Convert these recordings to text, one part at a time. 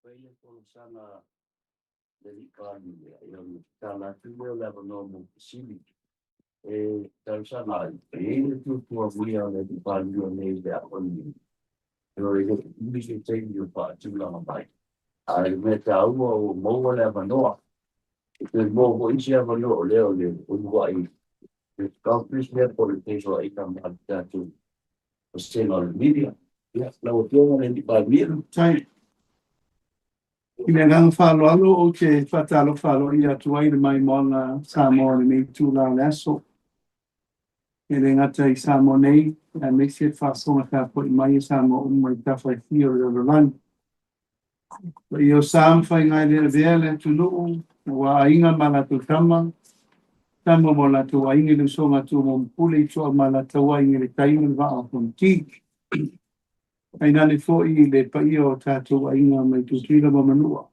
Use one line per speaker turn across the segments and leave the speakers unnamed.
Fai le folasaga a le Alii Palemia, ia ona tatala atu lea o le avanoa mo fesili e talosaga ai. E i ai le tuatuagia o le Alii Palemia nei i le aoaoina, e le o umi se taimi o faatulaga mai. A o le mea taua ua maua le avanoa, e toe maua foi isi avanoa o lea o le uluai press conference lea po o le feiloaiga ma le tatou vasega o le media. Ia, lau Afioga i le Alii Palemia.
Faafetai. I le agaga faaaloalo ou te faatalofa aloaia atu ai i le maimoaga Samoa i lenei itula o le aso. E le gata i Samoa nei, aemaise le faafofoga tapuai mai a Samoa uma i tafa e fia o le lalolagi. Paia o sa ma faiga e le avea le atunuu, aua Aiga ma latou Tama, Tama ma o latou Aiga i le usoga a Tumua ma Pule, Ituau ma Alataua, Aiga i le Tai ma le Vaa o Fonoti. Tainane foi i le paia o tatou aiga mai Tutuila ma Manua,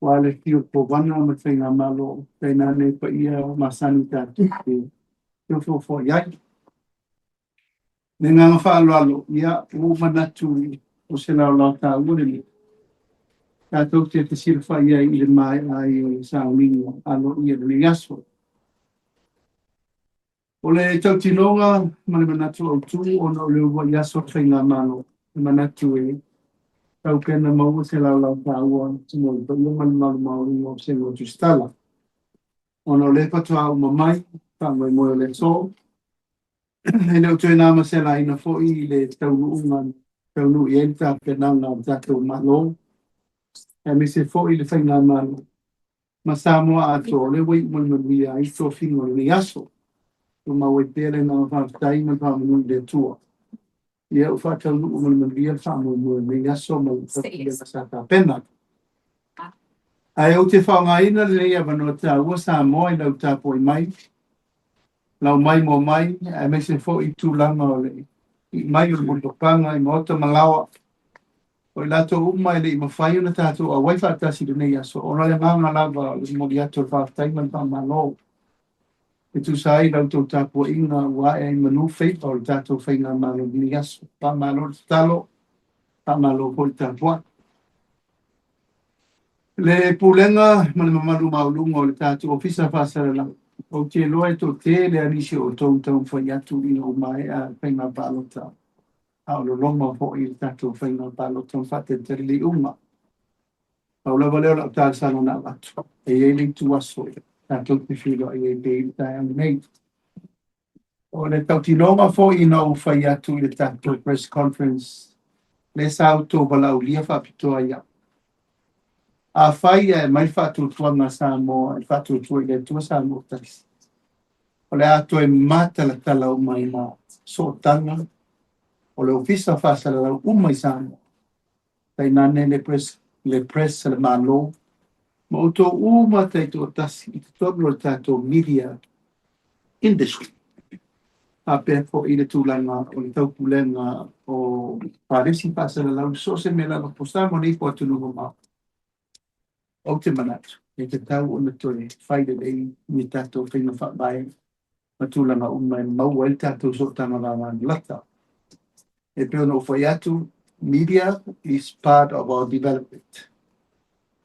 aua le afio o le Kovana ma le Faigamalo, tainane paia masani tatou te nofonofo i ai. Le agaga faaaloalo, ia, ua ou manatu o se laolao taua lenei. Tatou te fesilafai ai i le maea ai o le sauniga aloaia i lenei aso. O le tautinoga ma le manatu autu ona o le uluai aso o le Faigamalo, e manatu e tau pea ona maua se laolao taua mo le paia ma le mamalu maualuga o Vasega o Tusitala. Ona o lea faatoa uma mai le faamoemoe o le aso, e le o toe na ma se laina foi i le taunuuga na taunuu i ai le tapenaga a le tatou Malo, aemaise foi le Faigamalo ma Samoa atoa, o lea ua iu ma le manuia ai tofiga o lenei aso. Tumau ai pea le agaga faafetai ma le faamanu i le Atua. Ia ua faataunuu ma le manuia le faamoemoe o lenei aso ma le tapulega sa tapena. Ae ou te faaaogaina lenei avanoa taua Samoa i lau tapuai mai, lau maimoa mai, aemaise foi tulaga o le ii mai o le mulipapaga i maota ma laoa, o i latou uma e le i mafai ona tatou auai faatasi i lenei aso, ona o le agaga lava o le momoli atu o le faafetai ma le faamalo e tusa ai la outou tapuaiga ua ae ai i manu faiva o le tatou Faigamalo i lenei aso. Faamalo le tatalo, faamalo foi le tapuai. Le pulega ma le mamalu maualuga o le tatou Ofisa Faasalalau, ou te iloa e toatele lava nisi o outou na taumafai atu ina ua maea le faiga palota, a o loloma foi le tatou faiga palota ma faatalitali le iuga. Pau lava lea o lau talosaga na avatu, e i ai le ituaso tatou te feiloai ai pea i le taeao lenei. O le tautinoga foi ina ou fai atu i le tatou press conference, lea sa outou valaaulia faapitoa ai au. Afai ae aumai le faatuatuaga a Samoa e faatuatua i le Atua Samoa tasi, o le a toe matalatala uma ai ma sootaga o le Ofisa Faasalalau uma i Samoa, tainane le press, le press a le Malo, ma outou uma taitoatasi i totonu o le tatou media industry. Faapea foi le tulaga o le taupulega o palesi faasalalau, so o se mea lava po o Samoa nei po o atunuu mamao. Ou te manatu e tatau ona toe fai lelei ni tatou faiga faavae ma tulaga uma e maua ai le tatou sootaga vavalalata. E pei ona ou fai atu, media is part of our development.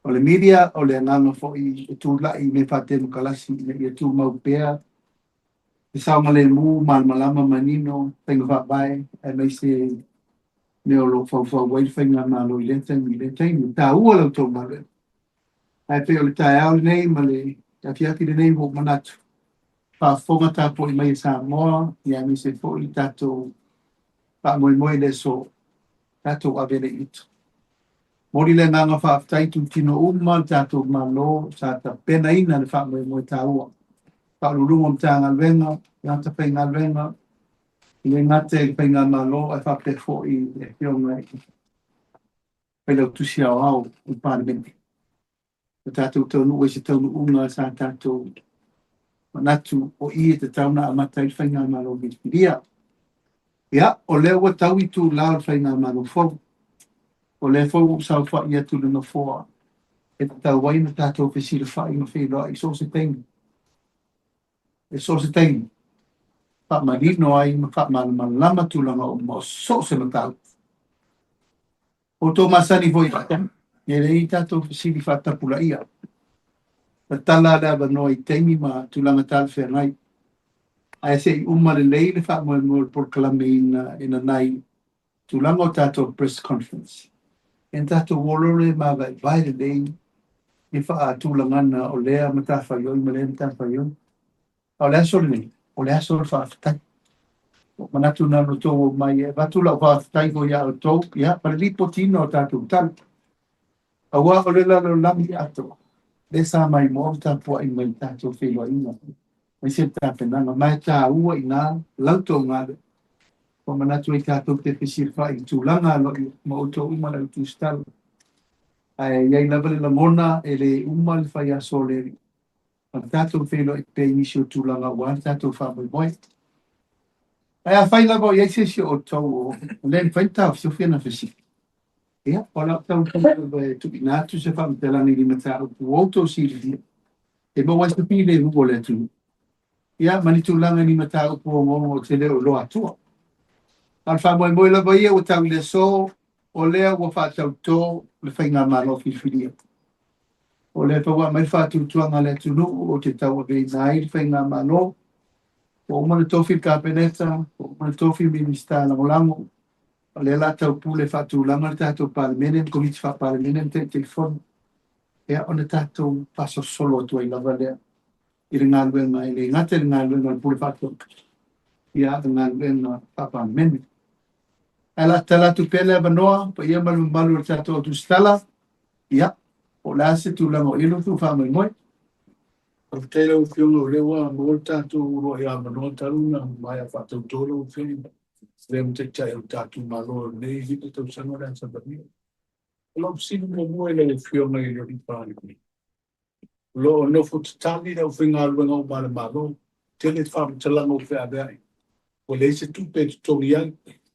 O le media o le agaga foi e tulai i mea faatemokarasi ina ia tumau pea le saogalemu, malamalama, manino, faiga faavae, aemaise mea o lo o faufau ai le Faigamalo i lea taimi i lea taimi. E taua la outou galuega. Ae pei o le taeao lenei ma le afiafi lenei ua ou manatu, faafofoga tapuai mai e Samoa, ia aemaise foi le tatou faamoemoe i le aso, tatou ave le i uta. Momoli le agaga faafetai i itutino uma o le tatou Malo sa tapenaina le faamoemoe taua. Faauluuluga o Matagaluega, tagata faigaluega, e le gata i le Faigamalo ae faapea foi i le Afioga i le Failautusi Aoao o le Palemene. Ua tatou taunuu ai i se taunuuga sa tatou manatu o i e tatau ona amata ai le Faigamalo filifilia. Ia, o lea ua tau itula o le Faigamalo fou. O lea foi ua ou saofai atu i le Nofoa e tatau ai ona tatou fesilafai ma feiloai i so o se taimi. I so o se taimi, faamanino ai ma faamalamalama tulaga uma o so o se mataupu. Outou masani foi E leai ni tatou fesili faatapulaia. Tatala le avanoa i taimi ma tulaga talafeagai. Ae se i uma lelei le faamoemoe o le polokalameina e nanai tulaga o tatou press conference. Ia ona tatou o loa lea e mavaevae lelei i faatulagaga o lea matafaioi ma lea matafaioi. A o le aso lenei, o le aso o le faafetai. Ua manatu na ona outou omai e avatu lau faafetai foi ia outou, ia, ma le lipotiina o tatou tala. Aua o le lalolagi atoa, lea sa maimoa ma tapuai mai i tatou feiloaiga, aemaise le tapenaga, ma e taua i ina la outou galuega. Ua manatu ai tatou te fesilafai i tulaga aloaia ma outou uma le au tusitala. Ae i ai lava le lagona e le uma le faiaso o le Alii, ma le tatou feiloai pea i nisi o tulaga aua le tatou faamoemoe. Ae afai lava o i ai se isi o outou o le mafai ona taofiofi ana fesili, ia, o lau taumafaiga lava e tuuina atu se faamatalaga i ni mataupu ua outou silafia e maua ai se filemu o le atunuu, ia, ma ni tulaga i ni mataupu ogaoga ou te le o iloa atua. A o le faamoemoe lava ia ua tau i le aso, o lea ua faatauto le faigamalo filifilia. O lea foi ua aumai le faatuatuaga a le atunuu ou te tauaveina ai le faigamalo. Ua uma ona tofi le Kapeneta, ua uma ona tofi Minisita Lagolago. O lea o le a taupule faatulaga le tatou Palemene ma Komiti Faa-Palemene ma Taitaifono. Ia, ona tatou faasolosolo atu ai lava lea i le galuega, e le gata i le galuega a le Pule Faatonu, ia a o le galuega faa-Palemene. Ae o le a tatala atu pea le avanoa, paia ma le mamalu o le tatou au tusitala, ia, po o le a se tulaga o i ai lo outou faamoemoe.
Faafetai i lau Afioga o lea ua maua le tatou uluai avanoa talu ona maea faatauto lau Afioga lea ma Taitai o le tatou Malo i lenei 5 tausaga o le a savalia. O lau fesili muamua i lau Afioga i le Palemia, o lo o nofo tatali le aufaigaluega uma a le Malo, tele faamatalaga ua feaveai, ua leai se tupe e totogi ai,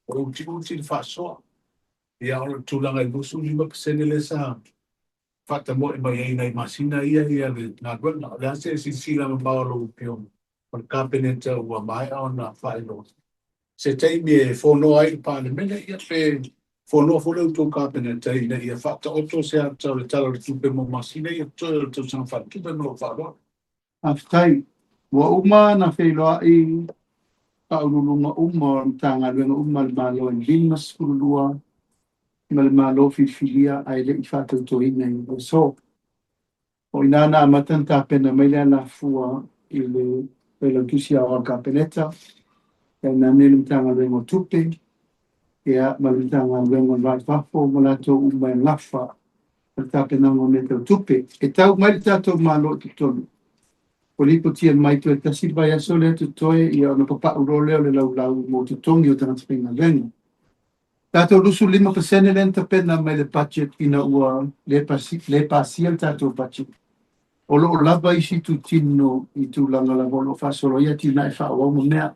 ua utiuti le faasoa. Ia, o le tulaga i le 25% lea sa faatamoe mai ai i nai masina ia le galuega. O le a se silasila mamao a lau Afioga ma le Kapeneta ua maea ona faailoa se taimi e fonoa ai le Palemene, ia pe fonoa foi le outou Kapeneta ina ia faataoto se ata o le Tala o le Tupe mo masina ia totoe o le tausaga faaletupe. Ma lou faaaloalo.
Faafetai. Ua uma ona feiloai faauluuluga uma o Matagaluega uma a le Malo e 52 ma le Malo filifilia ae le i faatautoina i le aso. O i ina na amata ona tapena mai le alafua i le Failautusi Aoao o le Kapeneta, tainane le Matagaluega o Tupe, ia, ma le Matagaluega o le Va i Fafo ma latou uma e gafa ma le tapenaga o mea tau tupe. E tau mai le tatou Malo i totonu, ua lipotia mai toe tasi le vaiaso lea totoe, ia ona papau loa lea o le laulau mo totogi o tagata faigaluega. Tatou 25% lea na tapena mai le budget ina ua le pasia le tatou budget. O lo o lava isi itutino i tulaga lava o lo o faasolo ai atinae faaauau ma mea.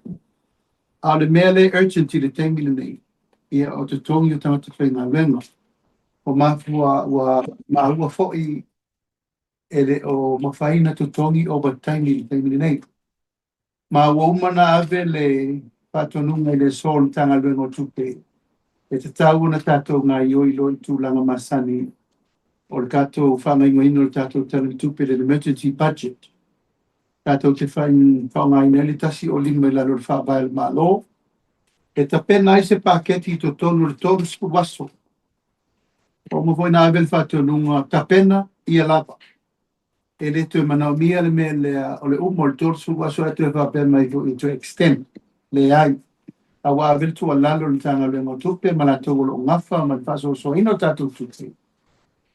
A o le mea lea e urgent i le taimi lenei, ia o totogi o tagata faigaluega. Ua mafua ua maua foi e le o mafai ona totogi overtime i le taimi lenei. Ma ua uma ona ave le faatonuga i le aso o le Matagaluega o Tupe e tatau ona tatou gaoioi loa i tulaga masani o le tatou faagaoioiga o le tatou Tala o le Tupe, le emergency budget. Tatou te faaaogaina ai le 105 i lalo o le Faavae o le Malo e tapena ai se paketi i totonu o le 30 aso. Ua uma foi ona ave le faatonuga tapena ia lava. E le toe manaomia le mea lea o le uma o le 30 aso ae toe faapea mai foi e toe extend. Leai. A ua ave le tuualalo i le Matagaluega o Tupe ma latou o lo o gafa ma le faasoasoaina o tatou tupe,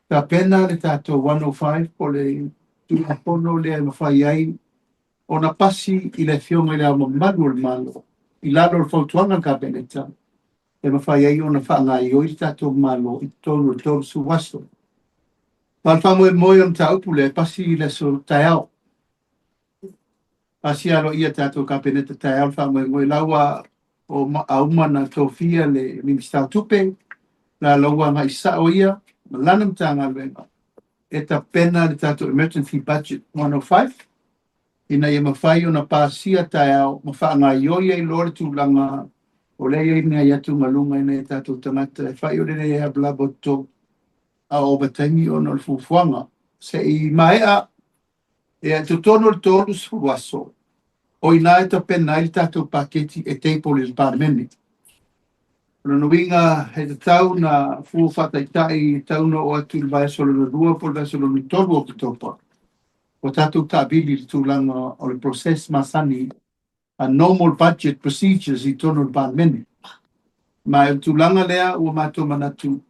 tapena le tatou 105 po o le Tulafono lea e mafai ai ona pasi i le Afioga i Le Ao Mamalu o le Malo i lalo o le fautuaga a le Kapeneta e mafai ai ona faagaoioi le tatou Malo i totonu o le 30 aso. Ma o le faamoemoe o le mataupu lea e pasi i le aso taeao. Pasi aloaia e tatou Kapeneta taeao le faamoemoe la ua uma ona tofia le Minisita o Tupe, la ua agai sao ia ma lana Matagaluega e tapena le tatou emergency budget 105 ina ia mafai ona pasia taeao ma faagaoioi ai loa le tulaga o lea e i ai nai atugaluga i nai o tatou tagata e fai o le le lavalava o totogi. A o ovataimi ona o le fuafuaga se i maea i totonu o le 30 aso, o i ina e tapena ai le tatou paketi e table i le Palemene. O lona uiga e tatau ona fua faataitai, e tatau ona oo atu i le vaiaso lona lua po o le vaiaso lona tolu o Oketopa, ua tatou taavili i le tulaga o le process masani, a normal budget procedures i totonu o le Palemene. Ma o le tulaga lea ua matou manatu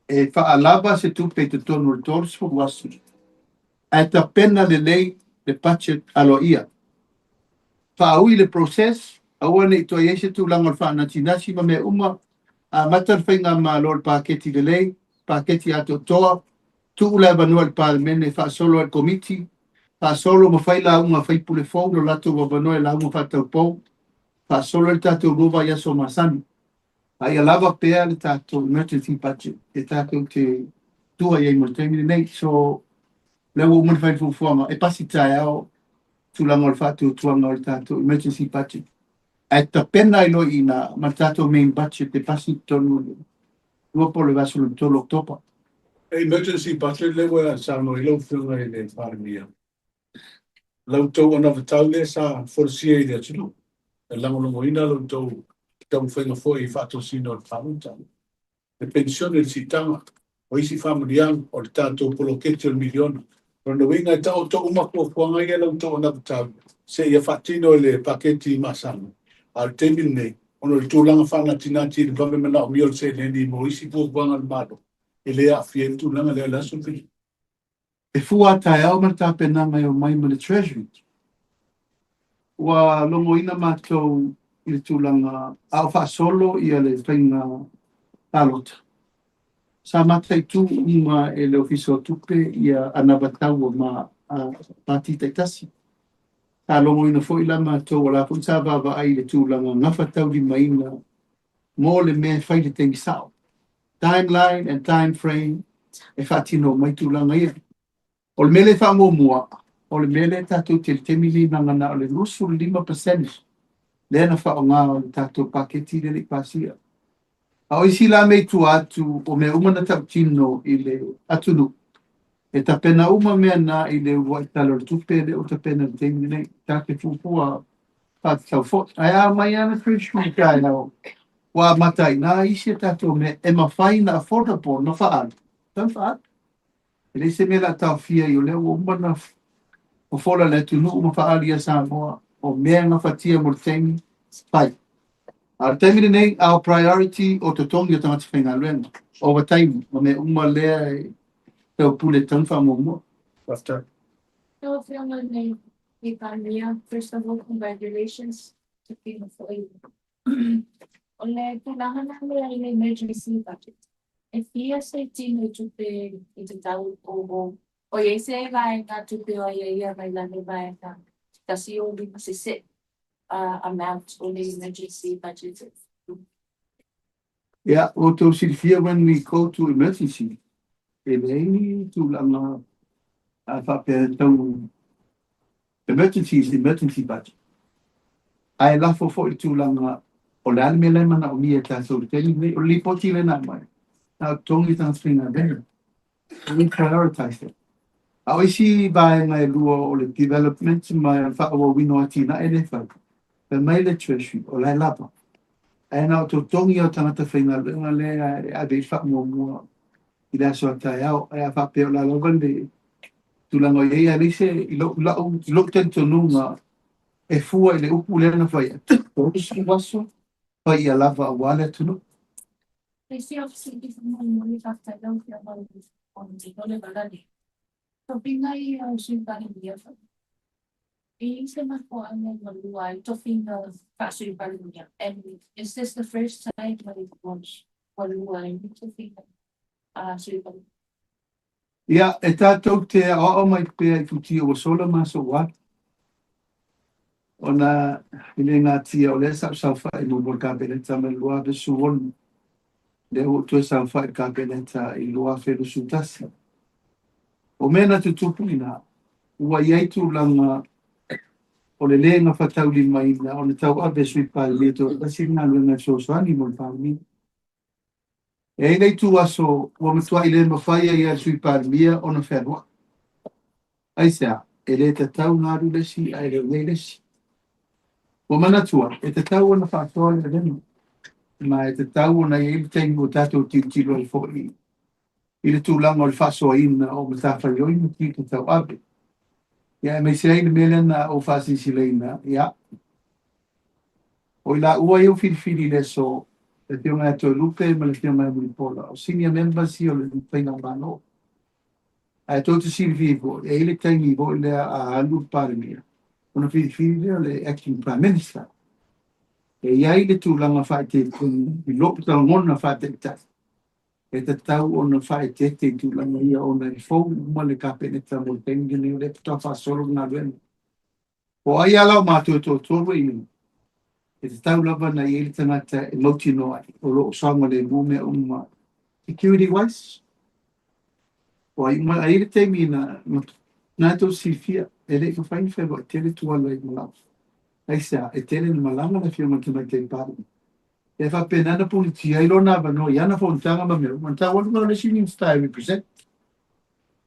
e faalava se tupe i totonu o le 30 aso, ae tapena lelei le budget aloaia. Faaui le process, aua ne i toe i ai se tulaga o le faanatinati ma mea uma, amata le faigamalo i le paketi lelei, paketi atoatoa, tuu le avanoa i le Palemene e faasolo ai le Komiti, faasolo ma fai lauga a sui usufono fou lo latou avanoa e lauga faataupou, faasolo ai le tatou 2 vaiaso masani. A ia lava pea le tatou emergency budget e tatou te tua i ai mo le taimi lenei. So, lea ua uma ona fai le fuafuaga, e pasi taeao tulaga o le faatuatuaga o le tatou emergency budget. Ae tapena ai loa i ina ma le tatou main budget e pasi i totonu o le 2 po o le vaiaso lona 3 o Oketopa.
Emergency budget lea ua saunoa i lau Afioga i le Palemia. La outou anavatau lea sa folasia i le atunuu. E lagolagoina la outou taumafaiga foi i faatosina o le palota. Le penisione, le siitaga, o isi faamanuiaga, o le tatou poloketi o le miliona. O lona uiga e taoto uma fuafuaga ia la outou anavatau seia faatino i le paketi masani. A o le taimi lenei, ona o le tulaga faanatinati i le vave manaomia o le seleni mo isi fuafuaga a le Malo, e le aafia ai le tulaga lea o le aso lenei.
E fua a taeao ma le tapenaga e omai ma le Treasury. Ua logoina matou i le tulaga a o faasolo ia le faiga palota. Sa mataitu uma e le Ofisa o Tupe ia anavatau ma pati taitasi. Sa logoina foi la matou, o la foi sa vaavaai i le tulaga gafataulimaina mo le mea e fai le taimi sao. Timeline and time frame e faatino mai tulaga ia. O le mea lea e faamuamua, o le mea lea tatou te le taimi lenei na o le 25% lea na faaaoga o le tatou paketi lea le i pasia. A o isi la mea i tua atu o mea uma na tautino i le atunuu, e tapena uma mea na i le uluai Tala o le Tupe lea ua tapena i le taimi lenei. Tatou te fuafua faatatau foi. Ae a aumai lava le Treasury taeao, ua amata ai i isi a tatou mea e mafai na affordable na faaalu, tau faaalu. E leai se mea o le a taofia ai, o lea ua uma na fofola le atunuu ma faaali ia Samoa o mea e gafatia mo le taimi, fai. A o le taimi lenei, our priority o totogi o tagata faigaluega, ovataimi ma mea uma lea e taupule e tatau ona faamuamua.
Faafetai.
Lau Afioga i le Palemia, first of all, congratulations tofiga foi. O le tulaga na lea i le emergency budget. E fia se tino i tupe i te tau o i ai se vaega tupe o ia ia mai lalo vaega 105 se set amount o le emergency budget.
Ia, ua outou silafia, when we go to emergency, e leai ni tulaga a faapea tau emergency is emergency budget. Ae lafo foi le tulaga o le a le mea la e manaomia e tatou i le taimi lenei. O le lipoti lea na aumai, na o totogi tagata faigaluega. We prioritize it. A o isi vaega e lua o le development ma le faaauauina o atinae lea e fai, fai mai le Treasury o la e lava. Ae na o totogi o tagata faigaluega lea e ave i le faamuamua i le aso a taeao. Ae a faapea o la lava le tulaga o i ai, ae leai se i lou talitonuga e fua i le upu lea na fai atu, 30 aso, fai ia lava aua le atunuu.
Isi ofisi faamolemole, faafetai lau Afioga o le valale. Tofiga ia o Sui Palemia e i se mafuaaga ua lua ai tofiga faa-Sui Palemia? And is this the first time ua lua ai ni tofiga a Sui Palemia?
Ia, e tatou te aoao mai pea i futia ua sola ma aso ua alu. Ona e le natia o lea sa ou saofai muamua i le Kapeneta mai le 2016. Lea ua ou toe saofai i le Kapeneta i le 2021. O mea na tutupu ina, ua i ai tulaga o le le gafataulimaina ona tauave e Sui Palemia toatasi le galuega e fesoasoani mo le Palemia. E i ai le itu aso ua matuai le mafai ai e le Sui Palemia ona fealuai. Aisea? E le tatau ona alu le isi ae le o i ai le isi. Ua manatua, e tatau ona faasoa le avega, ma e tatau ona i ai le taimi ua tatou tilotilo ai foi i le tulaga o le faasoaina o matafaioi ma tiute tauave. Ia aemaise ai le mea lea na ou faasilasilaina, ia, o i laua ia ua filifili i le aso, le Afioga ia Toelupe ma le Afioga ia Mulipola, o senior members ia o le Faigamalo. Ae tou te silafia foi, e i ai le taimi foi lea a alu le Palemia, ona filifili lea o le Acting Prime Minister. E i ai le tulaga faaeteetega i lou lagona faataitai, e tatau ona faaeteete i tulaga ia ona e fou uma le Kapeneta mo le taimi lenei, o lea faatoa faasolo le galuega. Po o ai lava la o matou e toatolu e i ai, e tatau lava ona i ai le tagata e mautinoa ai o lo o saogalemu mea uma security wise. O ai uma, e i ai le taimi na na tou silafia, e le i mafai ona fealuai tele Tuala i malaga. Aisea? E tele ina malaga le Afioga i le Tamaitai Palemia. E faapena ona pulitia ai lona avanoa i ana fonotaga ma mea uma, ona tau alu lea o le isi Minisita e represent.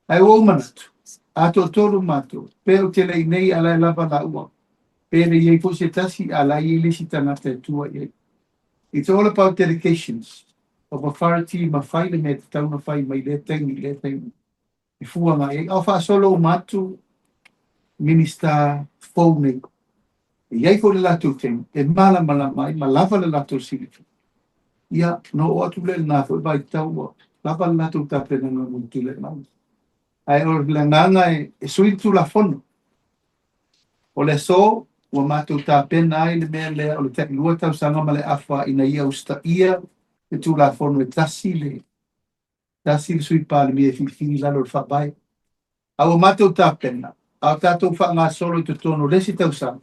Ae ua ou manatu, a toatolu matou, pe ou te le i nei a la e lava laua, pe le i ai foi se tasi a la e i ai le isi tagata e tua i ai. It's all about delegations of authority ma fai le mea e tatau ona fai mai lea taimi i lea taimi e fua agai ai. A o faasolo uma atu Minisita fou nei, e i ai foi le latou taimi e malamalama ai ma lava le latou silafia. Ia, ona oo atu lea i lena foi vaitau ua lava le latou tapenaga mo le tulai mai. Ae o le agaga e sui le Tulafono. O le aso ua matou tapena ai le mea lea o le tailua tausaga ma le afa ina ia usitaia le Tulafono e tasi le tasi le Sui Palemia e filifili i lalo o le Faavae. A ua matou tapena, a o tatou faagasolo i totonu o le isi tausaga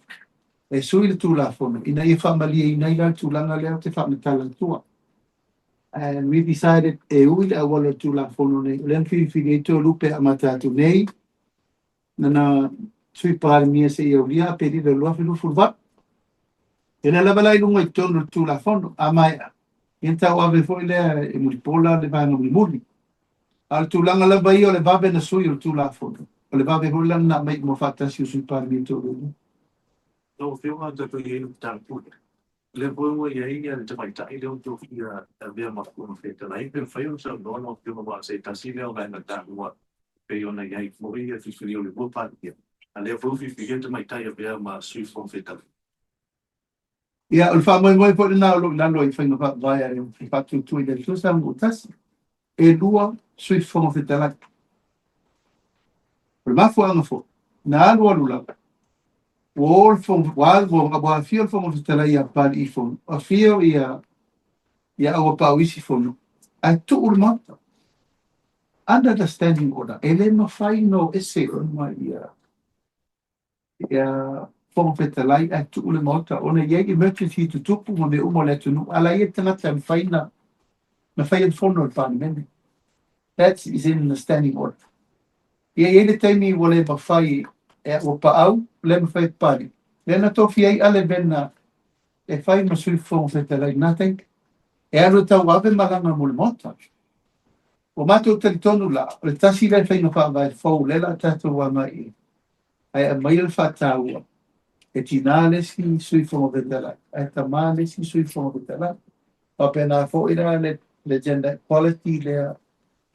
e sui le Tulafono ina ia faamalieina ai la le tulaga lea ou te faamatala atua. And we decided e ui le auala o le Tulafono nei, o lea na filifili ai Toelupe e amata atu nei, nana Sui Palemia seia aulia Aperila 2028. E lea lava la i luga i totonu o le Tulafono, a maea, ia ona tauave foi lea e Mulipola le vaega mulimuli. A o le tulaga lava ia o le vave na sui o le Tulafono, o le vave foi la na aumai uma faatasi o Sui Palemia e toalua.
Lau Afioga tatou i ai i le mataupu lea, o lea foi ua i ai le tamaitai lea ua tofia e avea ma Fofoga Fetalai, pe mafai ona saunoa lau Afioga aua o se tasi lea o vaega taua e pei ona i ai foi le filifilia o le lua Palemia, a o lea foi ua filifilia le tamaitai e avea ma Sui Fofoga Fetalai.
Ia, o le faamoemoe foi lena o lo o i lalo i faiga faavae a le Faatuatua i le Atua Samoa Tasi, e lua Sui Fofoga Fetalai. O le mafuaaga foi, na alualu lava, ua o le Fofoga, ua, ua afio le Fofoga Fetalai ia Papalii Fono, afio ia, ia Auuapaau isi Fono, ae tuu le Maota. Under the standing order, e le mafai ona o ese uma ia ia Fofoga Fetalai ae tuu le Maota ona e i ai emergency e tutupu ma mea uma o le atunuu, a la e i ai le tagata e mafai ona faia le fono a le Palemene. That is in the standing order. Ia, e i ai le taimi ua le mafai e Auuapaau, le mafai e Papalii, lea na tofia ai Ale Vena e fai ma Sui Fofoga Fetalai i lena taimi, e alu e tauave malaga mo le Maota. Ua matou talitonu la, o le tasi lea faiga faavae fou lea o le a tatou agai i ai, ae aumaia le faataua, e tinā le isi Sui Fofoga Fetalai, ae tamā le isi Sui Fofoga Fetalai. Faapena foi la le gender equality lea,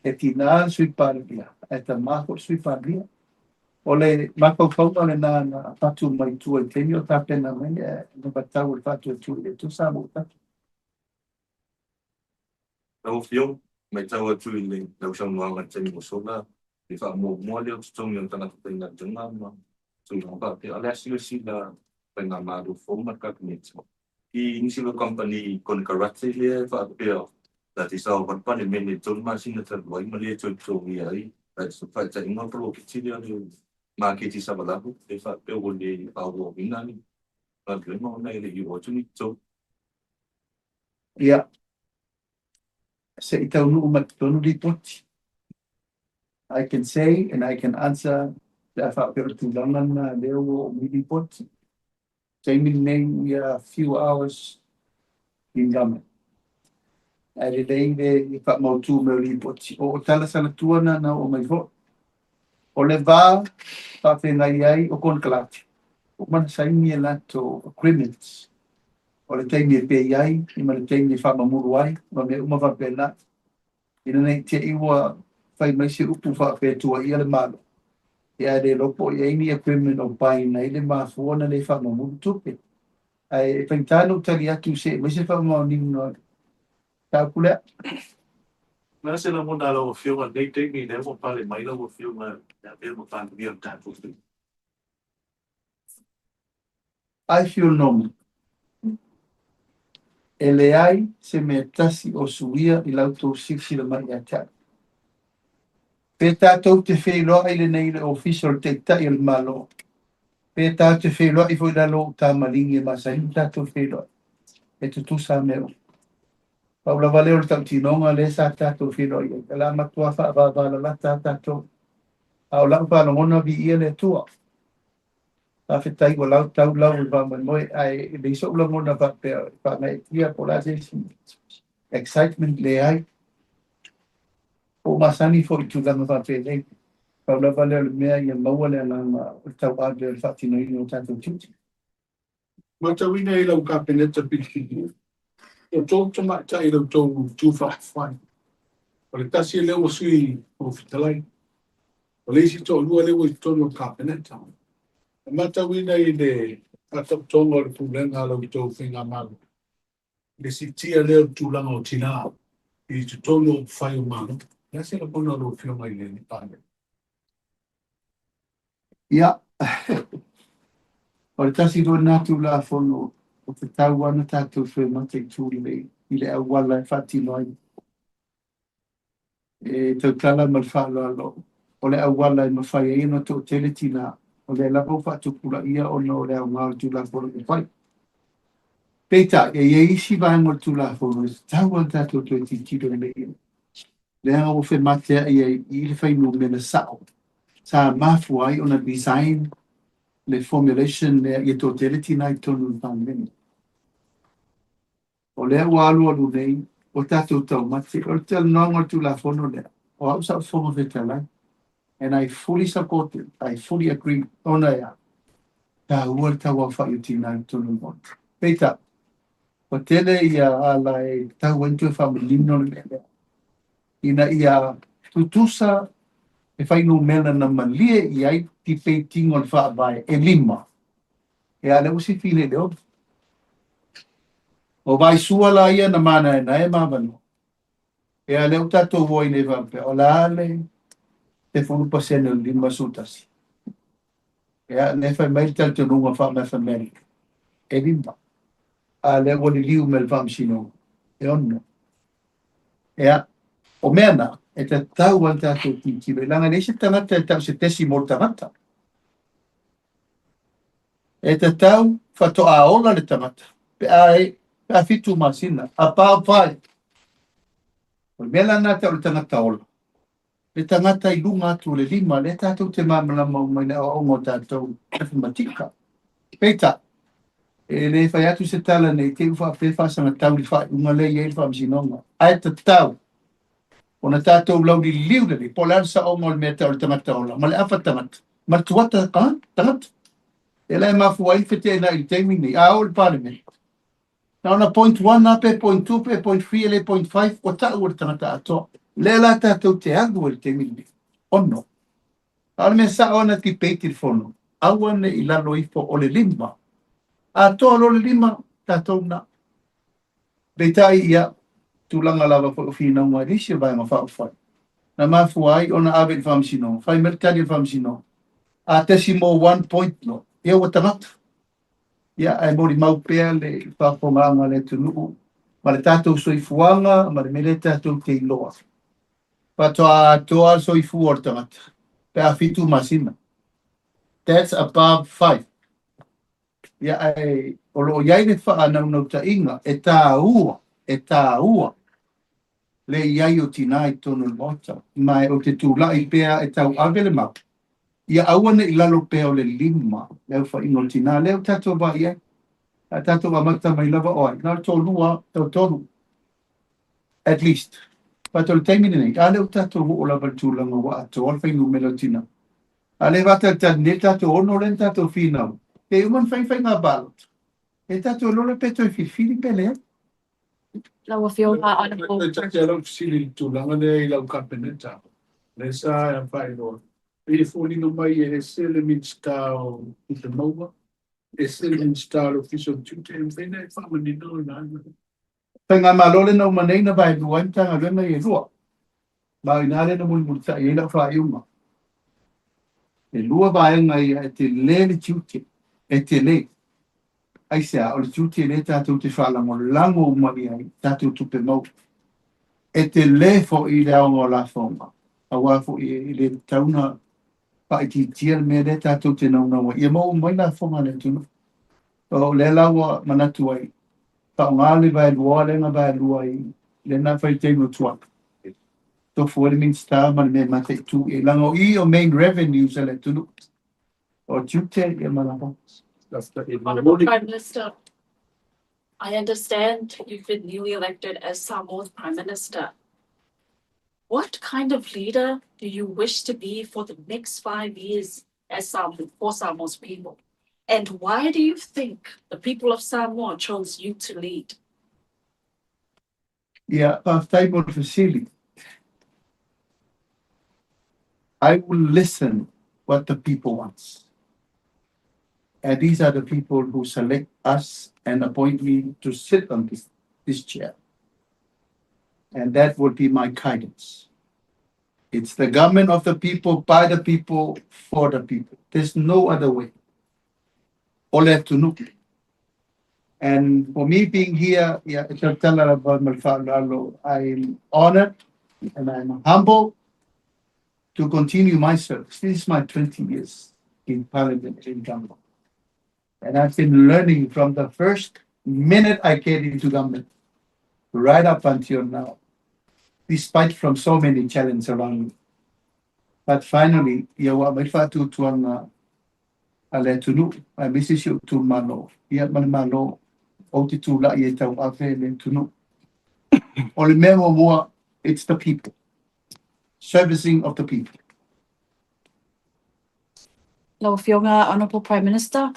e tinā le Sui Palemia, ae tamā foi le Sui Palemia. O le mafaufauga lena na avatu mai tua i taimi o tapena mai le anavatau o le Faatuatua i le Atua Samoa ua tasi.
Lau Afioga, matau atu i lau saunoaga i le taimi ua sola, le faamuamua lea o totogi o tagata faigaluega ma tulaga faapea. O le a silasila Faigamalo fou ma le Kapeneta i nisi o kamupani konekarate lea e faapea na te sao ai le Palemene i le 3 masina talu ai ma le toe totogia ai faataitaiga o le poloketi lea o le maketi i Savalalo lea e faapea ua le faaauauina le galuega ona e le i oo atu ni totogi.
Ia, se i taunuu mai totonu lipoti. I can say and I can answer pe a faapea o le tulaga lena lea ua oo mai lipoti. Taimi lenei, we are few hours in government. Ae lelei le faamautu mai o lipoti. O tala salatua na na oo mai foi. O le va faafeagai ai o konekarate, ua uma ona saini a latou agreements. O le taimi e pay ai ma le taimi e faamamulu ai ma mea uma faapena. Ina ne i te i ua fai mai se upu faapea e tuuaia le Malo, ia ae le iloa po o i ai ni agreement o bind ai le mafua ona le faamamulu tupe. Ae faigata ona ou tali atu se i aumai se faamaoniga o le mataupu lea.
O le a se lagona a lau Afioga i lenei taimi lea ua pale mai lau Afioga e avea ma Palemia o le tatou atunuu?
I feel normal. E leai se mea tasi o suia i la outou silasila mai ia te au. Pe tatou te feiloai lenei i le Ofisa o le Taitai o le Malo, pe tatou te feiloai foi i lalo o ou tamaligi e masani ona tatou feiloai, e tutusa lava mea uma. Pau lava lea o le tautinoga lea sa tatou feiloai ai, o le a matua faavavalalata lava tatou. A o lau faalogona, viia le Atua. Faafetai ua lau tau lau o le faamoemoe, ae leai so'u lagona faapea e faagaeetia po o le a se isi excitement, leai. Ua ou masani foi i tulaga faapenei. Pau lava lea o le mea ia maua le agaga o le tauave o le faatinoina o tatou tiute.
Matauina i lau Kapeneta filifili, o outou tamaitai i la outou Itu Faaupufai. O le tasi lea ua Sui Fofoga Fetalai, o le isi toalua lea ua i totonu o le Kapeneta. E matauina i le faataotoga o le pulega a la outou faigamalo, le siitia lea o le tulaga o tinā i totonu o upufai o Malo. O le a se lagona o lau Afioga i le Palemia?
Ia, o le tasi foi lena Tulafono ua tatau lava ona tatou toe mataitu lelei i le auala e faatino ai. E tautala ma le faaaloalo, o le auala e mafai ai ona toatele tinā, o lea lava ua faatupulaia ona o le aoga o le Tulafono ua fai. Peitai, e i ai isi vaega o le Tulafono e tatau lava ona tatou toe tilotilo lelei i ai, leaga ua femateai ai i i le fuainumera sao sa mafua ai ona design le formulation lea ia toatele tinā i totonu o le Palemene. O lea ua alualu nei, ua tatou taumate. O le talanoaga o le Tulafono lea, o au sa ou Fofoga Fetalai, and I fully support it, I fully agree, ona e a? Taua le tauaofai o tinā i totonu o le Maota. Peitai, ua tele ia ala e tatau ai ona toe faamanino le mea lea, ina ia tutusa le fuainumera na malie i ai debate-iga o le Faavae e 5, ia a o lea ua sifi nei i le 6. O Vaisua la ia na manaenae ma avanoa. Ia lea ua tatou o ai nei faapea, o le a le 10% o le 51? Ia, lea e fai mai le talitonuga faa-mathematic, e 5. A lea ua liliu mai e le Faamasinoga, e 6. Ia, o mea na, e tatau lava ona tatou tilotilo, leaga e leai se tagata e tau se decimal tagata. E tatau faatoa ola le tagata pe a e pe a 7 masina, above 5. O le mea la lena e tau o le tagata ola. Le tagata i luga atu o le 5, lea tatou te malamalama uma i le aoaoga o tatou mathematika. Peitai, e le fai atu se tala nei te i ua faapea faasagatau i le faaiuga lea e i ai le Faamasinoga. Ae tatau ona tatou lauliliu lelei po o le a le saoga o le mea e tau o le tagata ola ma le afa tagata ma le tuata tagata. E la e mafua ai le feteenai i le taimi nei, a oo i le Palemene, na ona 0.1 lava pe 0.2 pe 0.3 e le 0.5 ua tau o le tagata atoa. Lea la tatou te alu ai i le taimi lenei. 6. A o le mea sao na debate i le fono, aua ne i lalo ifo o le 5. Atoa loa le 5, tatou na. Peitai ia, tulaga lava foi o finauga i le isi o Vaega Faaupufai, na mafua ai ona ave i le Faamasinoga, fai mai le tali a le Faamasinoga, a 0.1 point loa, ia ua tagata. Ia, ae molimau pea le faafofogaaga a le atunuu ma le tatou soifuaga ma le mea lea tatou te iloa. Faatoa atoa le soifua o le tagata pe a 7 masina. That's above 5. Ia, ae o lo o i ai le faanaunautaiga e taua, e taua le i ai o tinā i totonu o le Maota. Ma ou te tulai pea e tauave le mau, ia aua ne i lalo pea o le 5 le aofaiga o tinā. Lea ua tatou vaai ai, a tatou amata mai lava o ai, na o le toalua, toatolu. At least. But o le taimi lenei, a lea ua tatou oo lava i le tulaga ua atoa le fuainumera o tina. A lea e faatalitali nei le tatou 6 lea na tatou finau, pe uma ona fai faiga palota, e tatou iloa lea pe toe filifili pe leai.
Lau Afioga Honourable.
Tasi lava lau fesili i le tulaga lea i lau Kapeneta, lea sa faailoa, e foliga mai e ese le Minisita o Tupe Maua, ese le Minisita o le Ofisa o le Tiute, e mafai ona e faamanino lena mea?
Faigamalo lea na uma nei na vaelua ai Matagaluega ia e lua. Ma o i ina lea na mulimulitai ai lau faaiuga. E lua vaega ia e tele le tiute, e tele. Aisea? O le tiute lea tatou te faalagolago uma i ai tatou tupe maua. E tele foi le aoga o lafoga, aua foi e le tatau ona faaitiitia le mea lea tatou te naunau ai, ia maua uma ai lafoga a le atunuu. O lea la ua manatu ai, faaaoga le vaelua lea na vaelua i lea na fai i le taimi o tuai. Tofu ai le Minisita ma le mea e mataitu i ai, leaga o i o main revenues a le atunuu. O tiute ia ma lafoga.
Honourable Prime Minister, I understand you've been newly elected as Samoa's Prime Minister. What kind of leader do you wish to be for the next 5 years as Samoa, for Samoa's people? And why do you think the people of Samoa chose you to lead?
Ia, faafetai mo le fesili. I will listen what the people wants. And these are the people who select us and appoint me to sit on this chair. And that will be my guidance. It's the government of the people, by the people, for the people. There's no other way. O le atunuu. And for me being here, yeah, e tautala lava ma le faaaloalo, I'm honored and I'm humble to continue my service. This is my 20 years in Parliament in government. And I've been learning from the first minute I came into government, right up until now, despite from so many challenges around me. But finally, ia ua aumai le faatuatuaga a le atunuu, aemaise si ou itumalo, ia ma le Malo, ou te tulai e tauave le atunuu. O le mea muamua, it's the people. Servicing of the people.
Lau Afioga, Honourable Prime Minister,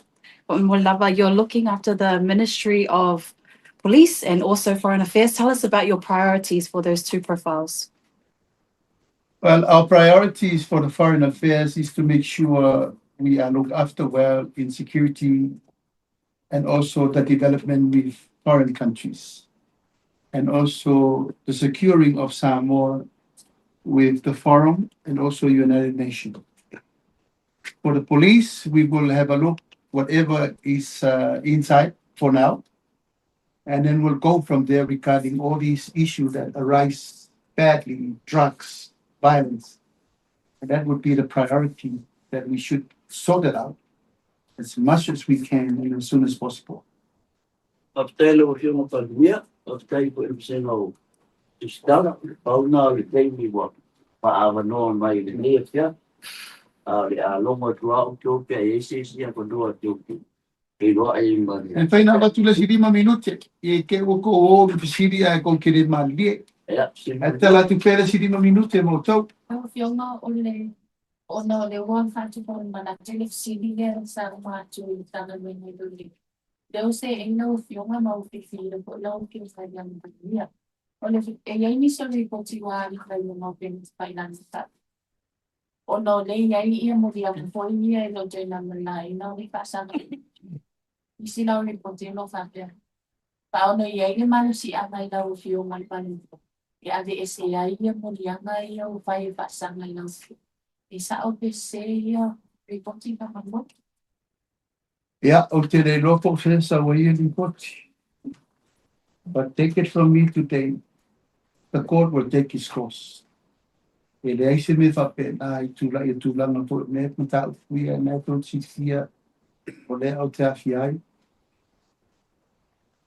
lava, you're looking after the Ministry of Police and also Foreign Affairs. Tell us about your priorities for those two profiles.
Well, our priorities for the foreign affairs is to make sure we are looked after well in security and also the development with foreign countries, and also the securing of Samoa with the forum and also United Nations. For the police, we will have a look whatever is inside for now, and then we'll go from there regarding all these issues that arise badly, drugs, violence. And that would be the priority that we should sort it out as much as we can and as soon as possible.
Faafetai lau Afioga Palemia, faafetai foi i le vasega o Tusitala, pau na o le taimi ua faaavanoa mai i lenei afiafi. A o le a logo atu lava outou pe a i ai se isi avanoa tou te feiloai ai ma le.
E mafai ona avatu le isi 5 minute i te ua tou o i le fesili ae tou te le malilie.
Ia, se
Ae tatala atu pea le isi 5 minute mo outou.
Lau Afioga o le ona o le ua faatupu manatu le fesili lea sa uma atu i le Matagaluega i le lea o seei lau Afioga ma ua filifili foi lau Afioga i le Palemia. O le e i ai nisi o lipoti ua alu mai luga o upega tafailagi ona o lea e i ai ia moliaga foi ia e le o toe lamalāina o le faasaga. Nisi la o lipoti o lo o faapea. Paona i ai le malosiaga i lau Afioga i le Palemia e aveese ai ia moliaga ia ua fai e faasaga i lau Afioga. E sao pe sese ia lipoti faamolemole?
Ia, ou te le iloa po o fea sau ai ia lipoti. But take it from me today, the court will take its course. E leai se mea faapena i tulaga i tulaga foi o mea mataupu ia na e tou te silafia o lea ou te aafia ai.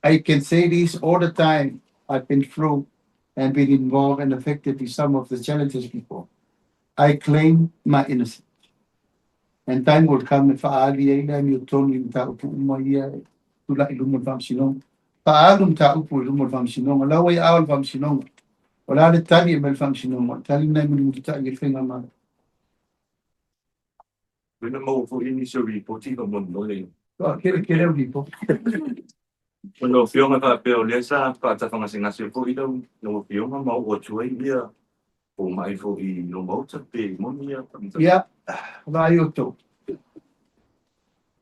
I can say this all the time. I've been through and been involved and affected with some of the challenges before. I claim my innocence. And time will come e faaali ai le amiotonu i mataupu uma ia e tulai i luma o le faamasinoga. Faaalu mataupu i luma o le faamasinoga. Lau ai ao le faamasinoga. O le a le tali e aumai e le Faamasinoga? O le tali lena e mulimulitai i ai le Faigamalo.
Lena maua foi nisi o lipoti faamolemole.
Toatele tele au lipoti.
O lau Afioga faapea o lea sa faatafagasegase foi lau Afioga ma oo atu ai ia fomai foi i Roma-uta pe moni ia faamatalaga.
Ia, vaai outou,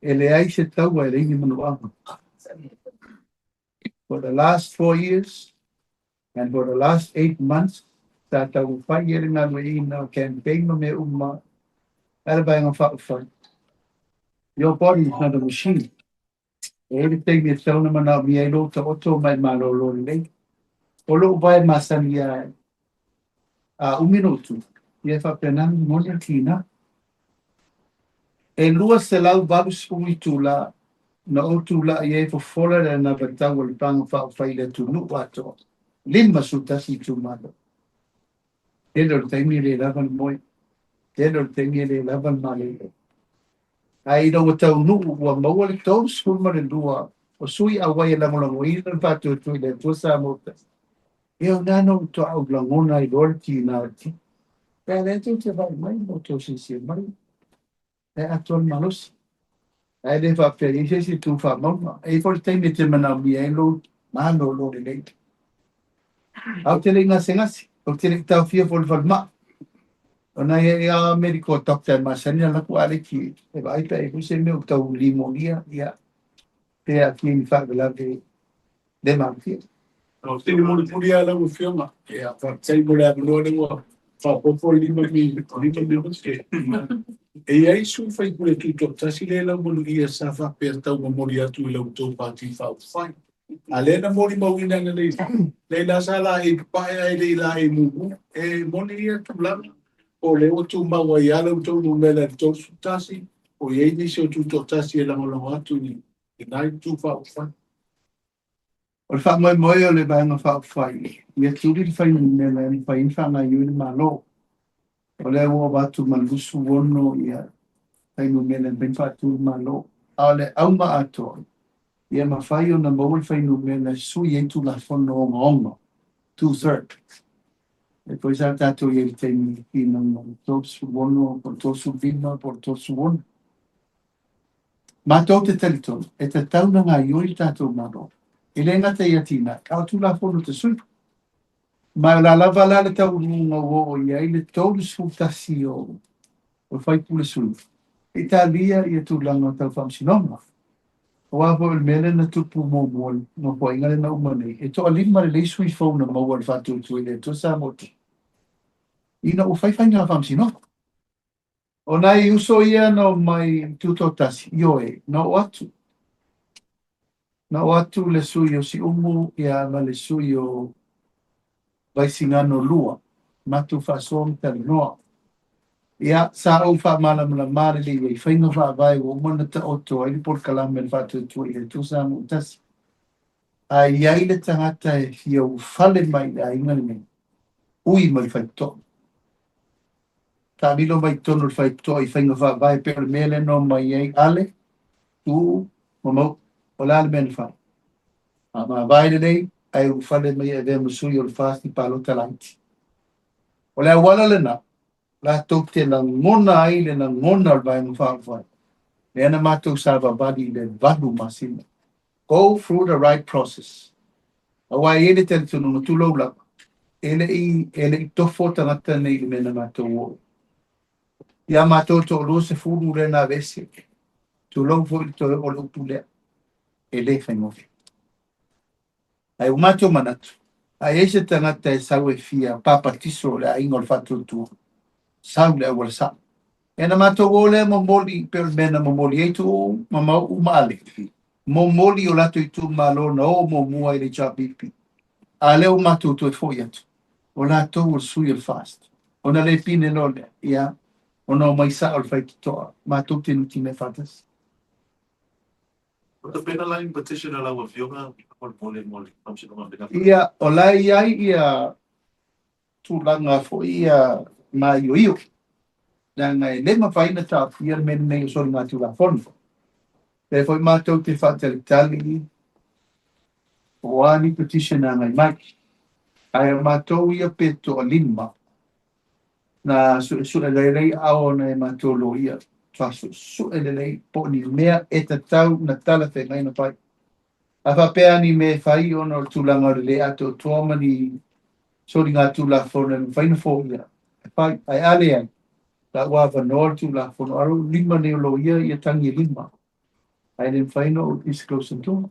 e leai se taua e leai ni manuaga. For the last 4 years and for the last 8 months, sa taumafai ai le galueaiina o campaign ma mea uma a le Vaega Faaupufai. Your body is not a machine. E i ai le taimi e tatau ona manaomia ai lou taoto ma e malolo lelei. O lou vae masani lava a umi ona ou tu, ia e faapena ona momoli le tiga. E 280 itula na ou tulai ai e fofola le anavatau a le Vaega Faaupufai i le atunuu atoa, 51 itumalo. Tele o le taimi e le lava le moe, tele o le taimi e le lava le malele. Ae ina ua taunuu ua maua le 32 o sui auai e lagolagoina le faatuatua i le Atua Samoa Tasi, ia o lena na ou toau lagona ai loa le tiga o le tino. Pe a lea tou te vaai mai ma outou silasila mai, e atoa le malosi. Ae le faapea i ai se isi tu faamauga. E i ai foi le taimi e te manaomia ai lou malolo lelei. Ae ou te le i gasegase, ou te le i taofia foi i le falemai. O nai ai lava medical doctor e masani ona alu atu Aleki e vaai pe a i ai foi se mea ua tau limonia, ia, pe aafia i ni faalavelave le mafatia.
Te mulimuli lava lau Afioga. Ia, faafetai mo le avanoa lea ua faaopoopo le 5 minute. E i ai sui usufono tutoatasi lea lau manuia sa faapea tau momoli atu i la outou Pati Faaupufai. A lea na molimauina ananei, lea la sa laei papae ae le i laei mumu. E moni ia tulaga, po o lea ua tumau ai lava la outou numera i le 31, o i ai nisi o tutoatasi e lagolago atu i lena itu faaupufai.
O le faamoemoe o le Vaega Faaupufai, ia tuli le fuainumera e mafai ai ona faagaoioi le Malo. O lea ua ova atu ma le 26 ia fuainumera e mafai ona faatu le Malo. A o le auga atoa, ia mafai ona maua le fuainumera e sui ai Tulafono ogaoga, 2/3. E foi sa tatou i ai i le taimi ina le 36 po o le 35 po o le 36. Matou te talitonu, e tatau ona gaoioi le tatou Malo. E le gata i atinae, a o Tulafono te sui. Ma o la lava la le taunuuga ua oo i ai le 31 o faipule sui, e talia ia tulaga o tau faamasinoga. Aua foi o le mea lea na tupu muamua i le Nofoaiga lea na uma nei, e toalima lelei sui fou na maua e le faatuatua i le Atua Samoa ina ua fai faiga faamasinoga. O nai uso ia na omai tutoatasi, ioe, na oo atu. Na oo atu le sui o Siumu ia ma le sui o Vaisigano 2, matou faasoa ma talanoa. Ia, sa ou faamalamalama lelei ai faiga faavae ua uma ona taoto ai le polokalame a le faatuatua i le Atua Samoa Tasi. A i ai le tagata e fia ulufale mai i le aiga lenei, ui mai le faitotoa. Taamilo mai totonu o le faitotoa i faiga faavae pei o le mea lea na omai ai Ale, Tuuu ma Mauu. O le a le mea na fai? Faamavae lelei ae ulufale mai e avea ma sui o le FAST i palota laiti. O le auala lena, latou te lagona ai le lagona o le Vaega Faaupufai, lea na matou savavali i le 8 masina. Go through the right process. Aua e i ai le talitonuga, tulou lava, e le i tofo tagata nei i le mea na matou o. Ia matou toalua sefulu lea na aveese, tulou foi le toe o le upu lea, e le faigofie. Ae ua matou manatu, a i ai se tagata e sau e fia papatiso le aiga o le faatuatua, sau le auala sao. E na matou o lea momoli, pe o le mea na momoli ai Tuuu ma Mauu ma Ale, momoli o latou itumalo na o muamua i le HRPP. A lea ua matou toe foi atu, o latou o le sui o le FAST. Ona le pine loa lea, ia, ona omai sao le faitotoa, matou te nutimea faatasi.
O tapena la petition a lau Afioga mo le faamasinoga faiga.
Ia, o la e i ai ia tulaga foi ia maioio. Leaga e le mafai ona taofia le mea lenei o soligatulafono. Lea foi matou te faatalitali o a ni petition agai mai. Ae o matou ia pe toalima na suesue lelei aao o nai a matou loia, faasuesue lelei po o ni mea e tatau ona talafeagai ona fai. A faapea ni mea e fai ona o le tulaga o le le atoatoa ma ni soligatulafono e mafai ona foia, e fai. Ae a leai, la ua avanoa le Tulafono. A o lou lima nei o loia ia tagi e lima, ae le mafai ona ou disclose atua.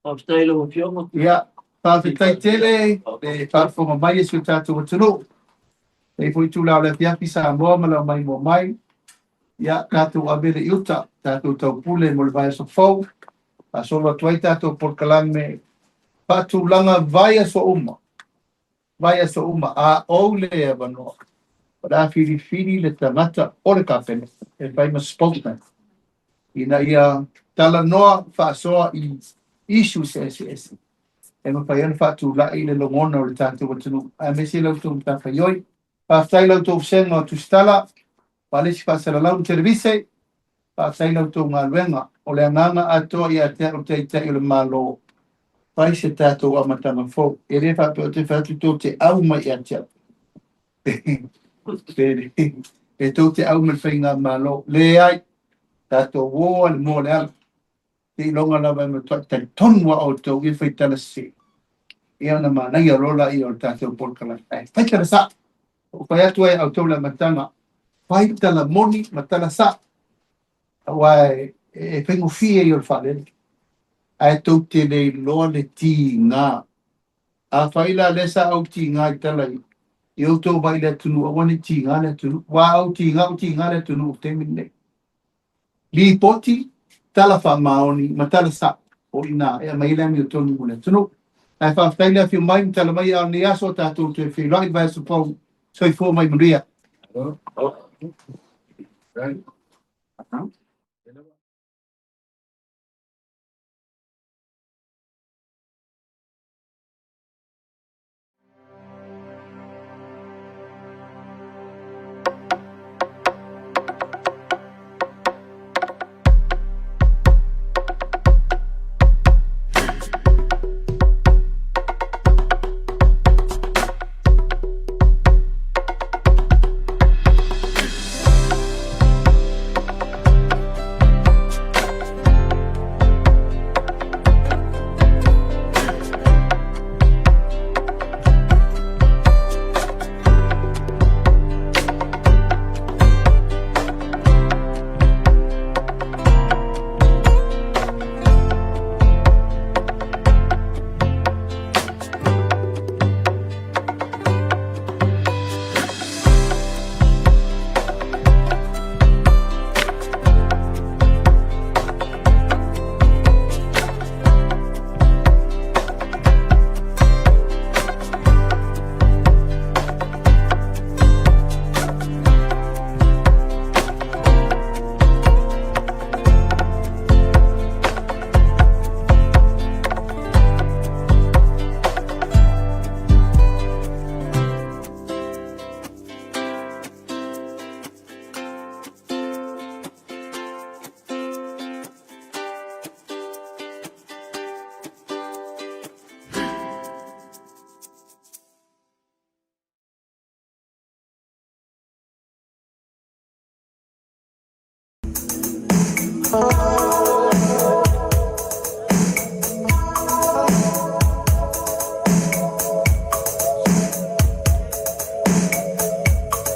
Faafetai i lau Afioga.
Ia, faafetai tele le faafofoga mai e si o tatou atunuu. Lenei foi itula o le afiafi Samoa ma lau maimoa mai. Ia, tatou ave le i uta, tatou taupule mo le vaiaso fou. Faasolo atu ai tatou polokalame faatulaga vaiaso uma. Vaiaso uma, a ou le avanoa, o le a filifili le tagata o le Kapeneta e fai ma spokesman ina ia talanoa faasoa i issues eseese e mafai ai ona faatulai le logona o le tatou atunuu, aemaise la outou matafaioi. Faafetai i la outou vasega o tusitala, faalesi faasalalau ma televise, faafetai i la outou galuega. O le agaga atoa ia te au le Taitai o le Malo, fai se tatou amataga fou. E le faapea ou te fai atu tou te au mai ia te au. Pe tou te au ma le faigamalo. Leai, tatou o lava i le moa o le ala. Seiloga lava e matuai talitonu lava outou ia faitala sese. Ia ona manaia loa lea o le tatou polokalame. Ae fai tala sao. Ua ou fai atu ai ia outou i le amataga, fai tala moni ma tala sao. Aua e faigofie ia o le faalele. Ae tou te le iloa le tiga. Afai la lea sa ou tiga i tala ia, ia outou vaai i le atunuu, aua ne i tiga le atunuu. Aua a ou tiga, ua tiga le atunuu i le taimi lenei. Lipoti, tala faamaoni ma tala sao, o i ina e aumai ai le amiotonu mo le atunuu. Ae faafetai le afio mai ma tala mai a o lenei aso, tatou toe feiloai i le vaiaso fou. Soifua ma ia manuia.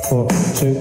Four, two.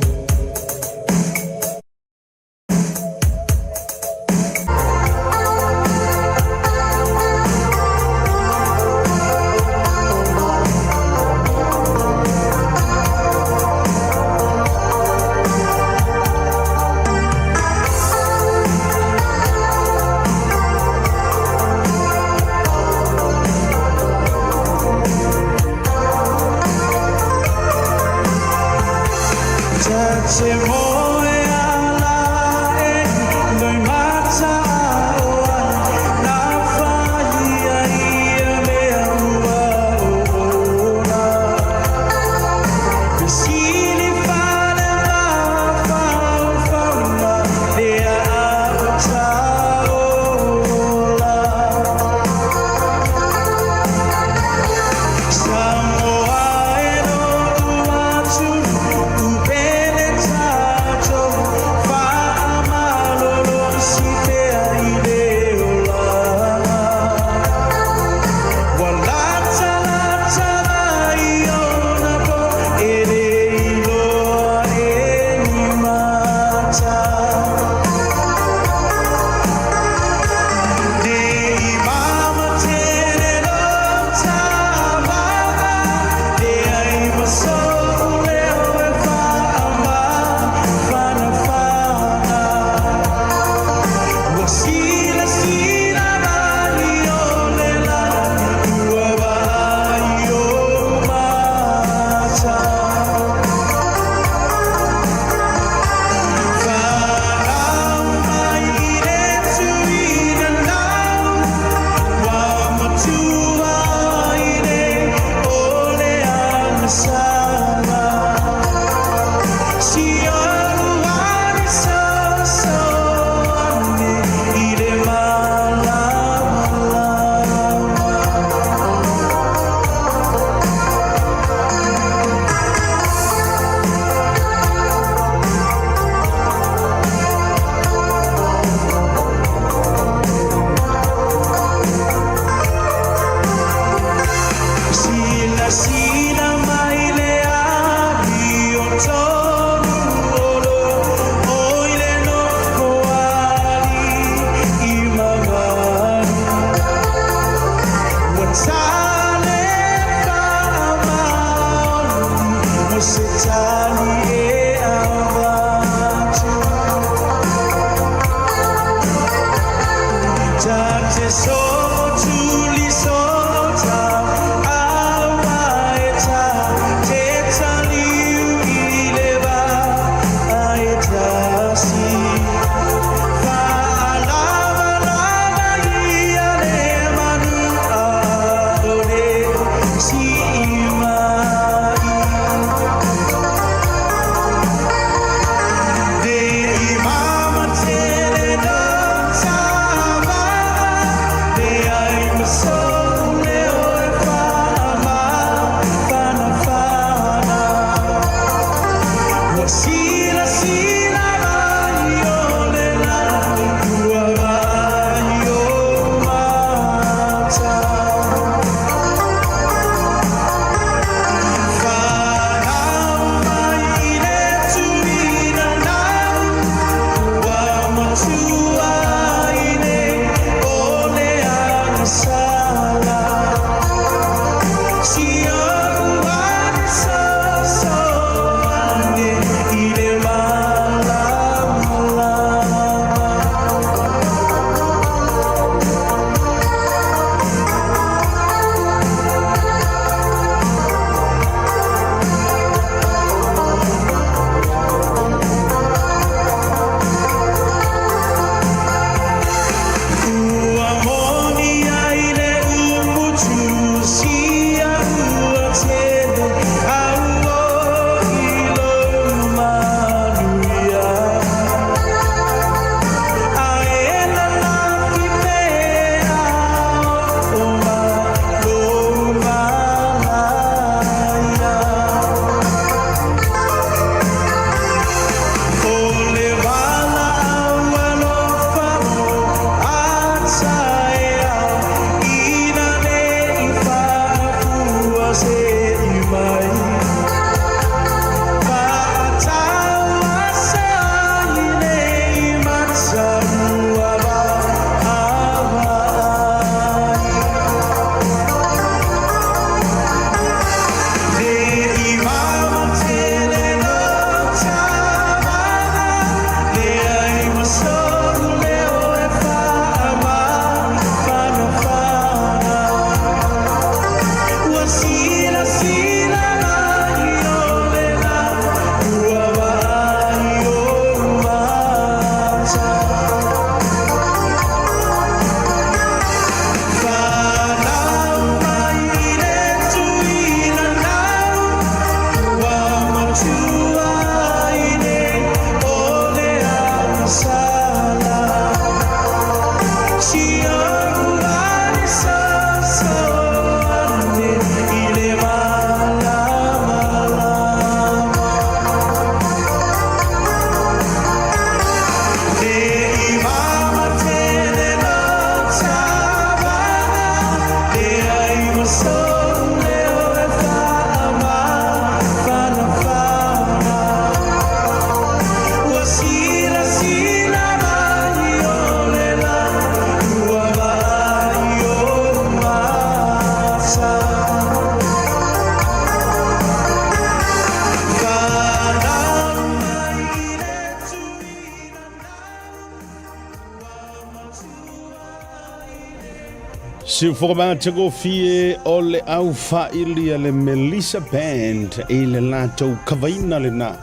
Siufoga matagofie o le au faili a le Melissa Band i le latou kavaina lena.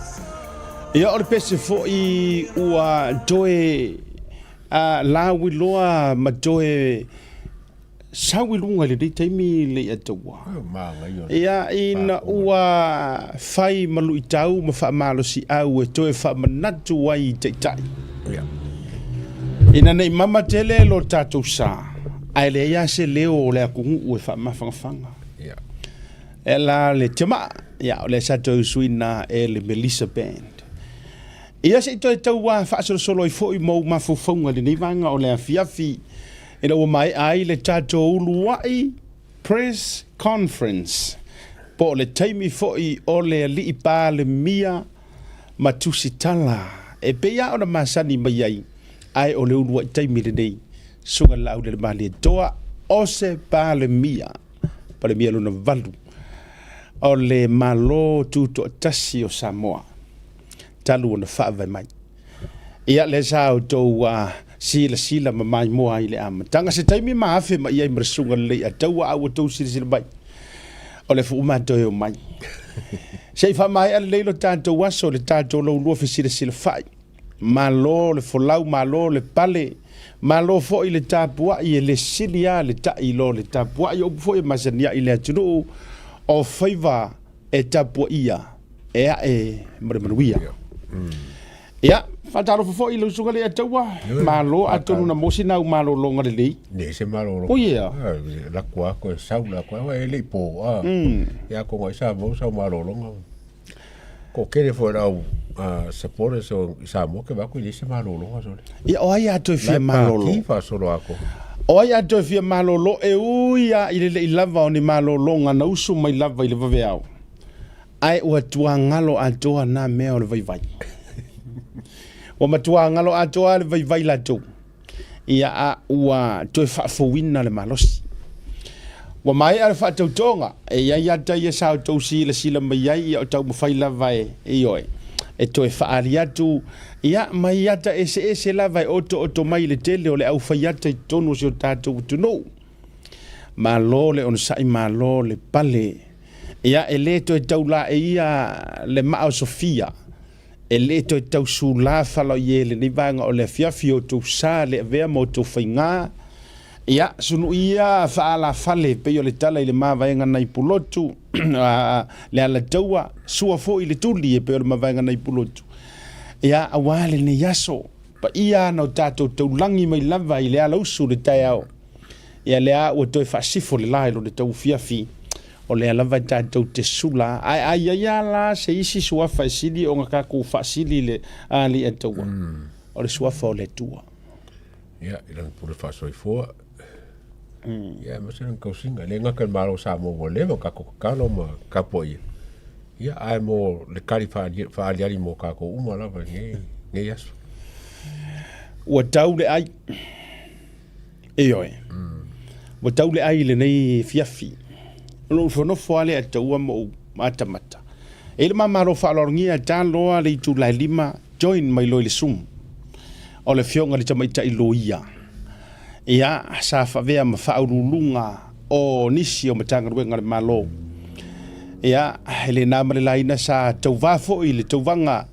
Ia o le pese foi ua toe a lauiloa ma toe sau i luga i lenei taimi le ia taua. Ia ina ua fai ma luitau ma faamalosiau e toe faamanatu ai i taitai. Ina nei mama tele lo tatou sa, ae leai lava se leo o le atunuu e faamafangafaga. E la le tiamaa, ia o lea sa toe usuina e le Melissa Band. Ia se i toe tau faasolosolo ai foi ma ou mafaufauga i lenei vaega o le afiafi ina ua maea ai le tatou uluai press conference po o le taimi foi o le alii Palemia ma Tusitala e pei lava ona masani mai ai, ae o le uluai taimi lenei, Susuga i le Laaulialemalietoa o se Palemia, Palemia lona valu o le Malo Tutoatasi o Samoa talu ona faavae mai. Ia, lea sa outou silasila ma maimoa ai i le amataga. Se taimi ma afe mai ai ma le susuga lelei Ataua a ua outou silasila mai, o le fu'u matou e omai. Se i faamaea lelei lo tatou aso i le tatou laulua fesilasilafa'i. Malo le folau, malo le pale, malo foi le tapua'i, e le sili lava le ta'i i lo le tapua'i. O upu foi e masani ai i le atunuu, o faiva e tapuaia e a'e ma le manuia. Ia, faatalofa foi i lau Susuga Leiataua, malo, atonu na maua sina au malologa lelei.
Nei se malologa.
Oh yeah.
Laku lava koe sau la koe, e le i po, a. Ia atonu ai sa maua sau malologa. Ko kele foi lau supporters o i Samoa ke vaku i leai se malologa sole.
Ia o ai a toe fia malolo.
Lai faasolo ako.
O ai a toe fia malolo e ui a i le lei lava o ni malologa na usu mai lava i le vaveao. Ae ua tuagalo atoa na mea o le vaivai. Ua matua galo atoa le vaivai latou. Ia a ua toe faafouina le malosi. Ua maea le faatautoga, e i ai ata ia sa outou silasila mai ai, ia o taumafai lava e, ioe, e toe faaali atu, ia, mai ata eseese lava e otooto mai i le tele o le aufai ata i totonu o si o tatou atunuu. Malo le onosai, malo le pale. Ia, e le toe taulaeia le maa o Sofia, e le toe tau sulā falaoie i lenei vaega o le afiafi o outou sa le avea ma outou faigā. Ia, sunuia faalafale pei o le tala i le mavaega nai Pulotu, le Alataua, sua foi le tuli e pei o le mavaega nai Pulotu. Ia, auā lenei aso, paia na o tatou taulagi mai lava i le alausu i le taeao. Ia lea ua toe faasifo le la i lona tauafiafi, o lea lava e tatou te sula. Ae a i ai lava la se isi suafa e sili ona tatou faasili i le Alii-a-Taua, o le suafa o le Atua.
Ia, i lana pule faasoifua, ia, aemaise lana tausiga. E le gata i le Malo o Samoa ua leva ona tatou tatalo ma tapuaia, ia, ae mo le tali faaaliali mo tatou uma lava i lenei aso.
Ua tau le ai. Ioe. Ua tau le ai i lenei afiafi. O lou nofonofo lava lea e taua ma ou matamata. E i ai le mamalo faaaloalogia e ta loa le itula e 5, join mai loa i le Zoom. O le afioga i le tamaitai loia. Ia, sa faavea ma faauluuluga o nisi o Matagaluega a le Malo. Ia, e le na ma le laina sa tauva foi i le tauvaga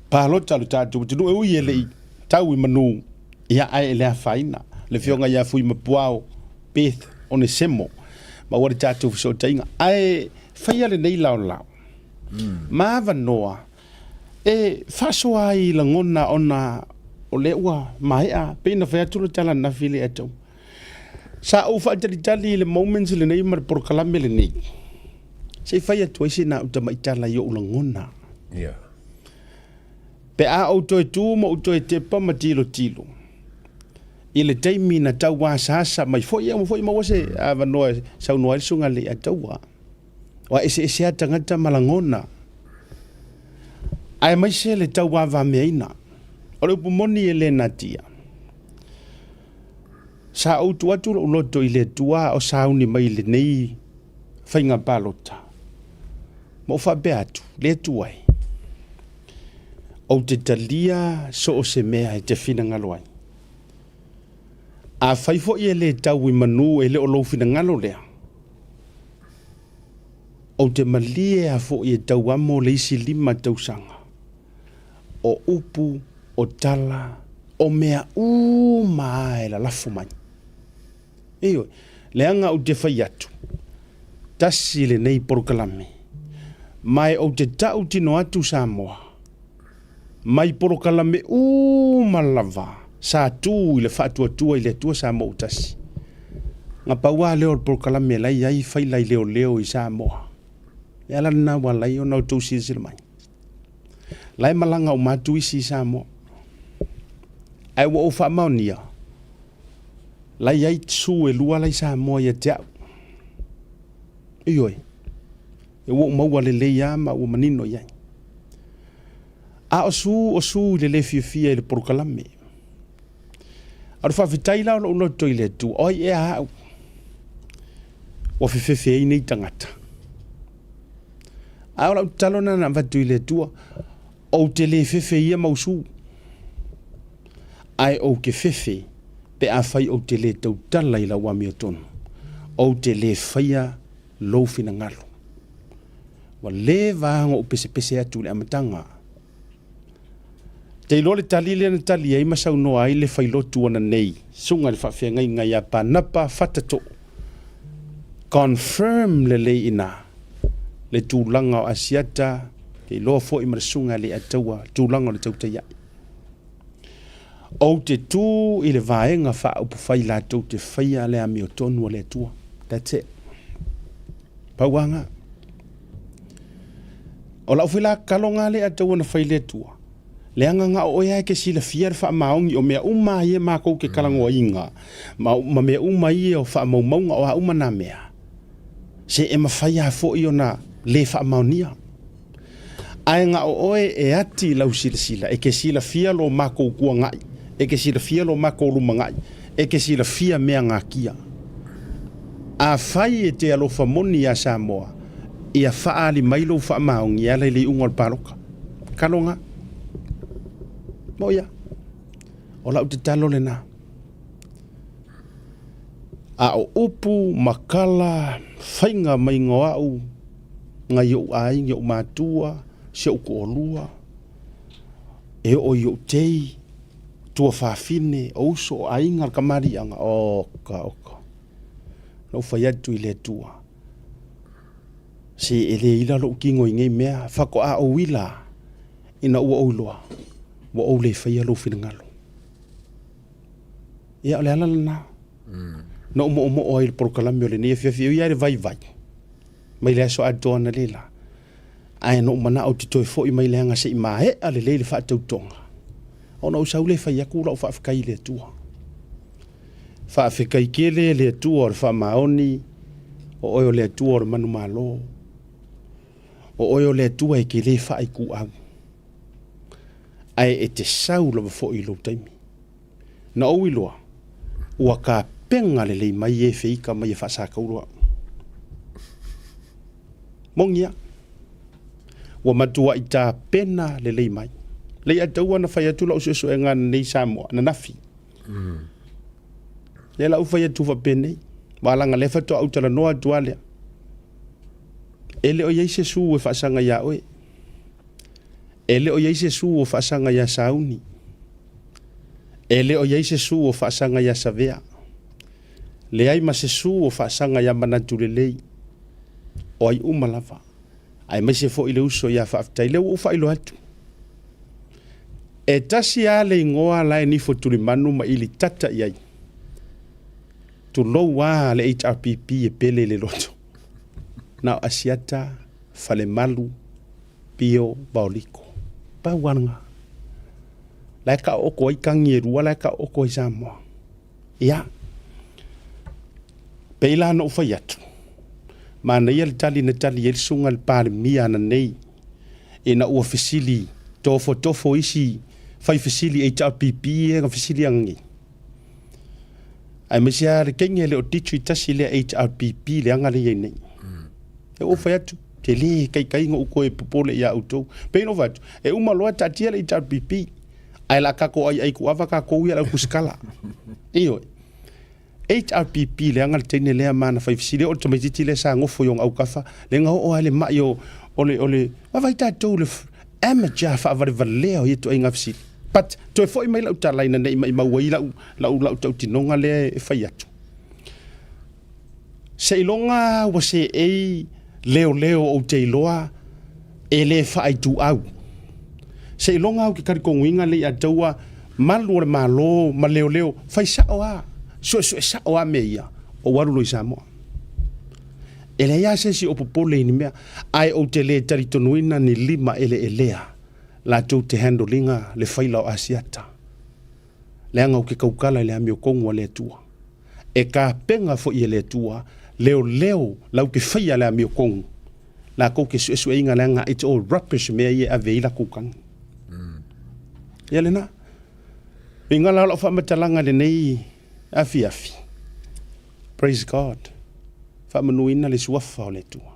palota a lo tatou atunuu e ui e le i tau i manu. Ia, ae e le afaina le afioga ia Fuimapuao Beth Onesemo ma ua le tatou fesootaiga. Ae faia lenei laolao ma avanoa e faasoa ai i lagona ona o lea ua maea, pei ona fai atu le tala ananafi i le Atoa. Sa ou faatalitali i le moments lenei ma le polokalame lenei, se i fai atu ai sina au tamaitala i ou lagona.
Yeah.
Pe a ou toe tu ma ou toe tepa ma tilotilo i le taimi na tau asaasa mai foi ua foi maua se avanoa e saunoa ai le Susuga i le Alii-a-Taua. Ua eseese lava tagata ma lagona, aemaise le tauavameaina. O le upu moni e le natia. Sa ou tuu atu lou loto i le Atua o sauni mai i lenei faiga palota, ma ou faapea atu, Le Atua e, ou te talia so o se mea e te finagalo ai. Afai foi e le tau i manu e le o lou finagalo lea, ou te malie lava foi e tauamo le isi 5 tausaga o upu, o tala, o mea uma lava e lalafo mai. Ioe, leaga ou te fai atu, tasi lenei polokalame, ma e ou te tautino atu Samoa, mai polokalame uma lava sa tu i le faatuatua i le Atua Samoa ua tasi. Na pau lava lea o le polokalame la e i ai faila i leoleo i Samoa. Le ala lena ua ala ai ona outou silasila mai. La e malaga uma atu isi i Samoa. Ae ua ou faamaonia, la i ai su e lua la i Samoa ia te au. Ioe, e ua ou maua lelei lava ma ua manino i ai. A o su, o su i le le fiafia i le polokalame. A o le faafetai la o lou loto i le Atua, o ai ea au ua fefefe ai nei tagata. A o lau tatalo lena na avatu i le Atua, ou te le fefe ia mau su. Ae ou te fefe pe afai ou te lē tautala i lau amiotonu, ou te lē faia lou finagalo. Ua leva lava ona ou pesepese atu i le amataga. Te iloa le tali lea na tali ai ma saunoa ai le failotu ananei, susuga i le faafeagaiga ia Panapa Fatatoo, confirm lelei i ina le tulaga o Asiata, te iloa foi ma le susuga i le Alii-a-Taua, tulaga o le tautai ai. Ou te tu i le vaega faaupufai latou te faia le amiotonu a le Atua. That's it. Pau lava lena. O lau foi la tatalo lena lea taua na fai le Atua, leaga na o oe lava e te silafia le faamaoni o mea uma ia matou te talanoaina ma mea uma ia o faamaumauga o a uma na mea, se e mafai lava foi ona le faamaonia. Ae na o oe e ati i lau silasila, e te silafia lo makou tuanai, e te silafia lo makou lumanai, e te silafia mea natia. Afai e te alofa moni iā Samoa, ia faaali mai lou faamaoni e ala i le iuga o le palota. Kaloga. Mo ia. O lau tatalo lena. A o upu ma tala, faiga maiga o au, nai ou aiga, ou matua, si ou toalua, e oo i ou tei, tuafafine, o uso, o aiga, le kamaliiaga, oka, oka. Na ou fai atu i le Atua, se e le ila lou tino i nei mea, faatoa ou ila ina ua ou iloa, ua ou le faia lou finagalo. Ia, o le ala lena. Na ou moomoo ai i le polokalame o lenei afiafi, e ui lava i le vaivai, mai le aso atoa analeila, ae na ou manao ou te toe foi mai leaga se i maea lelei le faatautoga, ona ou sau lea e fai atu lau faafetai i le Atua. Faafetai tele le Atua o le faamaoni, o oe o le Atua o le manumalo, o oe o le Atua e te le faaituau, ae e te sau lava foi i lou taimi. Na ou iloa, ua tapena lelei mai e feika mai e faasatauro au. Moni a, ua matuai tapena lelei mai. Lei ataua na fai atu lau suesuega ananei Samoa, ananafi. Lea la ou fai atu faapenei, aua leaga lea faatoa ou talanoa atu lava lea. E le o i ai se su e faasaga ia oe. E le o i ai se su o faasaga iā Sauni. E le o i ai se su o faasaga iā Savea. Leai ma se su o faasaga iā Manatu Lelei. O ai uma lava, aemaise foi le uso iā Faafetai, lea ua ou faailoa atu. E tasi lava le igoa la e nifo tulimanu ma ili tata i ai. Tulou lava le HRPP e pele i le loto. Na o Asiata, Falemalu, Pio Vaoliko. Pau lava lena. La e taoto ai tagi e lua, la e taoto ai Samoa. Ia, pei la ona ou fai atu, manaia le tali na tali ai le susuga i le Palemia ananei ina ua fesili tofotofo isi fai fesili HRPP ia na fesili ananei. Aemaise lava le teine le o ditch tasi lea HRPP leaga lea e i ai nei. E ou fai atu, te le taitai ona ou toe popole ia outou. Pei ona ou fai atu, e uma loa taatia le HRPP, ae la tatou aiai tuava tatou ia le au tusikala. Ioe. HRPP leaga le teine lea ma ana fai fesili, o le tamaitiiti lea sa nofo i ona autafa, lea na oo lava i le mai o, o le, o le, vaavaai tatou le amateur faavalevalea o ia ituaiga fesili. But, toe foi mai lau tala ina ne i maimau ai lau, lau, lau tautinoga lea e fai atu. Seiloga ua seei leoleo ou te iloa e le faaituau. Seiloga ou te talitonuina le Ataua malu o le Malo ma leoleo, fai sao lava, suesue sao lava mea ia, ou alu loa i Samoa. E leai lava se isi o popole i ni mea, ae ou te le talitonuina ni lima eleelea latou te handle ina le faila o Asiata. Leaga ou te tautala i le amiotonu a le Atua. E tapena foi e le Atua leoleo lau te faia le amiotonu latou te suesueina leaga it's all rubbish mea ia e ave ai latou tagi. Ia lena. Uiga la o lau faamatalaga i lenei afiafi. Praise God. Faamanuina le suafa o le Atua.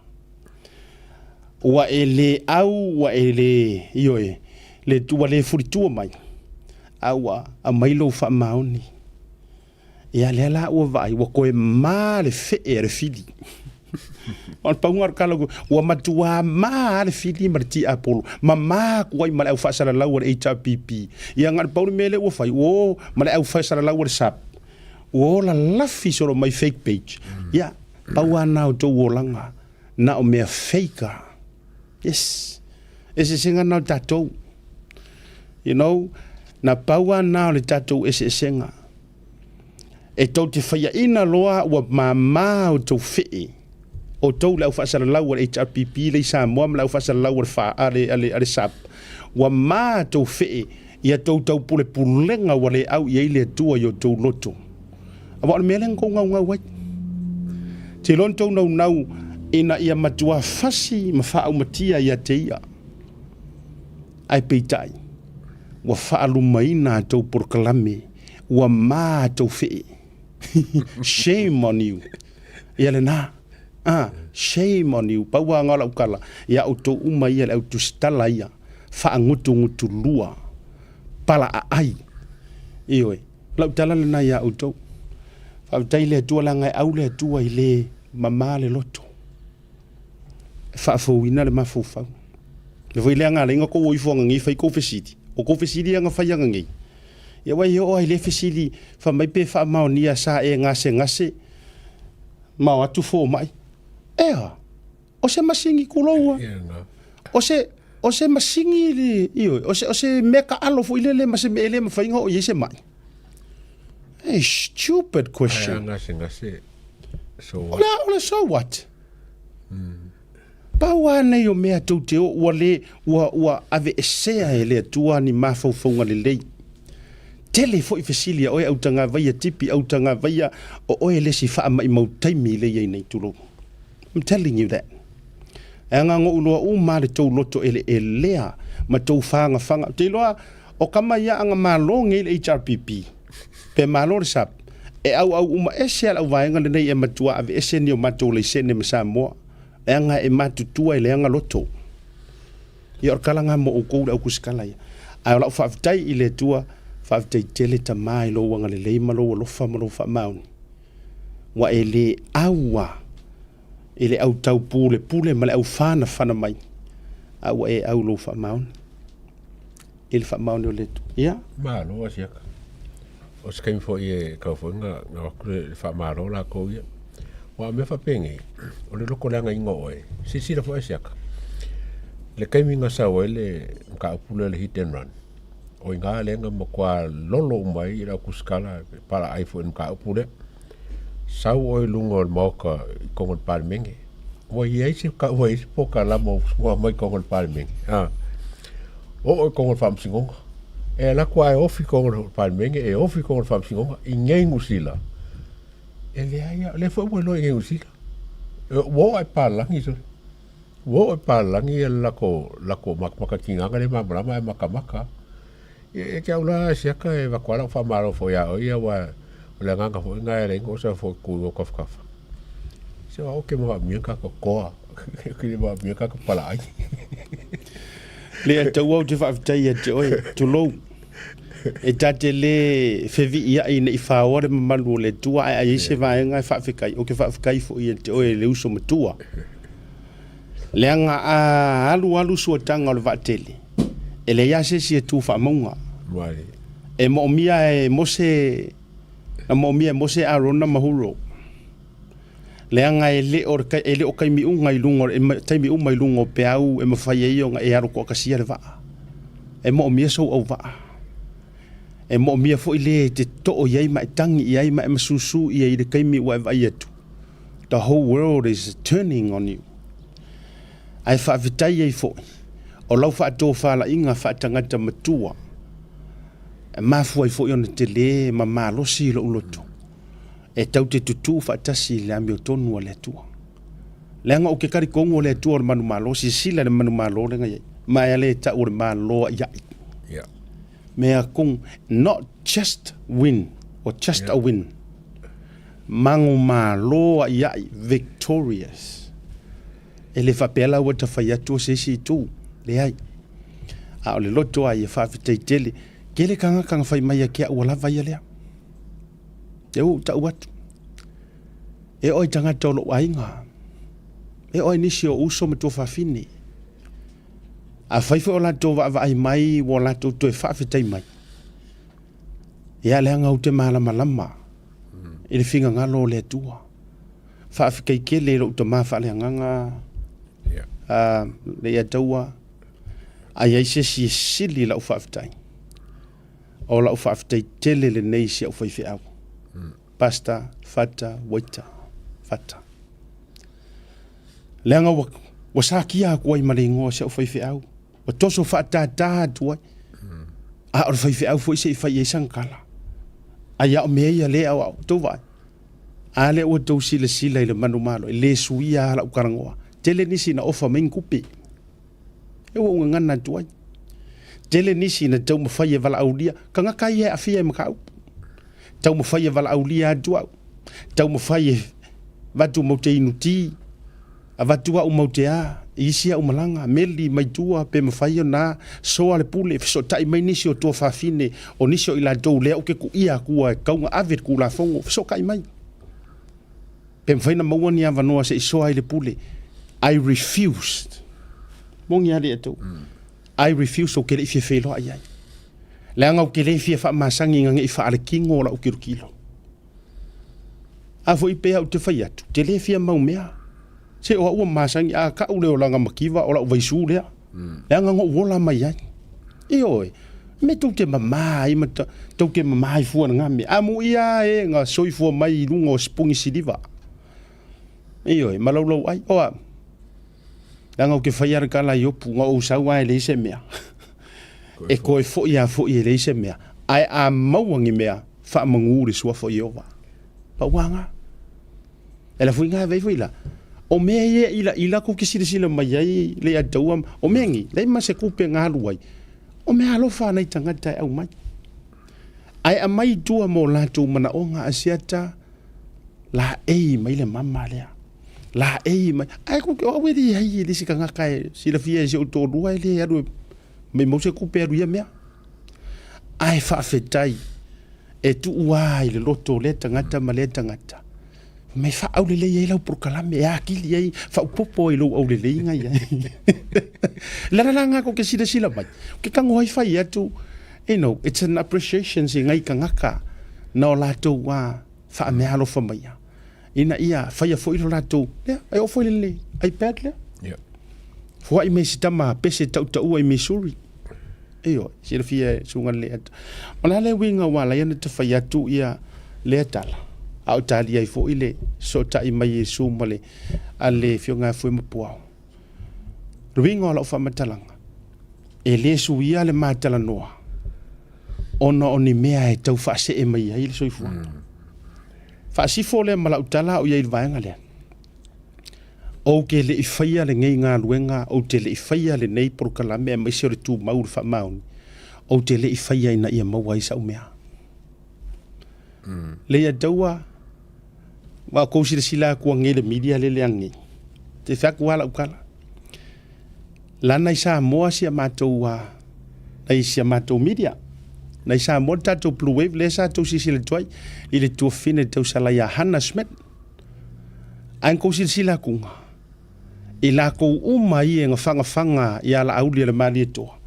Ua e le au, ua e le, ioe, le, ua le fulitua mai. A ua aumai lou faamaoni. Ia lea la ua vaai, ua toe ma le fee a le fili. O le pauga o le tala, ua matuā ma lava le fili ma le tiapolo, ma ma atu ai ma le au faasalalau a le HRPP. Ia na o le pau le mea lea ua fai, ua o ma le au faasalalau a le SAP, ua o lalafi solo mai fake page. Ia, pau lava lena o tou olaga, na o mea fake lava. Yes. Eseesega lena o tatou. You know, na pau lava lena o le tatou eseesega. E tou te faiaina loa ua mama outou fee, outou le au faasalalau a le HRPP le i Samoa ma le au faasalalau a le, fa, a le, a le, a le SAP, ua ma tou fee ia tou taupulepulega ua le au i ai le Atua i outou loto. Aua o le mea lea na tou naunau ai. Te iloa na tou naunau ina ia matua fasi ma faaumatia ia te ia. Ae peitai, ua faalumaina a tou polokalame, ua ma a tou fee. Shame on you. Ia lena. Ah, shame on you. Pau lava o lau tala, ia outou uma ia le au tusitala ia, faagutugutulua, palaaai. Ioe. Lau tala lena ia outou. Faafetai i le Atua leaga e au le Atua i le mama le loto. E faafouina le mafaufau. Le foi lea nga lenga kou ifo anga ngei fai kou fesili. O kou fesili anga fai anga ngei. Ia wai o ai le fesili fa mai pe fa maonia sa e ngase ngase ma o atu fo mai. Ea, o se masingi kuloua. O se o se masingi le ioe, o se o se mea kaalo foi lele ma se mea e le mafai ona oo i ai se mai. A stupid question.
Ae a gasegase, so
what? O le a, o le so what? Pau lava nei o mea tou te o ua le, ua, ua aveesea e le Atua ni mafaufauga lelei. Tele foi fesili a oe autagavaia tipi, autagavaia o oe le isi faamaimau taimi le i ai nei, tulou. I'm telling you that. E aga goʻu loa uma le tou loto eleelea ma tou fagafaga. Ou te iloa o kama ia aga malo nei le HRPP pe malo le SAP e auau uma ese a le auvaega lenei e matua aveese ni o matou laisene ma Samoa e aga e matutua e leaga loto. Ia o le tala lena mo outou le au kusikala ia. Ae o lau faafetai i le Atua, faafetai tele Tama i lou agalelei ma lou alofa ma lou faamaoni. Ua e le au a i le au taupulepule ma le au fanafana mai, a ua e au lou faamaoni i le faamaoni o le Atua. Ia.
Malo asiaka. O se taimi foi e tau foi na na avatu le faamalo latou ia. Aua o mea faapenei, o le lotoleagaina o oe, silasila foi asiaka, le taimi na sau ai le mataupu lea o le hit and run, o i ina lea na matua lolo uma ai le au tusitala e palaai foi i le mataupu lea. Sau oe i luga o le Maota i totonu o le Palemene, ua i ai se ua i ai se polokalama ua aumai i totonu o le Palemene, a, oo i totonu o le Faamasinoga. E alu atu lava e ofi i totonu o le Palemene, e ofi i totonu o le Faamasinoga i inei i Niu Sila, e leai lava, o lea foi ua iloa i inei i Niu Sila. Ua oo lava i papalagi sole. Ua oo i papalagi le latou latou matamata le malamalama ae matamata lava. Ia te au la siaka e avatu lava lau faamalo foi ia oe ia aua o le agaga foi lena e ala ai ona ou sau foi tu i ou tafatafa. Se o au ou te manaomia ni tagata toa, ou te le manaomia ni tagata palaai.
Le Atua ou te faafetai ia te oe, tulou. E ta te le feviiai ne i faoa le mamalu o le Atua, ae a i ai se vaega e faafetai, ou te faafetai foi ia te oe le uso matua. Leaga a alu alu suataga o le vaatele, e leai lava se isi e tu faamauga. E moomia e Mose, na moomia e Mose Arona ma Huro. Leaga e le o e le o taimi uma i luga e taimi uma i luga o peau e mafai ai ona e alo toatasia le vaa. E moomia sou auvaa. E moomia foi le e te too i ai ma e tagi i ai ma e masusu i ai i le taimi ua e vaai atu. The whole world is turning on you. Ae faafetai ai foi, o lau faatofalaiga faatagata matua, e mafua ai foi ona tele ma malosi i lou loto, e tau te tutū faatasi i le amiotonu a le Atua. Leaga ou te talitonu o le Atua o le manumalo, silasila i le manumalo lea na i ai, ma e ale tau o le malo aiai.
Yeah.
Mea kong, not just win, or just a win. Manumalo aiai, victorious. E le faapea la ua ta fai atu o se isi itu, leai. A o le loto lava ia faafetai tele. Tele tagata na fai mai ia te au ua lava ia lea. Lea ua ou tau atu. E oo i tagata o lou aiga. E oo i nisi o uso ma tuafafine. Afai foi o latou vaavaai mai ua latou toe faafetai mai, ia leaga ou te malamalama i le finagalo o le Atua. Faafetai tele i lou tama faaleagaga Leiataua, a i ai se isi e sili lau faafetai, o lau faafetai tele lenei i si au faifeau, Pastor Fata Waita Fata. Leaga ua, ua sakia atu ai ma le igoa o si au faifeau, ua toso faatātā atu ai. A o le faifeau foi se i fai i ai sana tala. Ai a o mea ia lea o au, tou vaai. A lea ua tou silasila i le manumalo, e le suia lava lau talanoa. Tele nisi na ofa mai ni tupe. E ua ou gagana atu ai. Tele nisi na taumafai e valaaulia, tagata ia e aafia i mataupu. Taumafai e valaaulia atu au. Taumafai e avatu mau te inu ti, avatu au mau te a, i isi au malaga, meli mai tua pe mafai ona soa le pule, fesootai mai nisi o tuafafine, o nisi o i latou lea ou te kuia atua e tatau ona ave le Tulafono, fesootai mai. Pe mafai ona maua ni avanoa se i soa ai le pule. I refused. Moni a le tou. I refused, ou te le i fia feiloai ai. Leaga ou te le fia faamasani ina ne i faaletino lau tilotilo. A foi pea ou te fai atu, te le fia mau mea. Se o au ua masani, a tau le olaga mativa o lau vaisu lea. Leaga na ou ola mai ai. Ioe, me tou te mama ai ma tou te mama ai fua i lena mea. Amuia e na soifua mai i luga o sipuni siliva. Ioe, ma laulau ai. O a, leaga ou te faia le tala i Iopu, na ou sau lava e leai se mea. E toe foi lava foi e leai se mea. Ae a maua ni mea, faamanu le suafa o Ieova. Pau lava lena. E la foi ngā vei foi la. O mea ia ila ila kou te silasila mai ai le ia taua, o mea nei, leai ma se kupe ngā alu ai. O mea alofa a nai tagata e aumai. Ae aumai i tua mo latou manaoga asiata, laei mai le mama lea. Laei mai. Ae kou te, o au e leai e le isi tagata e silafia e si ou toalua e le alu e maimau se kupe e alu i ia mea. Ae faafetai e tuu lava i le loto o lea tagata ma lea tagata. Fai mai, faaaulelei ai lau polokalame, e atili ai, faaopoopo ai i lou auleleiga ia. Le ala la lena tou te silasila mai, ou te tago ai fai atu, you know, it's an appreciation i nai tagata na o latou faameaalofa maia, ina ia faia foi lo latou, lea, e oo foi i le iPad lea.
Yeah.
Foai mai si tama pese tautaua i Missouri. Ioe, silafia e susuga lelei atu. O le a le uiga ua ala ai ona tafai atu ia lea tala, a o talia ai foi le fesootai mai Iesu ma le a le Afioga ia Fuemapuao. O le uiga o lau faamatalaga, e le suia le ma talanoa ona o ni mea e tau faasee mai ai le soifuaga. Faasifo lea ma lau tala a o i ai i le vaega lea. Ou te le i faia lenei galuega, ou te le i faia lenei polokalame aemaise o le tumau i le faamaoni, ou te le i faia ina ia maua ai sau mea. Leiataua, ua outou silasila atu anei i le media lele anei, te fai atu lava lau tala, lana i Samoa si a matou, nai si a matou media, nai Samoa le tatou Blue Wave lea sa outou silasila atu ai i le tuafafine tausala ia Hannah Smith. Ae na tou silasila atu i latou uma ia na fagafaga ia Laauli e le Malietoa,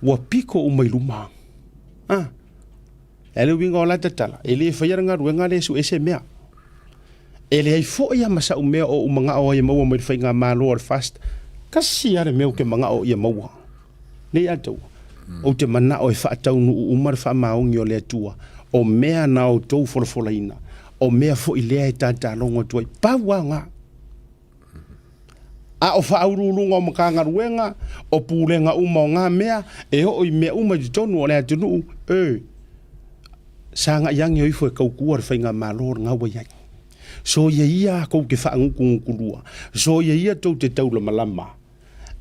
ua piko uma i luma. A, e le uiga o la tatala, e le faia le galuega lea e sue se mea. E leai foi lava ma sau mea o ou manao ai e maua mai le faigamalo a le FAST. Tasi lava le mea ou te manao ia maua. Nei a taua. Ou te manao e faataunuu uma le faamaoni o le Atua, o mea na outou folafolaina, o mea foi lea e tatalogo atu ai. Pau lava na. A o faauluuluga o Matagaluega, o pulega uma o na mea, e oo i mea uma i totonu o le atunuu, e, sagai ane o ifo e tautua le faigamalo lena ua i ai. Soia ia tou te faagutugutu soia ia tou te taulamalama,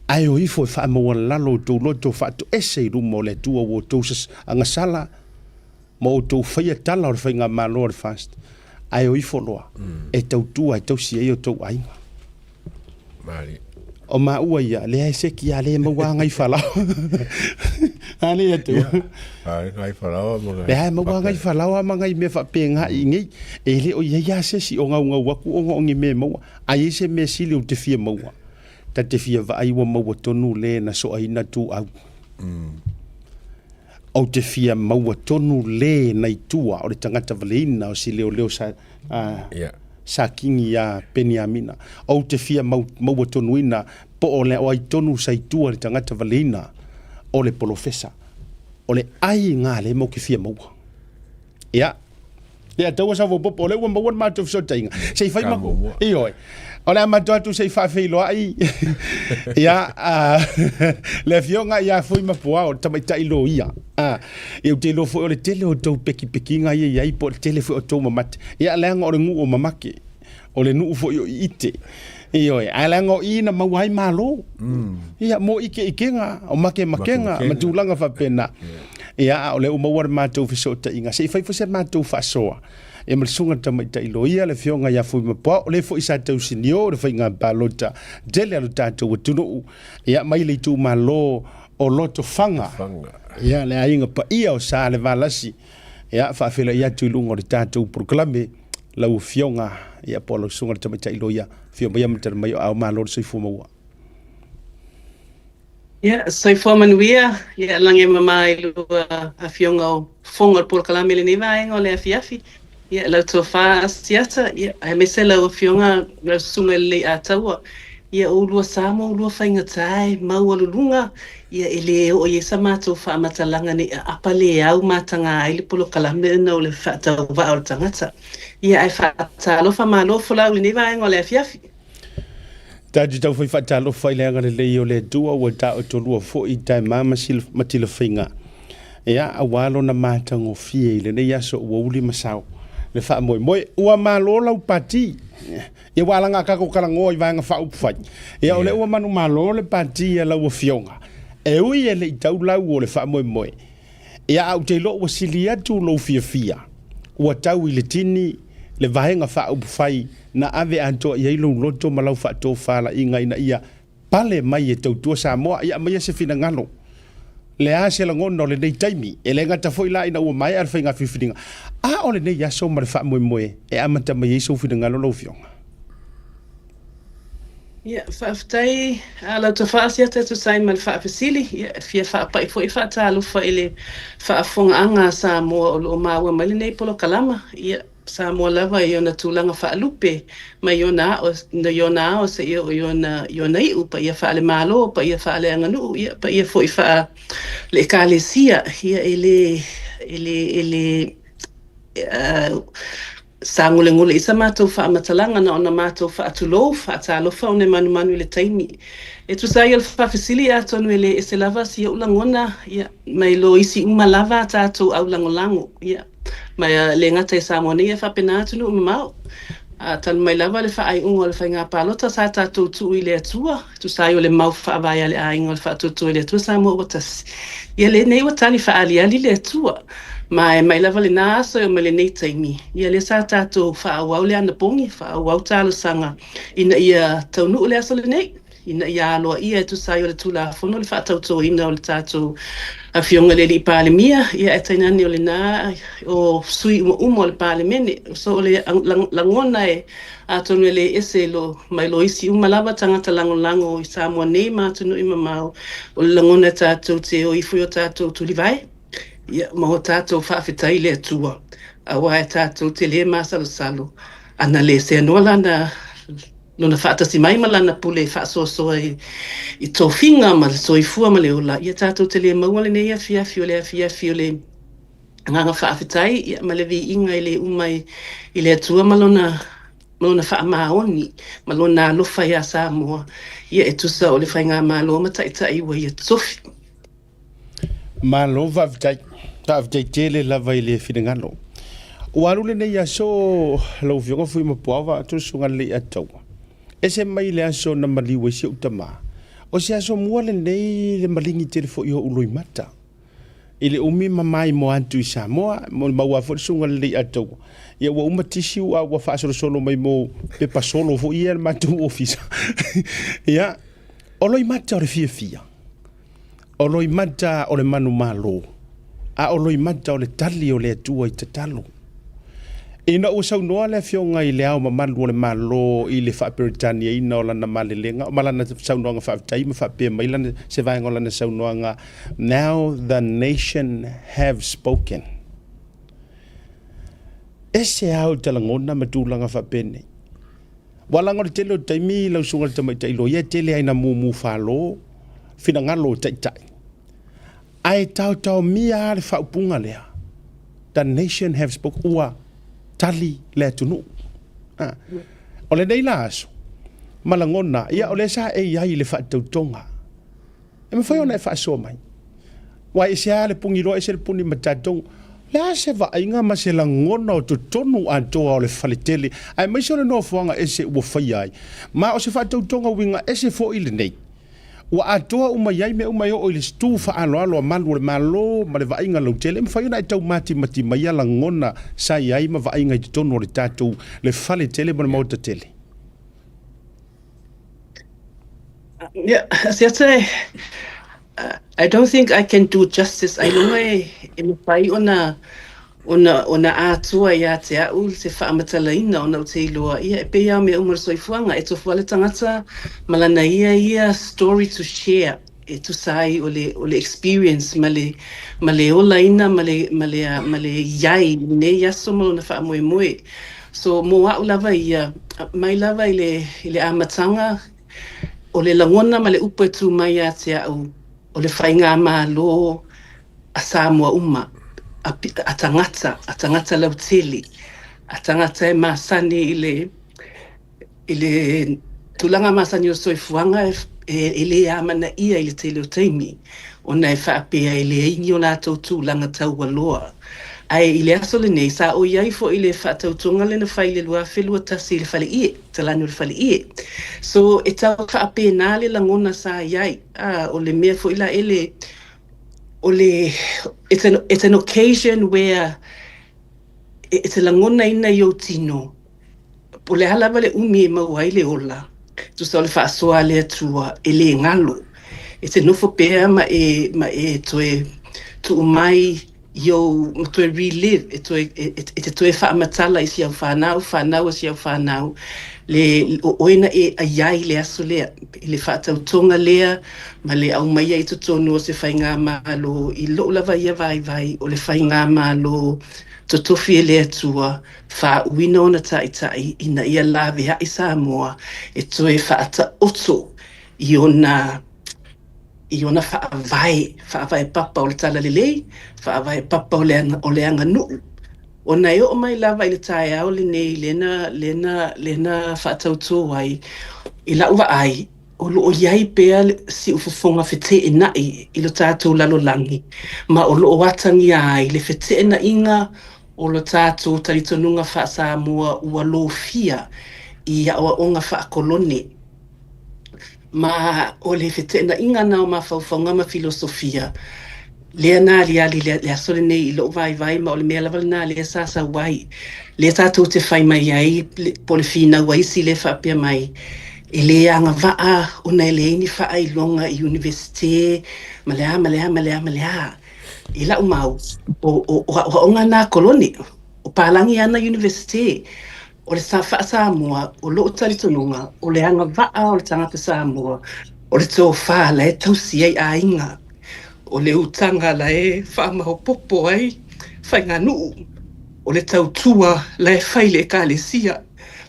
Ae o ifo e faamaualalo outou loto faatoese i luma o le Atua ua outou agasala ma outou faia tala o le faigamalo a le FAST. Ae o ifo loa e tautua e tausi ai outou aiga.
Malie.
O maua ia, lea e seki a le maua agai falao. Ale atu.
Ai ngai falaoa ma
ngai. Le maua ngai falaoa ma ngai mea faapena i nei. E le o iai lava se isi o gaugau atu ona o ni mea e maua. A i ai se mea sili ou te fia maua, ta te fia vaai ua maua tonu le na soaina tuau. Ou te fia maua tonu le na i tua o le tagata valeina o si leoleo sa, sa kini iā Peniamina. Ou te fia mau, maua tonuina po o le o ai tonu sa i tua le tagata valeina o le polofesa. O le ai ngā le mau ke fia maua. Ia, Ia, taua sa faaopoopo, o lea ua maua le matou fesootaiga. Se i fai ma... Ioe. O le a matou atu se i faafeiloai. Ia, le afioga ia Fuimapuao, le tamaitai loia. Ia, ou te iloa foi o le tele o tou pekipekiga ia i ai, po o le tele foi o tou mamate. Ia, leaga o le nuu o mamake. O le nuu foi o Iite. Ioe, ae leaga o i na maua ai malo. Ia, mo ikeikega, o makemakega, ma tulaga faapena. Ia, a o lea ua maua le matou fesootaiga, se i fai foi se matou faasoa. Ia ma le susuga i le tamaitai loia, le afioga ia Fuimapuao, o le foi sa tausinio le faiga palota tele a lo tatou atunuu, ia, mai le itumalo o Lotofaga. Ia, le aiga paia o Salevalasi. Ia, faafeiloai atu i luga o le tatou polokalame lau afioga, ia, po o lau susuga i le tamaitai loia, afio mai ma tala mai o ao malo le soifua maua.
Ia, soifua manuia, ia lagi e mama i lua afioga o fofoga o le polokalame i lenei vaega o le afiafi. Ia, lau tofa Asiata, ia, aemaise lau afioga lau susuga i le Leiataua, ia o ulua sa ma ulua faigata e maualuluga, ia e le oo i ai sa matou faamatalaga nei aapa le au mataga ai le polokalame ona o le faatauvaa o le tagata. Ia, ae faatalofa malo folau i lenei vaega o le afiafi.
Tatou tau fai faatalofa i le agalelei o le Atua ua taotolua foi i taema ma ma tilafaiga. Ia, aua lona matagofie i lenei aso ua uli ma sao le faamoemoe. Ua malo lau pati. Ia ua alaga tatou talanoa i vaega faaupufai. Ia o lea ua manumalo le pati a lau afioga. E ui e le i tau lau o le faamoemoe. Ia ae ou te iloa ua sili atu lou fiafia, ua tau i le tini le vaega faaupufai na ave atoa i ai lou loto ma lau faatofalaiga ina ia pale mai e tautua Samoa. Ia aumaia se finagalo. Le a se lagona o lenei taimi, e le gata foi la ina ua maea le faiga filifiliga, a o lenei aso ma le faamoemoe e amata mai ai sou finagalo lau Afioga.
Ia, faafetai a lau Tofa Asiata e tusa ai ma le faafesili. Ia, e fia faapai foi faatalofa i le faafofogaaga a Samoa o lo o maua mai lenei polokalama. Ia, Samoa lava i ona tulaga faalupe, mai ona ao, i ona ao seia oo i ona, i ona iu, paia faale-Malo, paia faale-aganuu, ia, paia foi faale-Ekalesia. Ia, e le, e le, e le, Sagolegole i sa matou faamatalaga na ona matou faatulou, faatalofa ona e manumanu i le taimi. E tusa ai o le faafesili atonu e le ese lava si ou lagona, ia, mai lo isi uma lava a tatou au lagolago, ia, ma e le gata i Samoa nei ae faapena atunuu mamao. A talu mai lava le faaiuga o le faiga palota sa tatou tuu i le Atua, e tusa ai o le mau faavae a le aiga o le Faatuatua i le Atua Samoa ua tasi, ia lenei ua tali faaaliali le Atua. Ma e mai lava lena aso e oo mai lenei taimi, ia lea sa tatou faaauau le anapogi, faaauau talosaga ina ia taunuu le aso lenei, ina ia aloaia e tusa ai o le Tulafono le faatautoina o le tatou Afioga i le Alii Palemia, ia ae tainane o lena o sui umauma o le Palemene. So o le lagona e atonu e le ese lo mai lo isi uma lava tagata lagolago i Samoa nei ma atunuu e mamao, o le lagona e tatou te o ifo i o tatou tulivae. Ia, ma o tatou faafetai i le Atua, aua e tatou te le masalosalo, a na le seanoa lana, lona faatasi mai ma lana pule e faasoasoa i, i tofiga ma le soifua ma le ola, ia tatou te le maua lenei afiafi o le afiafi o le agaga faafetai, ia, ma le viiga e le uma i, i le Atua ma lona ma lona faamaoni ma lona alofa iā Samoa, ia e tusa o le faigamalo ma taitai ua ia tofi.
Malo faafetai. Faafetai tele lava i le finagalo. Ua alu lenei aso lau Afioga Fuimapuava atu le Susuga lelei Ataua. Ese mai le aso na maliu ai si ou tama. O se aso mua lenei le maligi tele foi o ou loimata. I le umi ma maimoa atu i Samoa, molimau lava foi le Susuga lelei Ataua. Ia ua uma tisiu a ua faasolosolo mai mo pepa solo foi ia a le matou ofisa. Ia, o loimata o le fiafia. O loimata o le manumalo, a o loimata o le tali o le Atua i tatalo. Ina ua saunoa le Afioga i Le Ao Mamalu o le Malo i le faa-Peretaniaina o lana malelega ma lana saunoaga faafetai ma faapea mai lana, se vaega o lana saunoaga, Now the nation have spoken. Ese lava o ta lagona ma tulaga faapenei. Ua laga o le tele o taimi lau susuga i le tamaitai loia e tele ai na mumu falo finagalo o taitai. Ae taotaomia lava le faaupuga lea, The nation have spoken, ua tali le atunuu. A. O lenei la aso, ma lagona, ia o lea sa e i ai i le faatautoga. E mafai ona e faasoa mai. Aua e ese lava le puniloa, ese le puni ma tatou. O le a se vaaiga ma se lagona o totonu atoa o le faletele, aemaise o le nofoaga ese ua faia ai. Ma o se faatautoga uiga ese foi lenei. Ua atoa uma i ai mea uma e oo i le tu faaaloalo a malu o le Malo ma le vaaiga lautele. E mafai ona e taumatimati mai ia lagona sa i ai ma vaaiga i totonu o le tatou le fale tele ma le maota tele.
Yeah, Asiata, I don't think I can do justice. Ailoga e mafai ona ona ona atoa ia te au se faamatalaina ona ou te iloa, ia, e pei lava o mea uma o le soifuaga, e tofu lava le tagata ma lana ia ia story to share e tusa ai o le o le experience ma le ma le olaina ma le ma le ma le i ai i lenei aso ma lona faamoemoe. So mo au lava ia, mai lava i le i le amataga, o le lagona ma le upu e tu mai ia te au, o le faigamalo a Samoa uma, a, a tagata, a tagata lautele, a tagata e masani i le, i le tulaga masani o le soifuaga e, e, e le amanaia i le tele o taimi, ona e faapea e leai ni o latou tulaga taualoa. Ae i le aso lenei, sa ou i ai foi i le faatautoga lea na fai i le 2021 i le faleie, talani o le faleie. So, e tau faapena le lagona sa i ai. A, o le mea foi la ele, o le, it's an occasion where e te lagonaina i ou tino, po o le a lava le umi e maua ai le ola, tusa o le faasoa a le Atua, e le galo. E te nofo pea ma e, ma e toe tuu mai i ou, ma toe relive, e, toe, e, e, e te toe faamatala i si au fanau, fanau a si au fanau, le, o oe na e ai ai le aso lea, i le faatautoga lea, ma le aumaia i totonu o se faigamalo, i lou lava ia vaivai, o le faigamalo totofi e le Atua, faauuina ona taitai ina ia laveai Samoa e toe faataoto i ona i ona faavae, faavae papa o le talalelei, faavae papa o le, o le aganuu. Ona e oo mai lava i le taeao lenei lena, lena, lena faatautō ai, i lau vaai, o lo o i ai pea siufofoga feteenai i lo tatou lalolagi, ma o lo o atagia ai le feteenaiga o lo tatou talitonuga faa-Samoa ua lofia i aoaoga faakolone. Ma o le feteenaiga na o mafaufauga ma filosofia lea na aliali le, le aso lenei i lou vaivai, ma o le mea lava lena lea sa sau ai, lea tatou te fai mai ai, po o le finau a isi lea faapea mai, e le agavaa ona e leai ni faailoga i Iunivesite ma le a ma le a ma le a ma le a. I lau mau, o, o, o aoaoga na a kolone, o palagi ana Iunivesite. O le sa faa-Samoa, o lou talitonuga, o le agavaa o le tagata Samoa, o le tofa la e tausi ai aiga, o le utaga la e faamaopoopo ai faiganuu, o le tautua la e fai i le Ekalesia.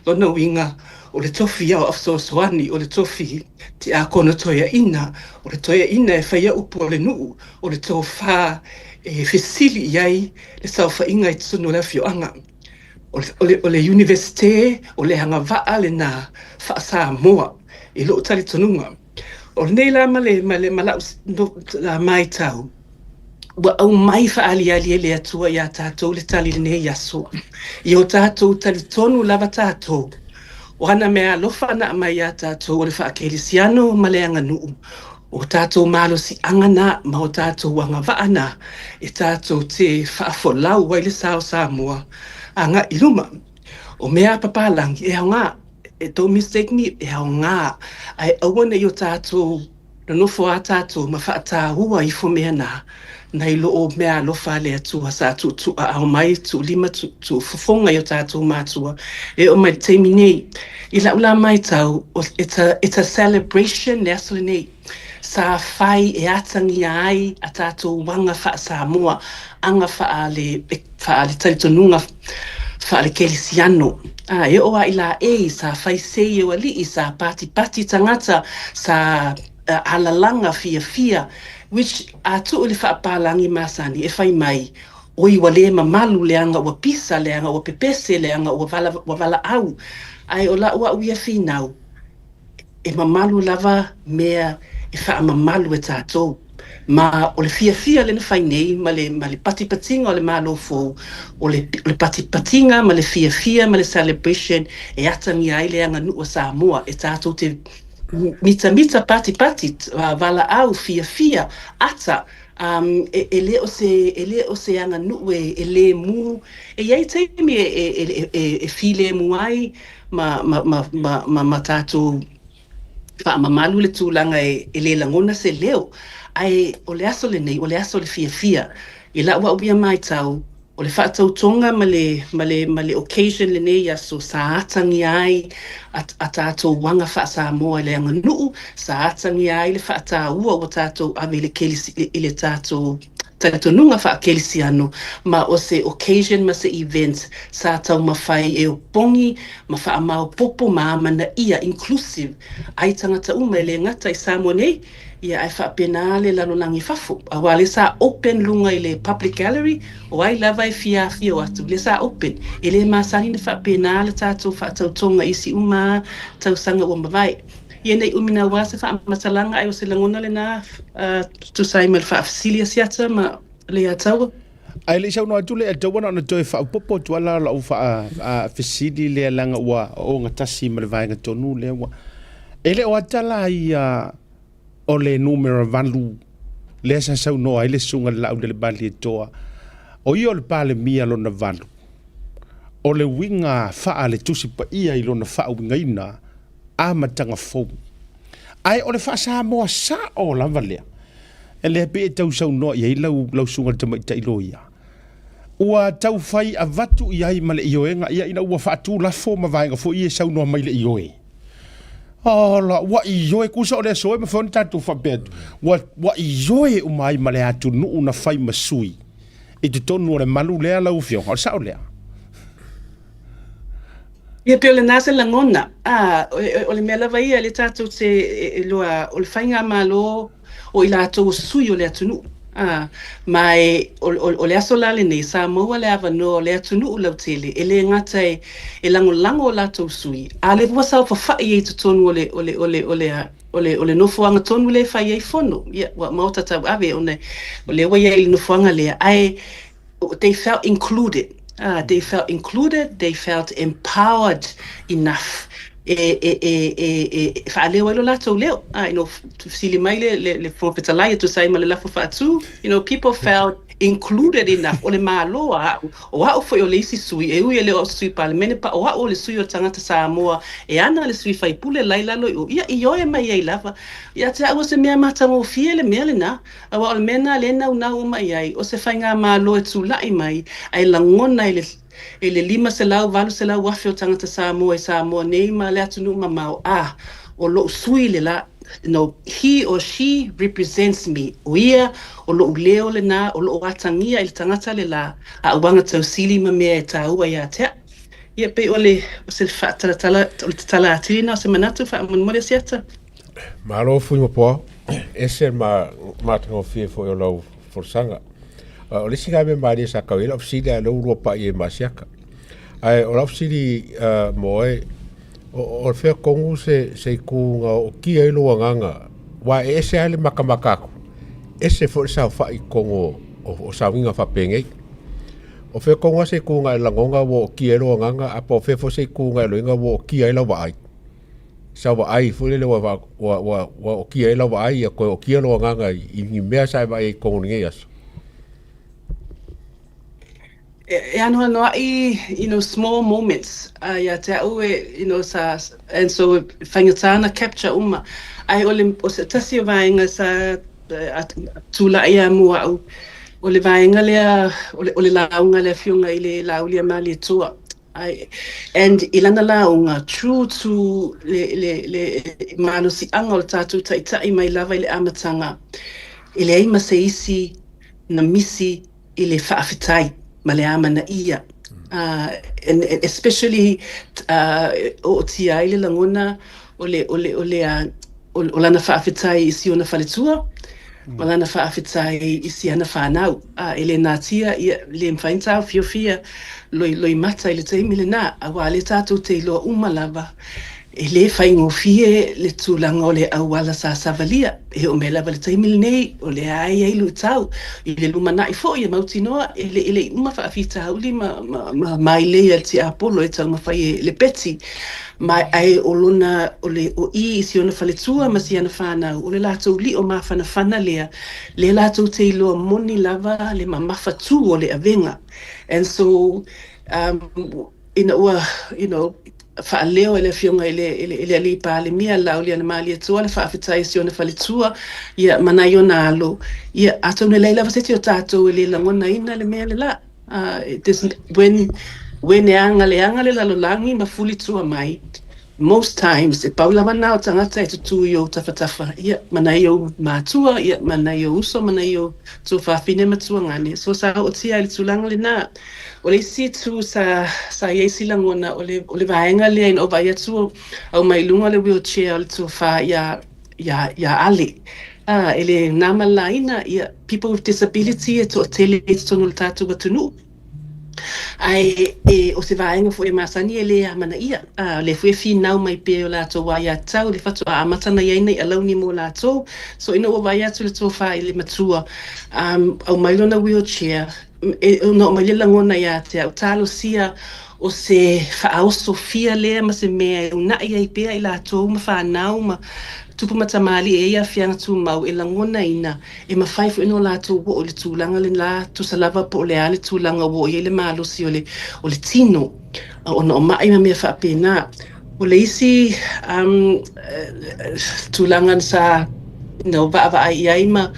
Lona uiga, o le tofi aoao fesoasoani, o le tofi tiakono toeaina, o le toeaina e faia upu o le nuu, o le tofa e fesili i ai le saofaiga i totonu o le afioaga. O le, o le, o le Iunivesite, o le agavaa lena faa-Samoa i lou talitonuga. O lenei la ma le, ma le, ma lau no, matau, ua aumai faaaliali e le Atua iā tatou le tali i lenei aso. Ia o tatou talitonu lava tatou, o ana meaalofa na aumai iā tatou o le faakerisiano ma le aganuu, O tatou malosiaga na ma o tatou agavaa na e tatou te faafolau ai le sa o Samoa agai i luma. O mea a papalagi, e aoga, don't mistake me, e aoga, ae aua ne i o tatou Nonofo a tatou ma faataua ifo mea na, nai lo o meaalofa a le Atua sa tuutuuaao mai, tuulima, tuufofoga i o tatou matua e oo mai i le taimi nei. I lau la matau, it's a, it's a celebration le aso lenei sa fai e atagia ai a tatou aga faa-Samoa, aga faale, faale-talitonuga faale-kerisiano. A, e oo lava i laei, sa fai sei e alii, sa patipati tagata, sa alalaga fiafia, which a tuu i le faapalagi masani e fai mai, oi ua le mamalu leaga ua pisa, leaga ua pepese, leaga ua, vala, ua valaau. Ae o lau au ia finau, e mamalu lava mea e faamamalu e tatou. Ma o le fiafia lea na fai nei ma le patipatiga o le Malo fou, o le patipatiga ma le fiafia ma le celebration e atagia ai le aganuu a Samoa e tatou te mitamita patipati, valaau, fiafia, ata, e le o se e le o se aganuu e lemu. E iai taimi e filemu ai ma tatou faamamalu le tulaga e le lagona se leo. Ae o le aso lenei, o le aso le fiafia. I lau au ia matau, o le faatautoga ma le occasion lenei aso sa atagia ai a tatou aga faa-Samoa i le aganuu, sa atagia ai le faataua ua tatou ave i le, i le tatou talitonuga faakerisiano, ma o se occasion ma se event sa taumafai e opogi ma faamaopopo ma amanaia inclusive ai tagata uma e le gata i Samoa nei, ia ae faapena le lalolagi fafo. Aua le sa open luga i le public gallery, o ai lava e fia afio atu, le sa open. E le masani na faapena le tatou faatautoga isi uma tausaga ua mavae. Ia nei umi naua se faamatalaga ai o se lagona lena tusa ai ma le faafesili a Siata ma le Ataua.
Ae le i saunoa atu le Ataua na ona toe faaopoopo atu ala lau faafesili lea leaga ua ogatasi ma le vaega tonu lea ua. E le o ata la ia o le numera 8 lea sa saunoa ai le susuga i le Laaulialemalietoa. O ia o le Palemia lona 8. O le uiga faa le Tusi Paia i lona faauigaina amataga fou. Ae o le faasamoa sao lava lea. E lea pe e tau saunoa i ai lau susuga i le tamaitai loia. Ua tau fai avatu i ai ma le ioega ia ina ua faatulafo ma vaega foi e saunoa mai le ioe. Ala, ua ioe kusa o le aso e mafai ona tatou faapea atu. Ua ioe uma ai ma le atunuu na fai ma sui i totonu o le malu lea lau afioga. O le sao lea.
Ia pei o lena se lagona. A, o le mea lava ia le tatou te e loa o le faigamalo o i latou o sui o le atunuu. A, ma e, o le aso la lenei, sa maua le avanoa o le atunuu lautele, e le gata e lagolago o latou sui, a le ua saofafai ai i totonu o le nofoaga tonu le fai ai fono. Ia, ua maota tauave ona o lea ua iai i le nofoaga lea. Ae, they felt included. They felt included, they felt empowered enough e faaleo ai lo latou leo. Fesili mai le Fofoga Fetalai e tusa ai ma le lafo faatu, people felt included enough. O le Malo a au, o au foi o le isi sui, e ui e le o au sui Palemene, pa o au o le sui o tagata Samoa, e ana le sui faipule lai lalo i o, ia i oe mai ai lava. Ia te au o se mea matagofie le mea lena. Aua o le mea na le naunau uma i ai, o se faigamalo e tula'i mai, ae lagona e le 500, 800 afe o tagata Samoa i Samoa nei ma le atunuu mamao, a, o lo'u sui le la, no, he or she represents me. O ia, o lo'u leo lena, o lo'u atagia i le tagata le la, a uaga tausili ma mea e tāua ia te au. Ia pei o le o se faatalatala, o le tatala atili na o se manatu faamolemole Siata.
Malo fui ma poa, ese ma matagofie foi o lau folasaga. O le isi mea malie sa kau i lau fesili a lea ua lua pa'i ai ma Asiata. Ae o lau fesili mo oe, o le fea tonu se ituga o kia ai lou agaga, aua e ese lava le matamata atu, ese foi le saofa'i i totonu o sauniga faapenei. O fea tonu lava se ituga e lagona ua ootia ai lou agaga, a po o fea foi se ituga e loiga ua ootia ai lau vaai? Sau vaai foi lele ua ootia ai lau vaai ia toe ootia lou agaga i ni mea sa e vaai ai i totonu o lenei aso.
E anoanoai, you know, small moments ia te au e, you know, sa, and so e faigata ona capture uma. Ae o le, o se tasi o vaega sa tulai lava mo au, o le vaega lea, o le, o le lauga a le Afioga i le Laauliamalietoa. Ai, and i lana lauga, true to le, le, le malosiaga o le tatou Taitai mai lava i le amataga, e leai ma se isi na misi i le faafetai ma le amanaia, and especially ootia ai le lagona o le o le o le o lana faafetai i si ona faletua ma lana faafetai i si ana fanau. E le natia, ia, le mafai ona taofiofia loimata i le taimi lena, aua o lea tatou te iloa uma lava E le faigofie le tulaga o le auala sa savalia. E oo mai lava i le taimi lenei, o lea e i ai luitau. I le lumanai foi e mautinoa, e le i uma faafitauli ma mailei a le tiapolo e taumafai e lepeti. Ma ae o lona, o le, o i i si ona faletua ma si ana fanau, o le latou lio mafanafana lea, lea latou te iloa moni lava le mamafatu o le avega. And so, um, ina ua, you know, faaleo e le Afioga i le, i le Alii Palemia Laaulialemalietoa le faafetai i si ona faletua, ia, ma nai ona alo, ia, atonu e leai lava se isi o tatou e le lagonaina le mea le la. There's, when, when e agaleaga le lalolagi ma fulitua mai, most times, e pau lava na o tagata e tutū i ou tafatafa, ia, ma nai ou matua, ia, ma nai ou uso, ma nai ou tuafafine ma tuagane. So sa ootia i le tulaga lena. O le isi itu sa sa i ai si lagona o le o le vaega lea ina ua vaai atu aumai i luga o le wheelchair o le tofa iā iā iā Ale. A, e le na ma le laina, ia, people with disability e toatele i totonu o le tatou atunuu. Ae e o se vaega foi e masani e le amanaia. A, o lea foi e finau mai pea i o latou aiatatau le faatoa amata ona i ai nai alauni mo latou. So ina ua vaai atu le tofa i le matua, aumai lona wheelchair, E ona oo mai le lagona ia te au, talosia o se faaoso fia lea ma se mea e unaʻi ai pea i latou ma fanau ma tupu ma tamalii e i ai aafiaga tumau e lagonaina e mafai foi ona o latou oo i le tulaga lena tusa lava po o le a le tulaga ua oo i ai le malosi o le o le tino ona o maʻi ma mea faapena. O le isi tulaga sa you know, vaavaai i ai ma,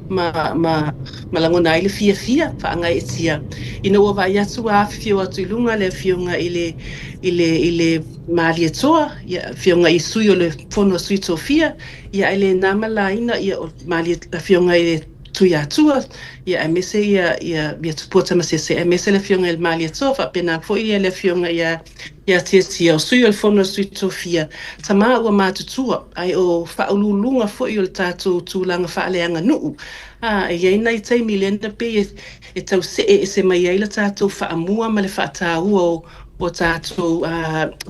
ma, ma, ma lagona ai le fiafia faagaeetia ina ua vaai atu ua afifio atu i luga le Afioga i le, i le, i le Malietoa, ia, Afioga i Sui o le Fono a Sui Tofia, ia ae le na ma laina ia o Malie, Afioga i le Tuiatua, ia aemaise ia, ia, ia Tupua Tamasese, aemaise le Afioga i le Malietoa, faapena foi ia le Afioga ia Ia Tiatia, o Sui o le Fono a Sui Tofia, tama ua matutua, ae o faauluuluga foi o le tatou tulaga faaleaganuu. A, e i ai nai taimi lea na pei e tau see ese mai ai le tatou faamua ma le faataua o o tatou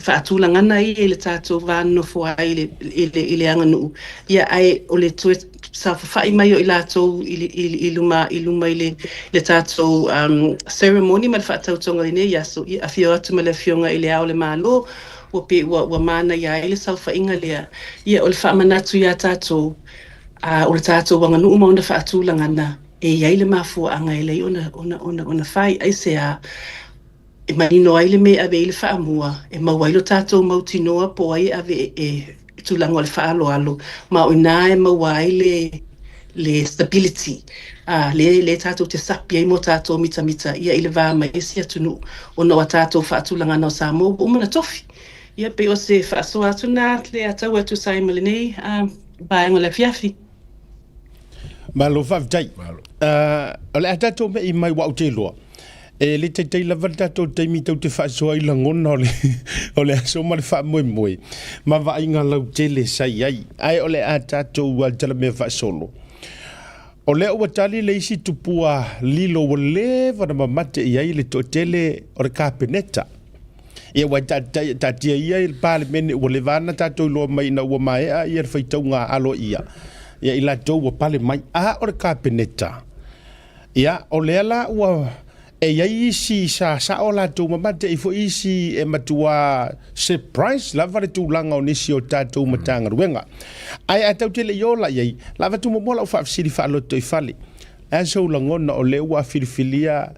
faatulagana ia i le tatou va nonofo ai i le, i le, i le aganuu. Ia, ae o le toe saofafai mai o i latou i, i, i luma, i luma i le, le tatou ceremony ma le faatautoga i lenei aso, ia afio atu ma le Afioga i Le Ao o le Malo, ua pei ua, ua manaia ai le saofaiga lea. Ia, o le faamanatu iā tatou, a, o le tatou aganuu ma ona faatulagana, e i ai le mafuaaga e leai ona, ona, ona, ona fai. Aisea? E manino ai le mea e ave ai le faamua, e maua ai lo tatou mautinoa po o ai e ave e tulaga o le faaaloalo, ma o i ina e maua ai le le stability, a, lea lea tatou te sapi ai mo tatou mitamita ia i le va ma isi atunuu ona o a tatou faatulagana o Samoa ua uma ona tofi. Ia pei o se faasoa atu lena lea tau e tusa ai ma lenei vaega o le afiafi.
Malo faafetai. O le a tatou me'i mai ua ou te iloa. E le taitai lava le tatou taimi tou te faasoa ai lagona o le, o le aso ma le faamoemoe ma vaaiga lautele sa i ai. Ae o le a tatou talamea faasolo. O lea ua tali le isi tupua lilo ua leva ona mamate i ai le toatele o le Kapeneta. Ia ua taatia ia i le Palemene ua leva ana tatou iloa mai ina ua maea ia le faitauga aloaia ia i latou ua pale mai. A o le Kapeneta, ia o lea la ua e i ai isi sa sao latou mamate i foi isi e matua surprise lava le tulaga o nisi o tatou Matagaluega. Ae a tatou te le i ola i ai, la avatu muamua lau faafesili faalotoifale. Le a sou lagona o lea ua filifilia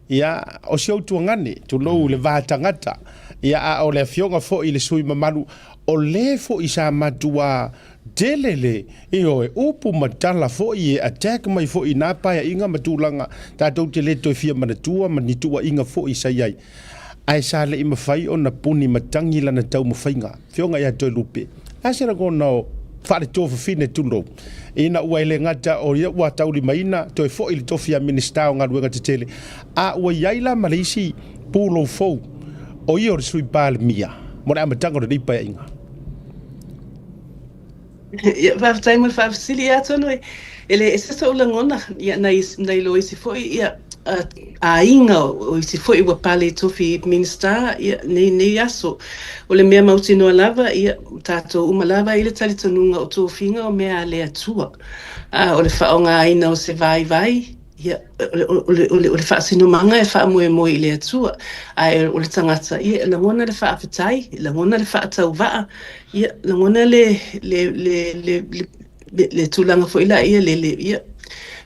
Ia, o si ou tuagane, tulou le va tagata, ia a o le afioga foi i le sui mamalu, o le foi sa matua tele le, ioe, upu ma tala foi e attack mai foi i nā paeaiga ma tulaga tatou te le toe fia manatua ma ni tuuaiga foi sa i ai. Ae sa le i mafai ona puni matangi lana taumafaiga. Afioga ia Toelupe, a se lagona o faaletofafine tulou, ina ua e le gata o ia ua taulimaina toe foi le tofi a Minisita o Galuega Tetele, a ua i ai la ma le isi pulou fou, o ia o le Sui Palemia mo le amataga o lenei paeaiga.
Ia, faafetai mo le faafesili. Ia, atonu e le ese so'u lagona, ia, nai, nai lo isi foi, ia, aiga o isi foi ua pale i tofi Minista, ia, nei, nei aso. O le mea mautinoa lava, ia, tatou uma lava i le talitonuga o tofiga o mea a le Atua. A o le faaaogaina o se vaivai, ia, o le faasinomaga e faamoemoe i le Atua. Ae o le tagata, ia, e lagona le faafetai, e lagona le faatauvaa, ia, lagona le tulaga foi la ia le, ia,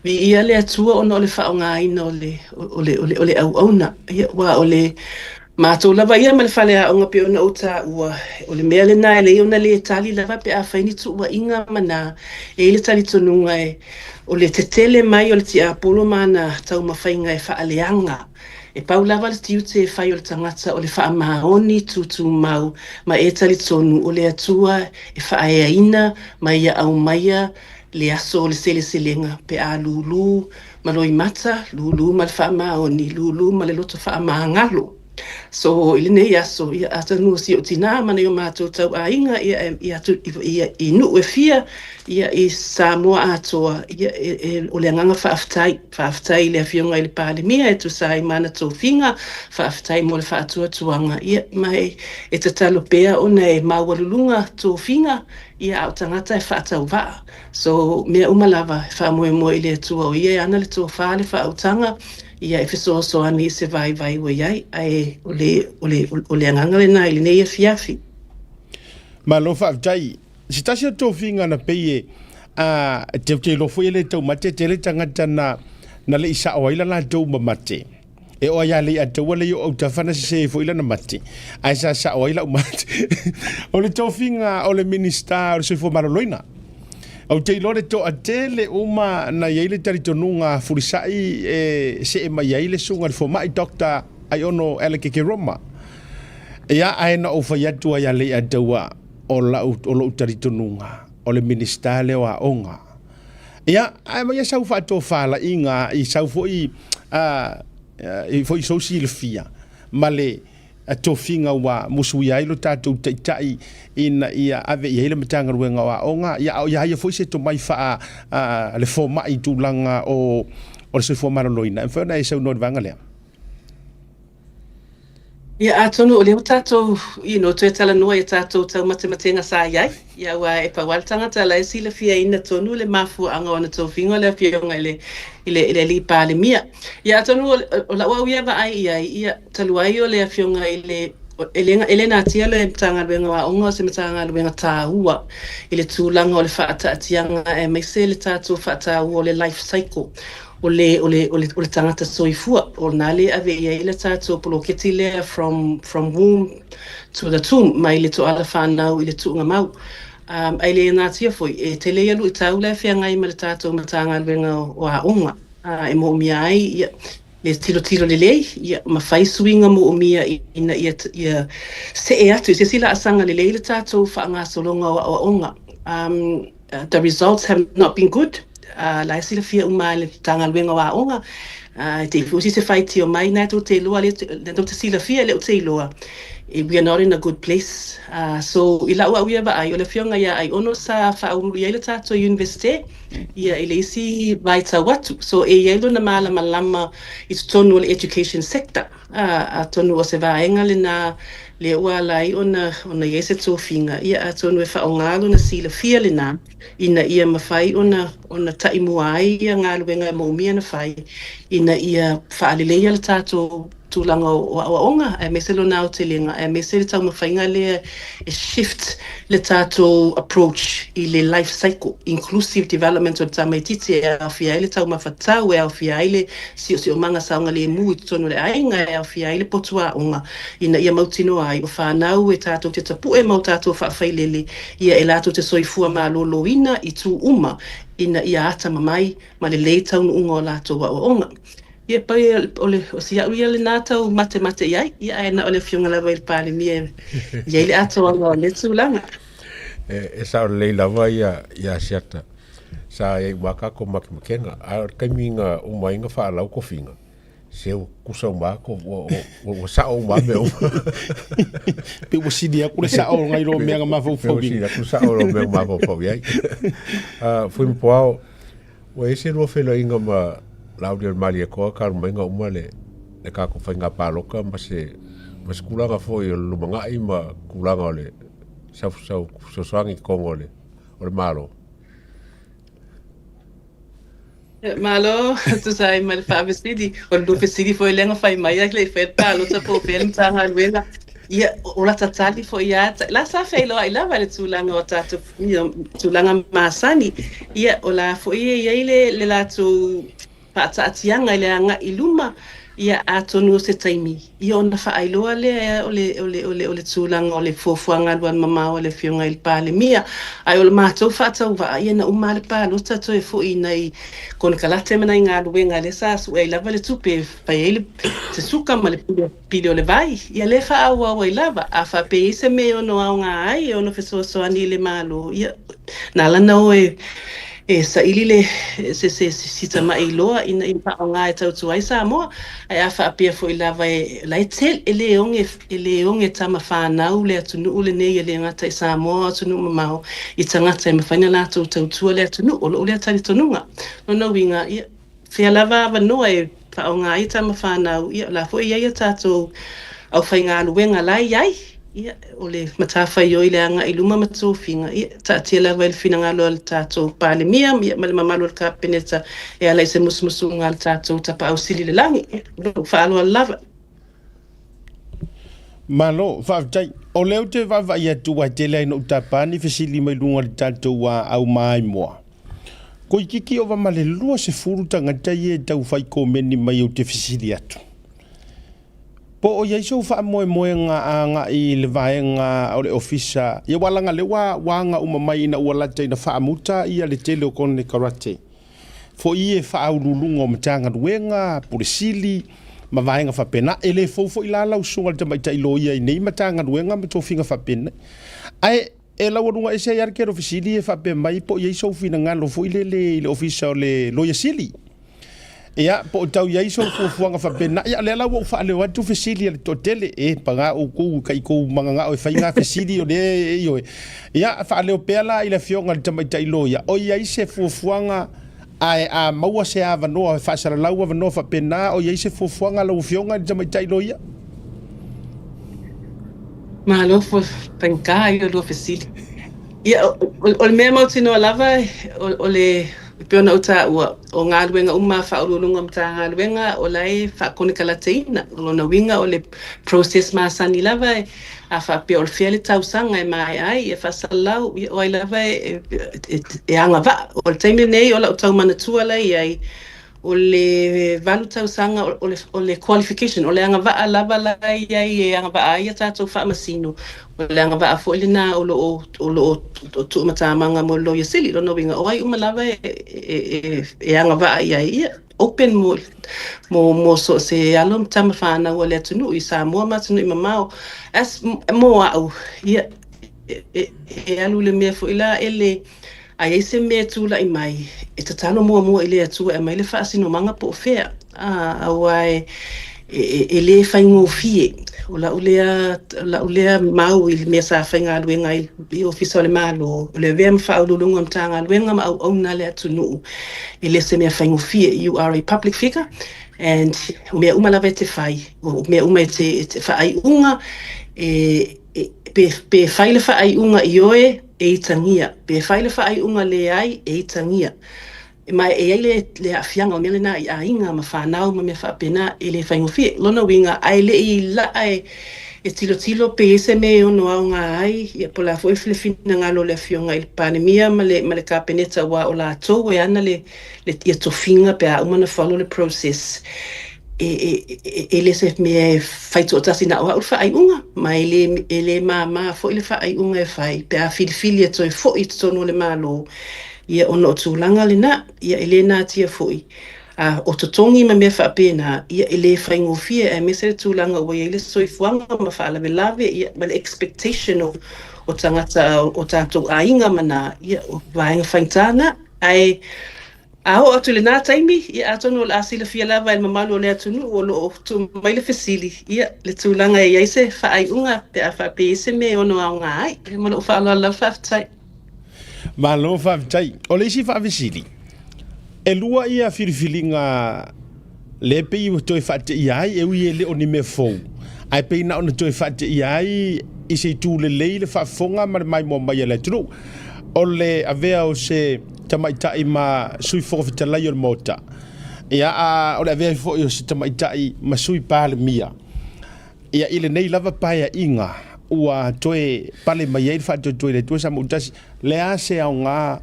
viia le Atua ona o le faaaogaina o le auauna. Ia, ua o le matou lava ia ma le faleaoga pe ona ou taua, o le mea lena e lei ona le tali lava pe afai ni tuuaiga ma na e i le talitonuga e o le tetele mai o le tiapolo ma ana taumafaiga e faaleaga. E pau lava le tiute e fai o le tagata o le faamaoni tutumau ma e talitonu o le Atua e faaeaina ma ia aumaia le aso o le seleselega pe a lūlū ma loimata, lūlū ma le faamaoni, lūlū ma le loto faamagalo. So i lenei aso, ia, atonu o si o tina ma nai o matou tauaiga, ia, ia, ia, i nuu e fia, ia, i Samoa atoa, ia, o le agaga faafetai, faafetai i le afioga i le Palemia e tusa ai ma ana tofiga, faafetai mo le faatuatuaga, ia, ma e tatalo pea ona e maualuluga tofiga, ia, a o tagata e faatauvaa. So mea uma lava e faamoemoe i le Atua o ia e ana le tofa le faautaga, ia, e fesoasoani i se vaivai ua i ai, ae o le agaga lena i lenei afiafi.
Malo faafetai. Se tasi o tofiga na pei e a te te iloa foi e le taumate tele tagata na le i sao ai la latou ma mate. E oa ia le ataua le o autafa na sese foi lana mate. Ae sa sao ai lau mate. O le tofiga o le Minista o le Soifua Maloloina. Ou te iloa le toatele uma na i ai le talitonuga fulisai e see mai ai le susuga i le fomai Dr. Aiono Alec Kekeroma. Ia, ae na ou fai atu ai ia Leiataua o lau, o lou talitonuga o le Minista lea o Aoga. Ia, ae mai sau faatofalaiga i sau foi i foi sou silafia ma le tofiga ua musuia ai lo tatou taitai ina ia ave i ai le Matagaluega o Aoga, ia, a o ia ia foi se tomai faa le fomai i tulaga o le soifua maloloina. E mafai ona e saunoa i le vaega lea?
Ia, atonu o lea ua tatou toe talanoa i tatou taumatematenga sa i ai. Ia, ua e pau lava le tagata la e silafiaina tonu le mafuaaga o ana tofiga o le afioga i le alii Palemia. Ia, atonu o lau au ia vaai i ai, ia, talu ai o le afioga i le e le natia le Matagaluega o Aoga o se Matagaluega taua i le tulaga o le faataatiaga aemaise le tatou faataua o le life cycle o le tagata soifua o na le ave i ai le tatou poloketi lea from womb to the tomb, mai le toala whanau i le tuuga mau. Ai le natia foi e tele ia luitau la e feagai ma le tatou Matagaluega o Aoga e moomia ai ia le tilotilo lelei, ia, ma fai suiga moomia ina ia see atu i se isi laasaga lelei le tatou faagasologa o aoaoga. The results have not been good. La e silafia uma e le Matagaluega o Aoga. Te i fusi se faitio mai na tou te iloa le na tou te silafia le o te iloa. We are not in a good place. So i lau au ia vaai, o le afioga ia Aiono sa faaulu i ai le tatou university, ia, i le isi vaitau atu. So e i ai lona malamalama i totonu o le education sector. Atonu o se vaega lena lea ua ala ai ona i ai se tofiga, ia, atonu e faaaoga lona silafia lena ina ia mafai ona taimua ai ia galuega e moomia na fai ina ia faaleleia le tatou tulaga o aoaoga aemaise lona aotelega aemaise le taumafaiga lea e shift le tatou approach i le life cycle inclusive development o le tamaitiiti e aofia ai le taumafa tatau, e aofia ai le siosiomaga saogalemu i totonu o le aiga, e aofia ai le potu aoga ina ia mautinoa ai o fanau e tatou te tapu'e ma o tatou faafailele ia e latou te soifua maloloina i itu uma ina ia atamamai ma lelei taunuuga o latou aoaoga. Ia pei o le o si a'u ia lenā tau matemate i ai, ia ae na o le Afioga lava i le Palemia e i ai le atoaga o lea tulaga.
E sao lelei lava ia ia Asiata. Sa i ai uma tatou makemakega, ae o le taimi na uma ai na faalau tofiga, se ua tutusa uma lava ua sao uma lava mea uma.
Pe ua sili atu le sao nai lo mea na mafaufau
i. Pe ua sili atu le sao i lo mea na mafaufau i ai. Fuimapuao, Ua i ai se lua feiloaiga ma Laaulialemalietoa talu mai na uma le tatou faiga palota ma se ma se tulaga foi o le lumanai ma tulaga o le fesoasoani i totonu o le Malo?
Malo, tusa ai ma le faafesili. O le lua fesili foi lea na fai mai ae le i faia le palota po o fea le Matagaluega. Ia, o lata tali foi ia te la sa feiloai lava i le tulaga o tatou you know, tulaga masani. Ia, o la foi e i ai le latou faataatiaga i le agai i luma, ia atonu o se taimi, ia ona faailoa lea o le, o le, o le, o le tulaga o le fuafuaga alualumamao a le Afioga i le Palemia. Ae o le matou faatauvaa, ia na uma lava le palota toe foi i nai konekarate ma nai galuega lea sa sue ai lava le tupe e fai ai le se suka ma le pili o le vai, ia lea e faaauau ai lava. A faapea e i ai se mea e ono aoga ai, e ono fesoasoani i le Malo, ia, na ala ona o e saili le, se, se, si tamai iloa ina ia faaaoga e tautua ai Samoa. Ae a faapea foi lava e, la e tele, e le oge, e le oge tama fanau le atunuu lenei e le gata i Samoa o atunuu mamao i tagata e mafai ona latou tautua le atunuu. O lou lea talitonuga. Lona uiga, ia, fea lava avanoa e faaaoga ai tama fanau, ia o la foi e i ai a tatou aufaigaluega la e i ai, ia, o le matafaioi i le agai i luma ma tofiga, ia, taatia lava i le finagalo a le tatou Palemia ia, ma le mamalu o le Kapeneta e ala i se musumusuga a le tatou Tapaau Sili i le Lagi. Ia, lou faaaloalo lava.
Malo, faafetai. O lea ou te vaavaai atu aua e tele ai ina ou tapa ni fesili mai luga o le tatou aumaimoa. Toeitiiti ova ma le 20 tagata ia e tau fai komeni mai ou te fesili atu. Po o i ai sou faamoemoega agai i le vaega o le ofisa, ia aua leaga lea ua ua aga uma mai ina ua lata ina faamuta ia le tele o konekarate foi ia faauluuluga o Matagaluega, Pule Sili ma vaega faapena. E le fou foi la lau susuga i le tamaitai loia i nei Matagaluega ma tofiga faapena. Ae E laualuga ese ai lava le tele o fesili e faapea mai po o i ai sou finagalo foi lele i le Ofisa o le Loia Sili. Ia, po o tau i ai sou fuafuaga faapena. Ia, o lea la ua ou faaleo atu fesili a le toatele. E, paga outou i tou managao e fai ngā fesili o lea e ioe. Ia, faaleo pea la i le Afioga i le Tamaitai Loia, o i ai se fuafuaga ae a maua se avanoa e faasalalau avanoa faapena, o i ai se fuafuaga a lau Afioga i le Tamaitai Loia?
Malo faigata ai o lua fesili. Ia, o le mea mautinoa lava, o le, e pei ona ou taua, o galuega uma a Faauluuluga o Matagaluega o la e faakonekalateina. O lona uiga o le process masani lava, a faapea o fea le tausaga e maea ai, e faasalalau, ia o ai lava e agavaa. O le taimi lenei o lau tau manatua la e i ai, O le 8 tausaga o le qualification, o le agavaa lava la e i ai e agavaa ai a tatou faamasino, o le agavaa foi lena o lo o tuumatamaga mo le Loia Sili. Lona uiga, o ai uma lava e agavaa i ai, ia, open mo so o se alo ma tama fanau a le atunuu i Samoa ma atunuu mamao. As mo au, ia, e alu i le mea foi la e le A i ai se mea e tulai mai, e tatalo muamua i le Atua e aumai le faasinomaga po o fea, ā, aua e, e le faigofie. O lau lea, o lau lea mau i le mea sa faigaluega ai i Ofisa o le Malo, o le avea ma Faauluuluga o Matagaluega ma auauna a le atunuu, e le o se mea faigofie. You are a public figure and o mea uma lava e te fai, o mea uma e te faaiuga, e, pe fai le faaiuga ioe, e itagia. Pe fai le faaiuga leai, e itagia. Ma e i ai le aafiaga o mea lena i aiga ma fanau ma mea faapena, e le faigofie. Lona uiga, ae le i laa e tilotilo pe i ai se mea e ono aoga ai, ia po o le a foi le finagalo o le Afioga i le Palemia ma le Kapeneta, aua o latou e ana le ia tofiga pe a uma ona follow le process. E le se mea e fai toatasi na o au le faaiuga, ma e le māmā foi le faaiuga e fai pe a filifili e toe foi i totonu o le Malo, ia ona o tulaga lena, ia e le natia foi. A o totogi ma mea faapena, ia e le faigofie, aemaise le tulaga ua i ai le soifuaga ma faalavelave, ia ma le expectation o tagata o tatou aiga ma na, ia o vaega faigata na. Ae a oo atu i lena taimi, ia atonu o le a silafia lava e le mamalu o le atunuu o lo o tuu mai le fesili, ia le tulaga e i ai se faaiuga pe a faapea e i ai se mea e ono aoga ai. Ma lou faaaloalo lava, faafetai.
Malo faafetai. O le isi faafesili, e lua ia filifiliga lea e pei ua toe faateia ai, e ui e le o ni mea fou, ae pei na ona toe faateia ai i se itu lelei le faafofoga ma le maimoa mai a le atunuu. O le avea o se tamaitai ma Sui Fofoga Fetalai o le Maota, ia, a o le avea ai foi o se tamaitai ma Sui Palemia. Ia, i lenei lava paeaiga ua toe pale mai ai le faatoetoe i le Atua Samoa-tasi, le a se aoga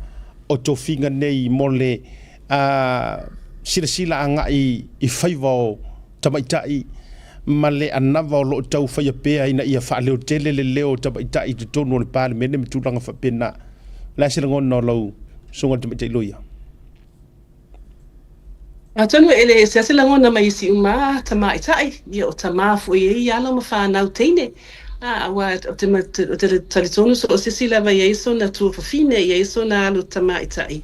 o tofiga nei mo le silasila agai i faiva o tamaitai ma le anava o lo o tau faia pea ina ia faaleotele le leo o tamaitai i totonu o le Palemene ma tulaga faapena. O le a se lagona o lau Susuga i le Tamaitai Loia?
Atonu e le ese lava se lagona mai isi uma a tamaitai, ia o tama foi e i alo ma fanau teine, a, aua ou te, ou te talitonu so o se isi lava e i ai sona tuafafine, e i ai sona alo tamaitai.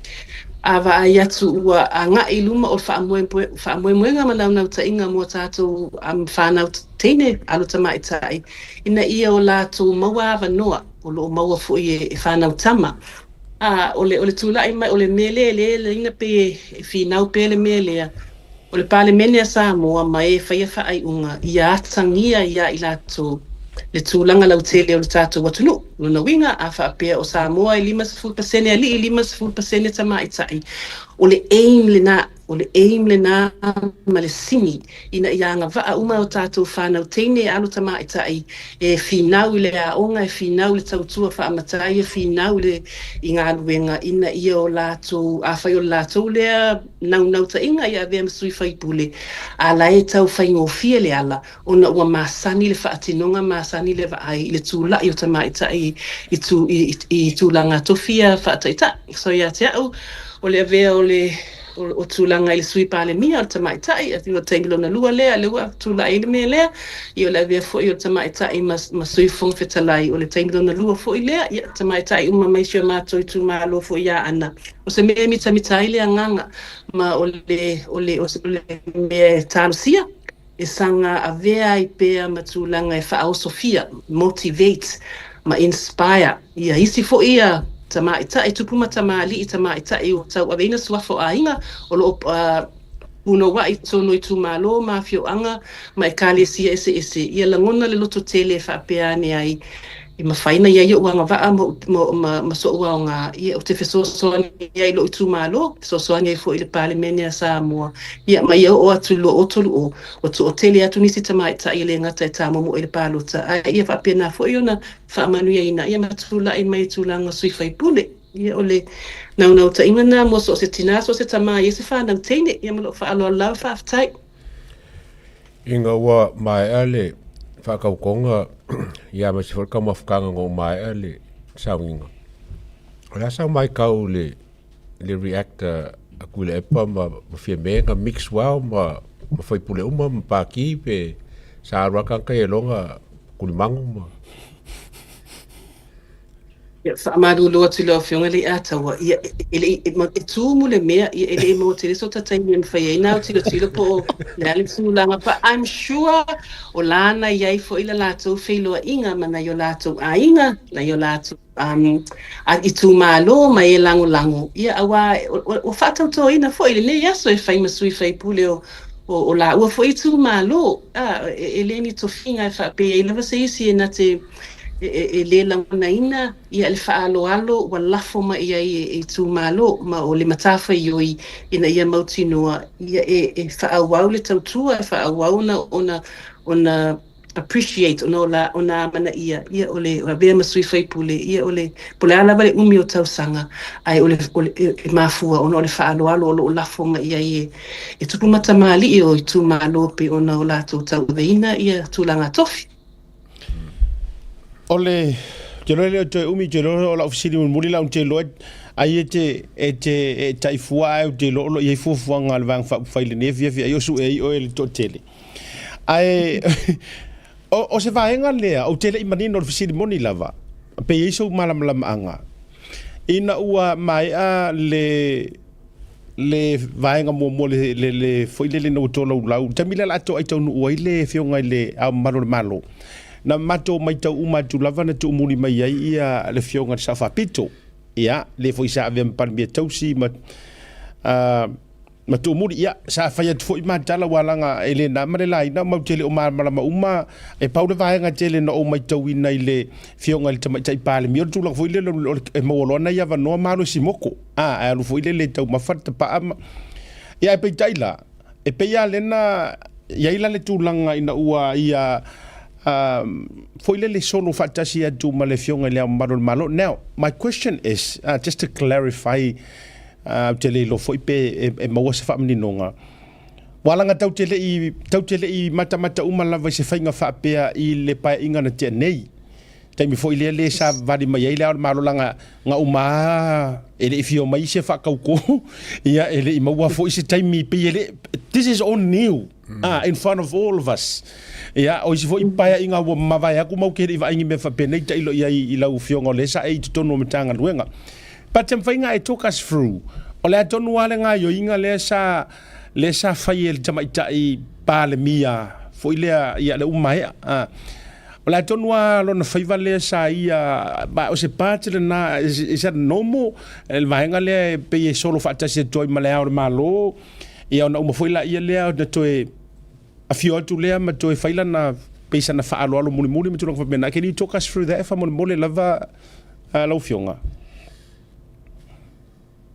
A vaai atu ua agai i luma o le faamoemoega ma naunautaiga mo a tatou fanau teine, alo tamaitai, ina ia o latou maua avanoa o lo o maua foi e fanau tama. A, o le, o le tulai mai, o le mea lea e le laina pei e finau pea le mea lea, o le Palemene a Samoa ma e faia faaiuga ia atagia iā i latou le tulaga lautele o le tatou atunuu. Lona uiga, a faapea o Samoa e 50% alii, 50% tamaitai, o le aim lena, o le aim lena ma le sini ina ia agavaa uma o tatou fanau teine alo tamaitai e finau i le aoga, e finau i le tautua faamatai, e finau i le i galuega ina ia o latou, afai o le latou lea naunautaiga ia avea ma sui faipule, a la e tau faigofie le ala ona ua masani le faatinoga, masani le vaai i le tulai o tamaitai i i tulaga tofia faataitai. So ia te au, o le avea o le o tulaga i le Sui Palemia o le tamaitai, o le taimi lona lua lea, lea ua tulai ai le mea lea, ia o le avea foi o le tamaitai ma Sui Fofoga Fetalai, o le taimi lona lua foi lea, ia tamaitai uma mai si o matou itumalo foi i Aana. O se mea e mitamita ai le agaga, ma o le, o le, o le mea e talosia, e saga avea ai pea ma tulaga e faaosofia, motivate, ma inspire ia isi foi ia tamaitai, tupu ma tamalii tamaitai ua tauaveina suafa o aiga o lo o punouai i totonu o itumalo ma afioaga ma ekalesia eseese, ia lagona le lototele e faapea ane ai, E mafai ona i ai ou agavaa ma so'u aoga, ia, ou te fesoasoani ai i lo'u itumalo, fesoasoani ai foi i le Palemene a Samoa, ia, ma ia oo atu i le 2030, ua toatele atu nisi tamaitai e le gata e tāmomoe i le palota, ae ia faapena foi ona faamanuiaina, ia ma tulai mai i tulaga o sui faipule. Ia, o le naunautaiga lena mo so o se tinā, so o se tamā, i ai se fanau teine, ia ma lou faaaloalo lava, faafetai.
Ina ua maea le faatautoga ia aemaise foi le taumafataga ina ua maea le sauniga, o le a sau matau i le react a Tuilaepa ma Fiame na mix well ma faipule uma ma pati pe sa alu lava tagata ia iloga tulimanu ma
Ia, faamalulu atu i lau Afioga i le Ataua, ia, e le i, e tumu le mea, ia, e le i maua tele so ta taimi e mafai ai ona tilotilo po o le a le tulaga, but I'm sure o la na i ai foi le latou feiloaiga ma nai o latou aiga, nai o latou itumalo ma e lagolago, ia, aua ua faatautoina foi i lenei aso e fai ma sui faipule o laua foi itumalo. E le ni tofiga e faapea e i ai lava se isi e na te e, e, e lē lagonaina ia le faaaloalo ua lafo mai i ai e itumalo, ma o le matafaioi ina ia mautinoa ia e, e faaauau le tautua, e faaauau ona ona ona appreciate, ona o la ona amanaia ia o le avea ma sui faipule, ia o le po o le a lava le umi o tausaga, ae o le, o le e mafua ona o le faaaloalo o lo o lafo mai i ai e, e tupu ma tamalii o itumalo pei ona o latou tauaveina ia tulaga tofi.
O le te loa lea toe umi te loa o lau fesili mulimuli la te loa ai e te e te e taifua ai te loa o lo o i ai fuafuaga a le Vaega Faaupufai i lenei afiafi ai o sue ai oe le toatele. Ae o, o se vaega lea ou te le i manino o le fesili moni lava pe i ai sou malamalamaaga ina ua maea le le vaega muamua le, le, le foi lele ina ua tolaulau, le taimi lea o le a toai taunuu ai le Afioga i le Ao Mamalu o le Malo, na matou matau uma atu lava na tuumuli mai ai ia le Afioga i le Sao Faapito, ia, le foi sa avea ma Palemia tausi ma, uh, ma tuumuli, ia, sa fai atu foi ma tala ua laga e le na ma le laina, mau te le o malamalama uma, e pau le vaega tele na ou matauina i le Afioga i le Tamaitai Palemia, o le tulaga foi lele e maua loa nai avanoa ma alu e simoko. A, ae alu foi lele e taumafa le tapaa ma... Ia, ae peitai la, e pei lava lea na i ai la le tulaga ina ua ia foi lele solo faatasi atu ma le Afioga i Le Ao Mamalu o le Malo. Now, my question is, just to clarify, ou te le iloa foi pe e maua se faamaninoga, ua laga tatou te le i, tatou te le i matamata uma lava i se faiga faapea i le Paeaiga na tea nei. Taimi foi lea le savavali mai ai le Ao o le Malo laga na uma a e le i fio mai se faatauto ia e le i maua foi se taimi pei e le this is all new ah in front of all of us ia o isi foi paeaiga ua mavae atu mau ke le i vaai ni mea faapenei tailo i ai i lau afioga o lea sa e i totonu o Matagaluega but te mafai ona e talk us through o le a tonu lava le gaoioiga lea sa lea sa fai e le tamaitai Palemia foi lea ia le uma maea ah O le a tonu lava lona faiva lea sa ia, ma o se part lena, is that normal? Le vaega lea e pei e solo faatasi atu ai ma le Ao o le Malo, ia ona uma foi laia lea ona toe afio atu lea ma toe fai lana, pei sana faaaloalo mulimuli ma tulaga faapena. Can you talk us through that faamolemole lava lau Afioga?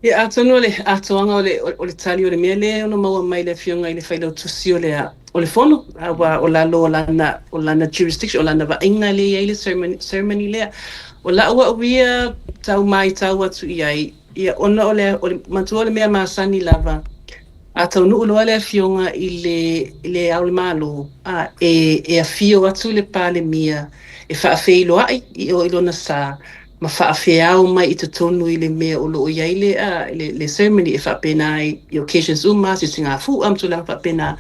Ia, atonu o le atoaga o le, o le tali o le mea lea e ono maua mai le Afioga i le Failautusi o le, o le Fono, aua o lalo o lana, o lana jurisdiction, o lana vaaiga lea e i ai le ceremony, ceremony lea. O la'u au ia tau maitau atu i ai, ia, ona o le, o le, manatua o le mea masani lava, a taunuu loa le Afioga i le, i le Ao o le Malo, a, e, e afio atu le Palemia e faafeiloai i o i lona sa, ma faafeao mai i totonu i le mea o lo o i ai le, le, le ceremony e faapena ai i occasions uma, sisigafua ma tulaga faapena.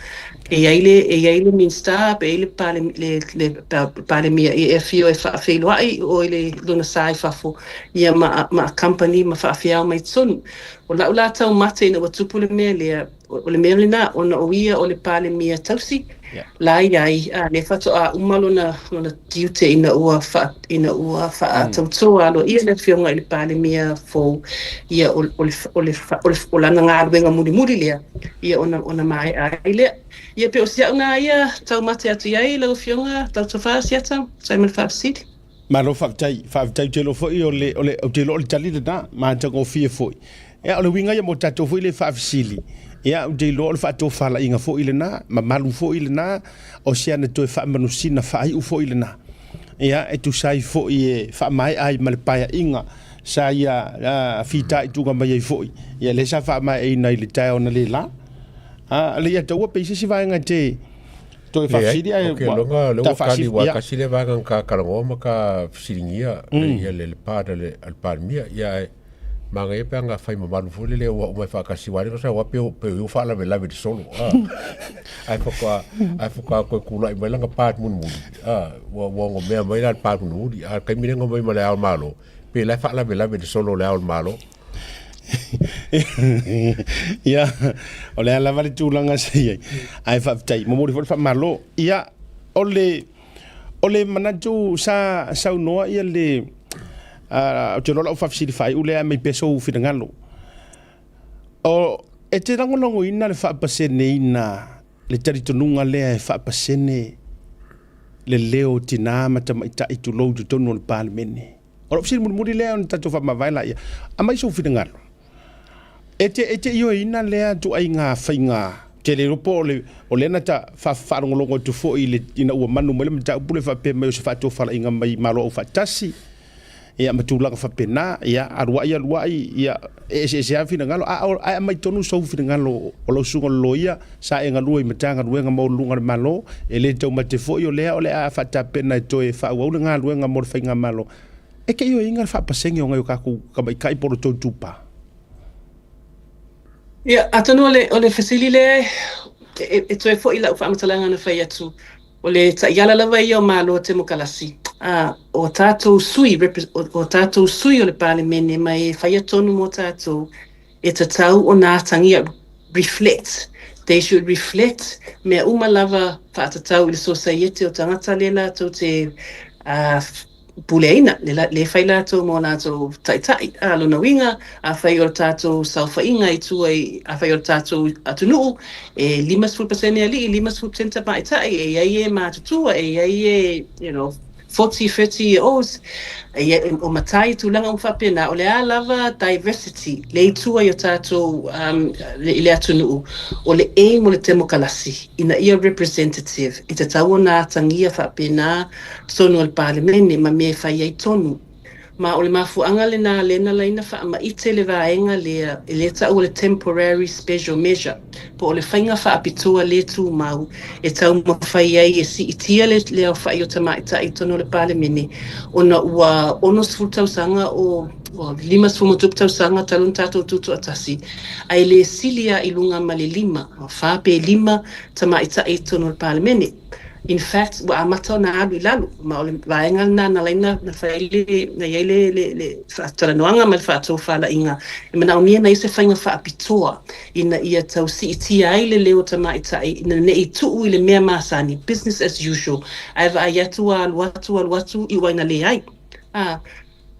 E i ai le, e i ai le Minista, pe i ai le, pale, le, le, le Palemia e afio e faafeiloai i o i le lona sa i fafo, ia ma, ma accompany ma faafeao mai i totonu. O la'u la taumate ina ua tupu le mea lea, O le mea lena, ona o ia o le Palemia tausi, la i ai, a lea faatoa uma lona, lona tiute ina ua faa, ina ua faatautoa aloaia le Afioga i le Palemia fou, ia o, o le, o le, o le, o lana galuega mulimuli lea, ia ona, ona maea ai lea. Ia pei o si au na ia taumate atu i ai lau Afioga Tautofa Asiata, tusa ai ma le faafesili.
Malo faafetai, faafetai ou te iloa foi o le, o le, ou te iloa o le tali lena, matagofie foi. Ia, o le uiga ia mo tatou foi le faafesili, ia, ou te iloa o le faatofalaiga foi lena, mamalu foi lena, o se ana toe faamanusina faaiu foi lena. Ia, e tusa ai foi e faamaea ai ma le paeaiga sa ia fitaituga mai ai foi, ia lea sa faamaeaina i le taeao analeila. A, le ia taua pe i se isi vaega e te, Toe faafesili ae
ua loga le ua kali ua kasi le vaega ka talanoa ma ka fesiligia ia le part a le Palemia ia ae manaia pe ana fai mamalu foi lele ua uma e faatasi aua le sa ua pe pe ua faalavelave le solo a ae faatoa ae faatoa toe tulai mai lana part mulimuli a ua ua onomea mai la le part mulimuli a o le taimi lea na omai ma le Ao o le Malo pe la e faalavelave le solo o le Ao o le Malo.
Ia, o le a lava le tulaga sa i ai. Ae faafetai, momoli foi le faamalo. Ia, o le, o le manatu sa saunoa ia le, uh, ou te iloa lau faafesili faaiu lea aumai pea sou finagalo. O, e te lagolagoina le faapaseneina le talitonuga lea e faapasene. le leo o tinā ma tamaitai tulou i totonu o le Palemene. O lou fesili mulimuli lea ona tatou faamavae laia. Aumai sou finagalo. E te, e te ioeina lea ituaiga faiga te le iloa po o le, o lea na ta faalogologo atu foi i le, ina ua manu mai le mataupu lea faapea mai o se faatofalaiga mai Malo Aufaatasi, ia ma tulaga faapena, ia alu ai alu ai, ia e eseese lava finagalo, a o, ae aumai tonu sou finagalo o lau susuga o le loia, sa e galue i Matagaluega maualuluga a le Malo, e le taumate foi o lea o le a faatapena e toe faaauau le galuega mo le faigamalo. E te ioeina le faapasene o nai o tatou tamaitai po o le tou itupa?
Ia, atonu o le, o le fesili lea e, e toe foi lau faamatalaga na fai atu, o le taiala lava ia o Malo Temokalasi, a, o tatou sui, o tatou sui o le Palemene ma e faia tonu mō tatou, e tatau ona atagia, reflect, they should reflect mea uma lava faatatau i le sosaiete o tagata lea latou te puleaina, le fai latou mo latou taitai. A lona uiga, afai o le tatou saofaiga i tua i, afai o le tatou atunuu, e 50% alii, 50% tamaitai, e i ai e matutua, e i ai e, you know, 40, 30 year olds, e, o matai, tulaga uma faapena, o le a lava diversity le i tua i o tatou um, i le atunuu, o le aim o le temokalasi, ina ia representative, e tatau ona atagia faapena totonu o le Palemene ma mea e fai ai tonu. Ma o le mafuaaga lena lea na laina faamaite le vaega lea e le tau o le temporary special measure po o le faiga faapitoa le tumau e taumafai ai e siitia le le aofai o tamaitai i totonu o le Palemene ona ua 60 tausaga o ua 50 ma tupu tausaga talu ona tatou tutoatasi ae le sili lava i luga ma le lima, fa pe lima tamaitai i totonu o le Palemene. In fact, ua amata ona alu i lalo, ma o le vaega lena na laina na fai le, na i ai le, le, le faatalanoaga ma le faatofalaiga e manaomia na i ai se faiga faapitoa ina ia tau siitia ai le leo o tamaitai ina ne i tuu i le mea masani, business as usual, ae vaai atu ua alu atu, alu atu, i ua ina leai. A,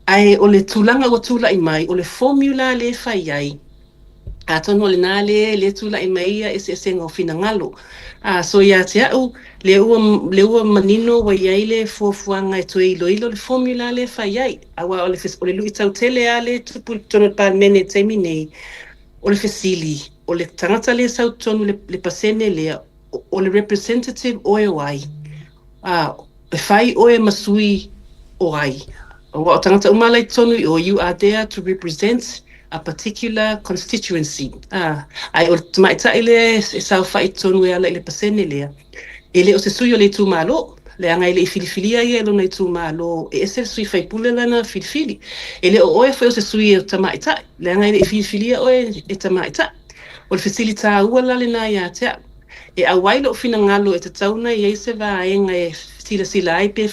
ae o le tulaga ua tulai mai, o le formula lea e fai ai, Atonu o lena le le tulai mai ia eseesega o finagalo. A, so ia te a'u, lea ua, lea ua manino ua i ai le fuafuaga e toe iloilo le formula lea e fai ai. Aua o le, o le luitau tele lava lea e tupu i totonu o le Palemene i le taimi nei, o le fesili, o le tagata lea e sau i totonu i le, le pasene lea, o le representative oe o ai? A, e fai oe ma sui o ai? Aua o tagata uma la i totonu i o, you are there to represent a particular constituency. A, ae o le tamaitai lea e saofai i totonu e ala i le pasene lea, e le o se sui o le itumalo, leaga e le i filifilia ia e lona itumalo, e ese le sui faipule lana filifili. E le o oe foi o se sui o tamaitai, leaga e le i filifilia oe e tamaitai. O le fesili taua la lena ia te au. E auai lou finagalo e tatau ona i ai se vaega e silasila ai pe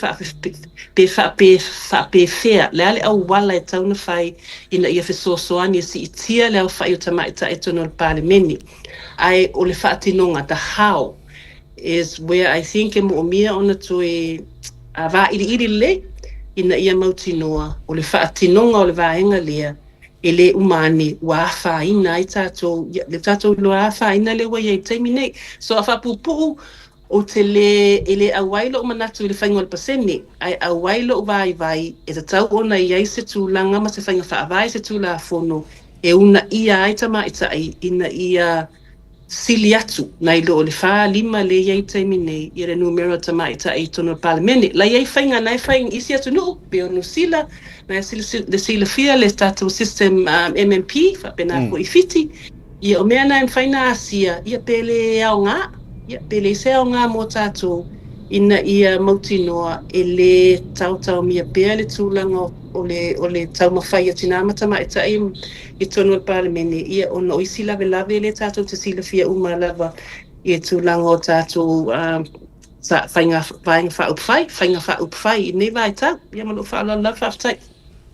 pe faapefea, le a le auala e tatau ona fai ina ia fesoasoani e siitia le aofai o tamaitai i totonu o le Palemene. Ae o le faatinoga, the how, is where I think e moomia ona toe vailiili lelei ina ia mautinoa o le faatinoga o le vaega lea e le uma ane ua afaina ai tatou, ia, le tatou iloa afaina lea ua i ai i le taimi nei. So a faapuupuu, ou te le, e le auai lou manatu i le faiga o le pasene, ae auai lou vaivai e tatau ona i ai se tulaga ma se faiga faavae, se Tulafono e uunaia ai tamaitai ina ia sili atu nai lo o le 4, 5 lea e i ai i le taimi nei ia le numera o tamaitai i totonu o le Palemene. La i ai faiga na e fai i isi atunuu, pei o Niu Sila, na e silafia le tatou system MMP, faapena foi i Fiti. Ia o mea na e mafai ona asia, ia pe le aoga, ia pe leai se aoga mo tatou ina ia mautinoa e le taotaomia pea le tulaga o le, o le taumafai a tinā ma tamaitai i totonu o le Palemene, ia ona o isi lavelave lea tatou te silafia uma lava i le tulaga o tatou faiga vaega faaupufai, faiga faaupufai i lenei vaitau. Ia ma lou faaaloalo lava, faafetai.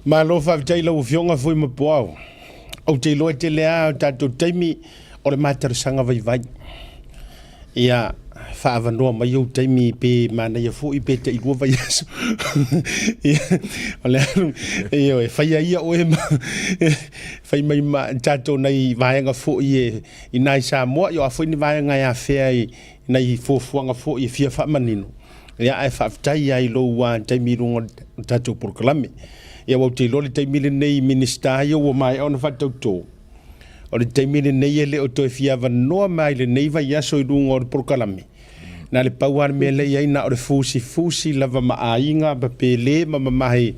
Malo faafetai i lau Afioga Fuimapuao. Ou te iloa e tele lava o tatou taimi o le ma talosaga vaivai. Ia faaavanoa mai ou taimi pe manaia foi pe tailua vaiaso. Ia, o le alu, ioe, faia ia oe ma fai mai ma tatou nai vaega foi e i nai Samoa, ia o a foi ni vaega e afea i nai fuafuaga foi e fia faamanino. Ia, ae faafetai lava i lou taimi i luga o le tatou polokalame. Ia, aua ou te iloa le taimi lenei i Minisita ia ua maea ona faatautō, o le taimi lenei e le o toe fia avanoa mai lenei vaiaso i luga o le polokalame. Na le pau lava le mea lea i ai, na o le fusifusi lava ma aiga ma pele ma mamae,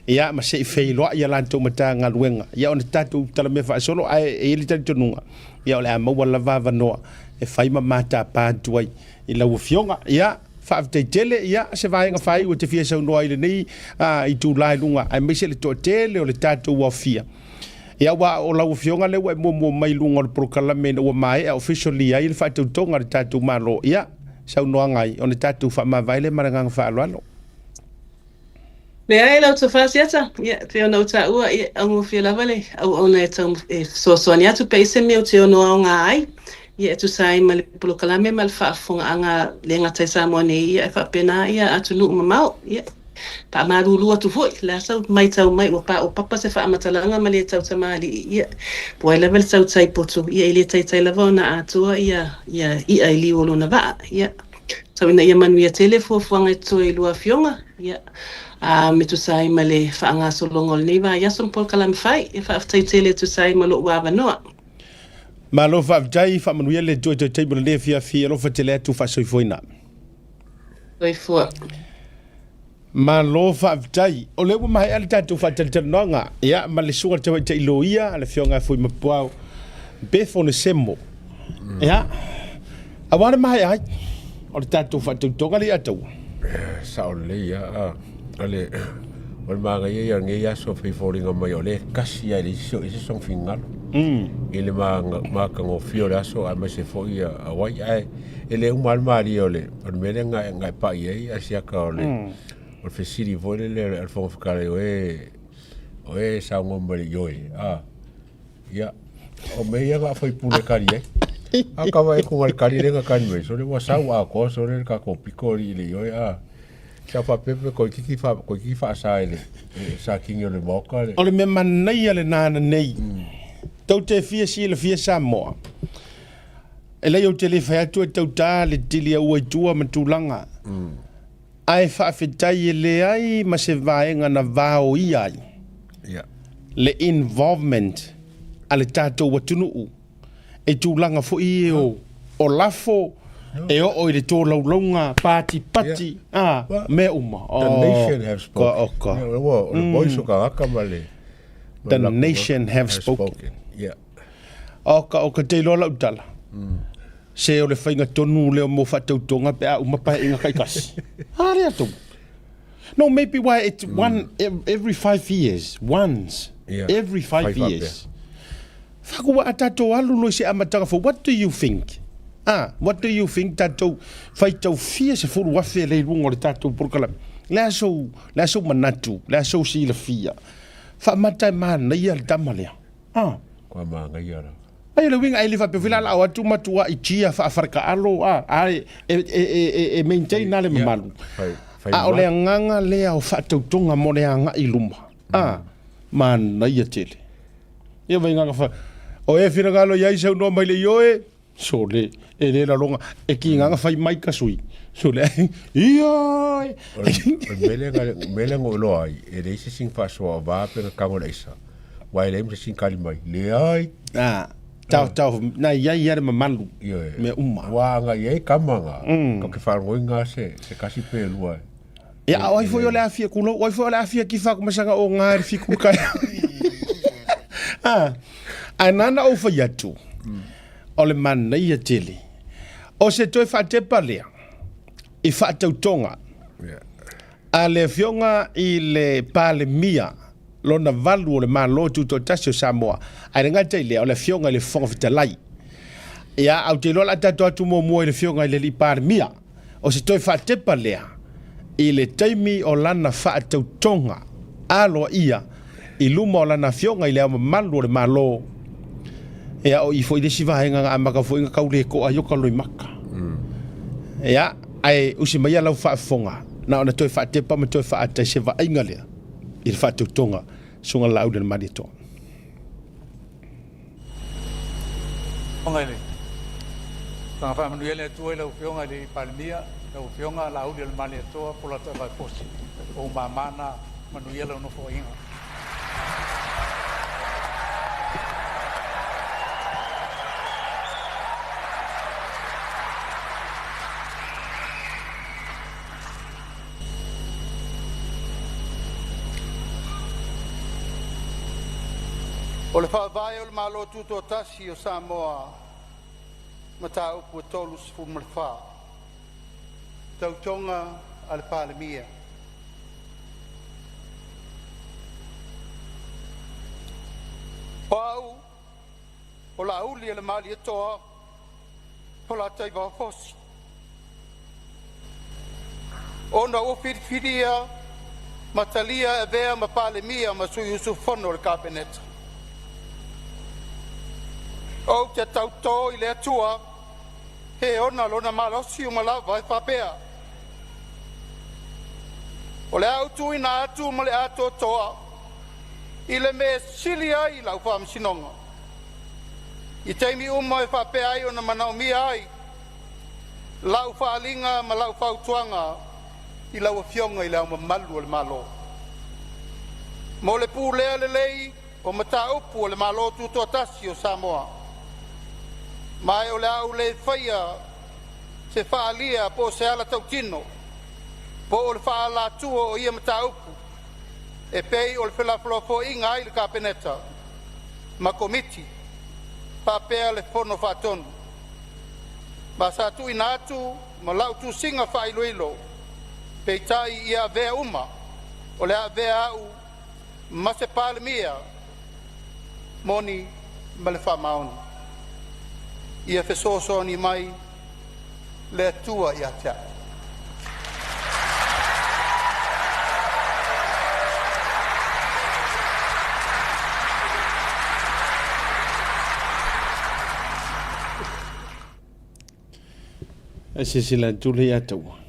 ia, ma se i feiloai a latou Matagaluega, ia ona tatou talamea faasolo. Ae e i ai le talitonuga, ia o le a maua lava avanoa e fai ma matapa atu ai i lau Afioga. Ia, faafetai tele, ia, se vaega faaiu e te fia saunoa ai i lenei itula i luga, aemaise le toatele o le tatou aofia. Ia, aua o lau Afioga lea ua e muamua mai i luga o le polokalame ina ua maea officially ai le faatautoga a le tatou Malo. Ia, saunoaga ai, ona tatou faamavae lea ma le agaga faaaloalo.
Leai lau tofa Asiata, ia, e pei ona ou taua, ia, e augofie lava le auauna e tau e fesoasoani atu pe i se mea ou te ono aoga ai, ia, e tusa ai ma le polokalame ma le faafofogaaga le gata i Samoa nei, ia, e faapena ia atunuu mamao, ia. Faamalulu atu foi, o le a sau maitau mai ua paopapa se faamatalaga ma le tautamalii, ia, po ai lava le tautai poto, ia e le taitai lava ona atoa ia ia i'a i liu o lona vaa, ia. Tau ina ia manuia tele fuafuaga e totoe i lua afioga, ia, a me tusa ai ma le faagasologa o lenei vaiaso ma polokalame fai. Ia faafetai tele e tusa ai ma lo'u avanoa.
Malo faafetai, faamanuia le Atua i toe taimi o lenei afiafi, alofa tele atu faasoifuaina.
Soifua.
Malo faafetai. O lea ua maea le tatou faatalatalanoaga, ia, ma le susuga i le tamaitai loia, le afioga ia Fuimapuao Beth Onesemo. Ia, aua le maea ai o le tatou faatautoga lea ia taua.
Sao lelei lava. O le o le manaia ia o lenei aso pei foliga mai o lea e tasi lava e leai se isi sona finagalo i le matagofie o le aso aemaise foi ia Hawaii. Ae e le uma lava le malie o le o le mea lea na e pai ai Asiata o le o le fesili foi lele a le Fofoga Fetalai o e o e saunoa mai i le ioe a ia o mea ia na o faipule e kali ai. A ka vaai atu i le kali lea na kali mai sole ua sau atoa sole le tatou pito i le ioe a. Sa faapea pe toeitiiti fa toeitiiti faasa e le Satini o le Maota le.
O le mea manaia lena ananei. Tou te fia silafia Samoa. E leai ou te le fai atu e tauta le tili aua i tua ma tulaga. Ae faafetai e leai ma se vaega na vaoia ai le involvement a le tatou atunuu i tulaga foi ia o lafo e oo i le tolaulauga patipati a mea uma.
The nation have spoken. O le voice o tagata ma le
The nation have spoken. O ka te iloa lau tala, se o le faiga tonu lea mo faatautoga pe a uma paeaiga taitasi. A lea tonu. No, maybe why it's one every 5 years, once, every 5 years. Faku a tatou alu loa i se amataga fou. What do you think? Ah, what do you think tatou faitau fia 10,000 lea i luga o le tatou polokalame? Le a sou, le a sou manatu, le a sou silafia? Faamata e manaia le tama lea. Ah.
Kua manaia la.
Ai le uiga e le faapea foi la lao atu matuai tia faafarekaalo a a e e e e maintain na le mamalu. A o le agaga lea o faatautoga mo le agai i luma. A manaia tele. Ia vai gaga fa o e finagalo i ai saunoa mai le ioe sole e le laloga e ki gaga fai mai ka sui sole ioe.
O le mea lea mea lea na ou iloa ai, e leai se isi na faasoa va pe na tago i le aisa. Aua e leai ma se isi na kali mai. Leai.
Ah, tau tau na iai ia le mamalu
Ioe.
mea uma.
Aua ana i ai kama na, ka ke faalogoina se se kasi pe lua.
Ia, a o ai foi o le afia kulou, o ai foi o le afia kifa aku masaga o ngā le fiku kai. Ah, ae nana ou fai atu, o le manaia tele. O se toe faatepa lea, i faatautoga a le Afioga i le Palemia lona valu o le Malo Tutoatasi o Samoa, ae le gata i lea, o le Afioga i le Fofoga Fetalai. Ia, ae ou te iloa o le a tatou atu muamua i le Afioga i le Alii Palemia. O se toe faatepa lea i le taimi o lana faatautoga aloaia i luma o lana Afioga i Le Ao Mamalu o le Malo. Ia, o i foi le isi vaega na amata foi na tau le to'a ai o ka loimata. Ia, ae usi maia lau faafofoga, na ona toe faatepa ma toe faaata i se vaaiga lea i le faatautoga Susuga Laauli o le Malietoa.
Afioga i le Saga faamanuia le Atua i lau Afioga i le Palemia, lau Afioga Laaulialemalietoa Polataivao Fosi. O ou mama na, manuia lau nofoaiga.
O le Faavae o le Malo Tutoatasi o Samoa, Mataupu 34, Tautoga a le Palemia. O Au, o Laaulialemalietoa Polataivao Fosi, ona ua filifilia ma talia e avea ma Palemia ma Sui Usufono o le Kapeneta, ou te tauto i le Atua e ona lona malosi uma lava e faapea, o le a ou tuuina atu mo le atoatoa i le mea e sili ai lau faamasinoga, i taimi uma e faapea ai ona manaomia ai lau faaaliga ma lau fautuaga i lau Afioga i Le Ao Mamalu o le Malo, mo le pulea lelei o mataupu a le Malo Tutoatasi o Samoa. Ma o le a ou le faia se faaalia po o se ala tautino po o le faaalatua o ia mataupu e pei ona felafolafoaiga ai le Kapeneta ma Komiti faapea le Fono Faatonu. Ma sa tuuina atu ma lau tusiga faailoilo, peitai ia avea uma o le a avea au ma se Palemia moni ma le faamaoni. Ia fesoasoani mai le Atua ia te a'u.
Ae silasila atu lea ia taua.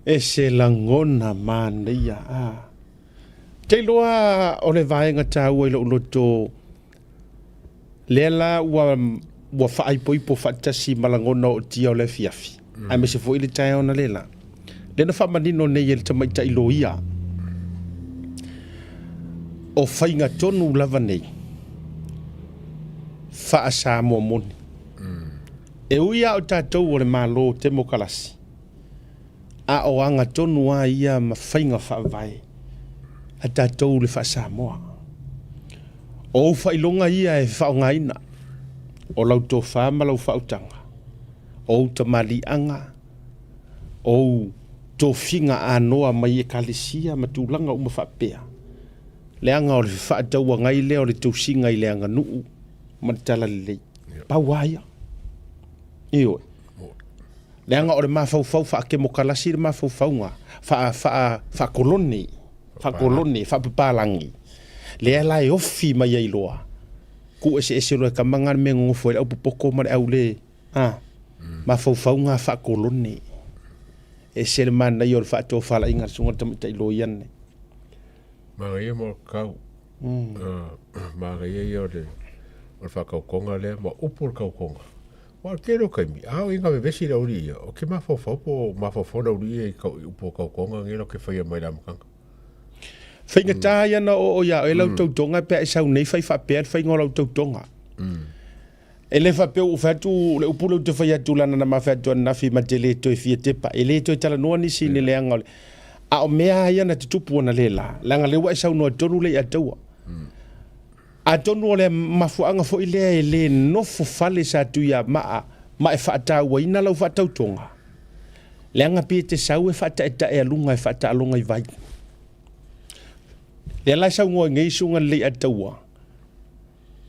E se lagona manaia. A. Te iloa o le vaega taua i lou loto, lea la ua, ua faaipoipo faatasi ma lagona o tia o le afiafi, aemaise foi le taeao na le la. Lea na faamanino nei e le tamaitai loia. O faiga tonu lava nei, faa-Samoa moni. E ui lava o tatou o le Malo Temokalasi, a o aga tonu lava ia ma faiga faavae a tatou le faa-Samoa. O ou faailoga ia e faaaogaina, o lau tofa ma lau faautaga, o ou tamaliiaga, o ou tofiga anoa mai Ekalesia ma tulaga uma faapea, leaga o le fefaatauagai lea o le tausiga i le aganuu ma le talalelei. Pau lava ia. Ioe. Leaga o le mafaufau faakemokalasi le mafaufauga faakolone, faakolone, faapapalagi, lea la e ofi mai ai loa, tuu eseese loa e kama le mea e gogofo ai le aupopoko ma le au le, a, mafaufauga faakolone. E ese le manaia o le faatofalaiga a le susuga i le tamaitai loia lenei.
Manaia mo kau. Manaia ia o le faatautoga lea ma upu o le tautoga. Aua o le tele o taimi, a oo ina vevesi le aualii ia, ou te mafaufau po o mafaufau le aualii ia i upu o tautoga nei latou te faia mai le amataga.
Faigata ia ona oo ia oe lau tautoga pe a e sau nei fai faapea le faiga o lau tautoga. E le faapea ua ou fai atu le upu lea ou te fai atu leaga na ma fai atu ananafi ma te le toe fia tepa. E le toe talanoa nisi i le leaga o le... A o mea lava ia na tutupu analeila, leaga lea ua e saunoa tonu lea ia taua. Atonu o le mafuaaga foi lea e le nofo fale Satuiamaa ma e faatauaina lau faatautoga, leaga pei e te sau e faataetaealuga e faataaloga i vai. Lea la e saunoa ai nei Susuga Lelei Ataua,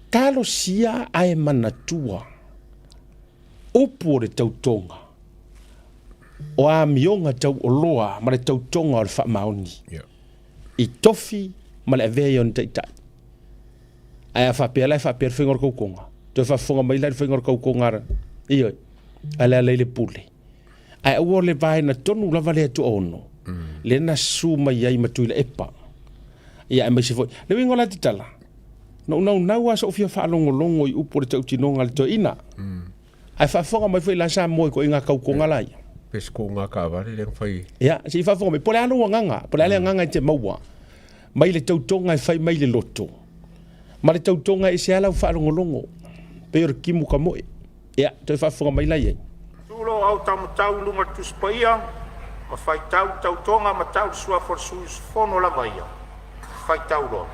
talosia ae manatua upu o le tautoga, o amioga tauoloa ma le tautoga o le faamaoni. I tofi ma le avea i ona taitai. Ae a faapea la e faapea le faiga o le tautoga, toe faafofoga mai la i le faiga o le tautoga, ioe, a le ala i le pule. Ae aua o le vaega tonu lava lea tuaono, lea na susu mai ai ma Tuilaepa. Ia aemaise foi, le uiga o la tatala, na ou naunau lava so'u fia faalogologo i upu o le tautinoga a le toeaina. Ae faafofoga mai foi la Samoa i koiga kaukoga la ia.
Pe se kuuga taavale lea na fai.
Ia, se i faafofoga mai, po o le a lou agaga, po o le a le agaga e te maua mai le tautoga e fai mai le loto, ma le tautoga e ese lava lau faalogologo, pei o le timu kamoe. Ia, toe faafofoga mai la i ai.
Tulo lou autaumatau i luga o le Tusi Paia ma faitau le tautoga ma tau le suafa o le sui usufono lava ia. Faitau loa.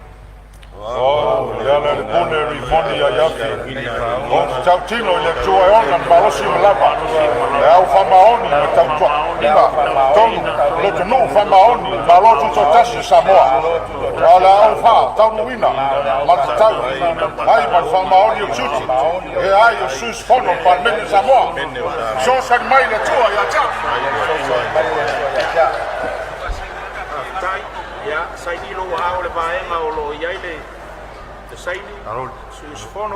O le ala i le pune rimoni ai afi, Ou te tautino i le Atua e ona le malosi ma lava, le au faamaoni ma tautuaina tonu le atunuu faamaoni i le Malo Tutoatasi o Samoa, a o le a ou faataunuuina ma le tatau ai ma le faamaoni o tiute e ai o sui usufono o le Palemene o Samoa. Fesoasoani mai le Atua ia te au.
Faafetai. Ia, saini lou aao i le vaega o lo o i ai le saini, sui usufono,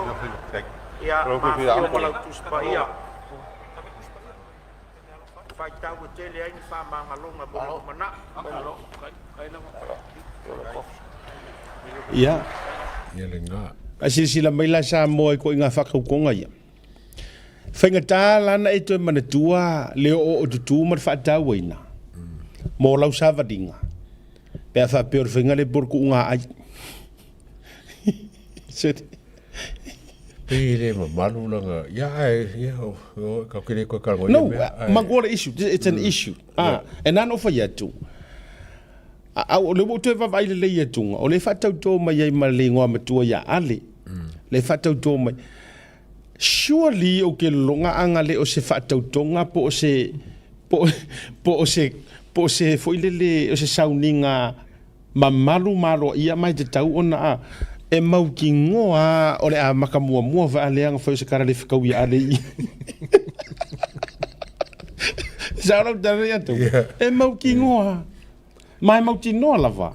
ia, ma afio ma lau Tusi Paia. Faitau e tele ai ni faamagaloga mo le lumanai.
Ia.
Ia lena.
A silasila mai la Samoa i koiga faakaukoga ia. Faigata la na e toe manatua le oo o tutū ma le faatauaina mo lau savaliga pe a faapea o le faiga lea po o le kuuga ai.
Pei e le mamalu lana, ia ae, ia, o, ka ke le koe kalgo
No, magoa le issue, it's an issue. Ah, e nana o fai atu. A, o le ua ou toe vaavaai lelei atuga, o le faatautō mai ai ma le igoa matua ia Ale. Le faatautō mai. Surely ou ke lologa aga le o se faatautoga po o se po, po o se po o se foi lele o se sauniga mamalu ma aloaia ma e tatau ona a e mautinoa a o le a maka muamua faaleaga fai o se kara le fekau ia ale i Sao lau tala ia tau. E mautinoa. Ma e mautinoa lava.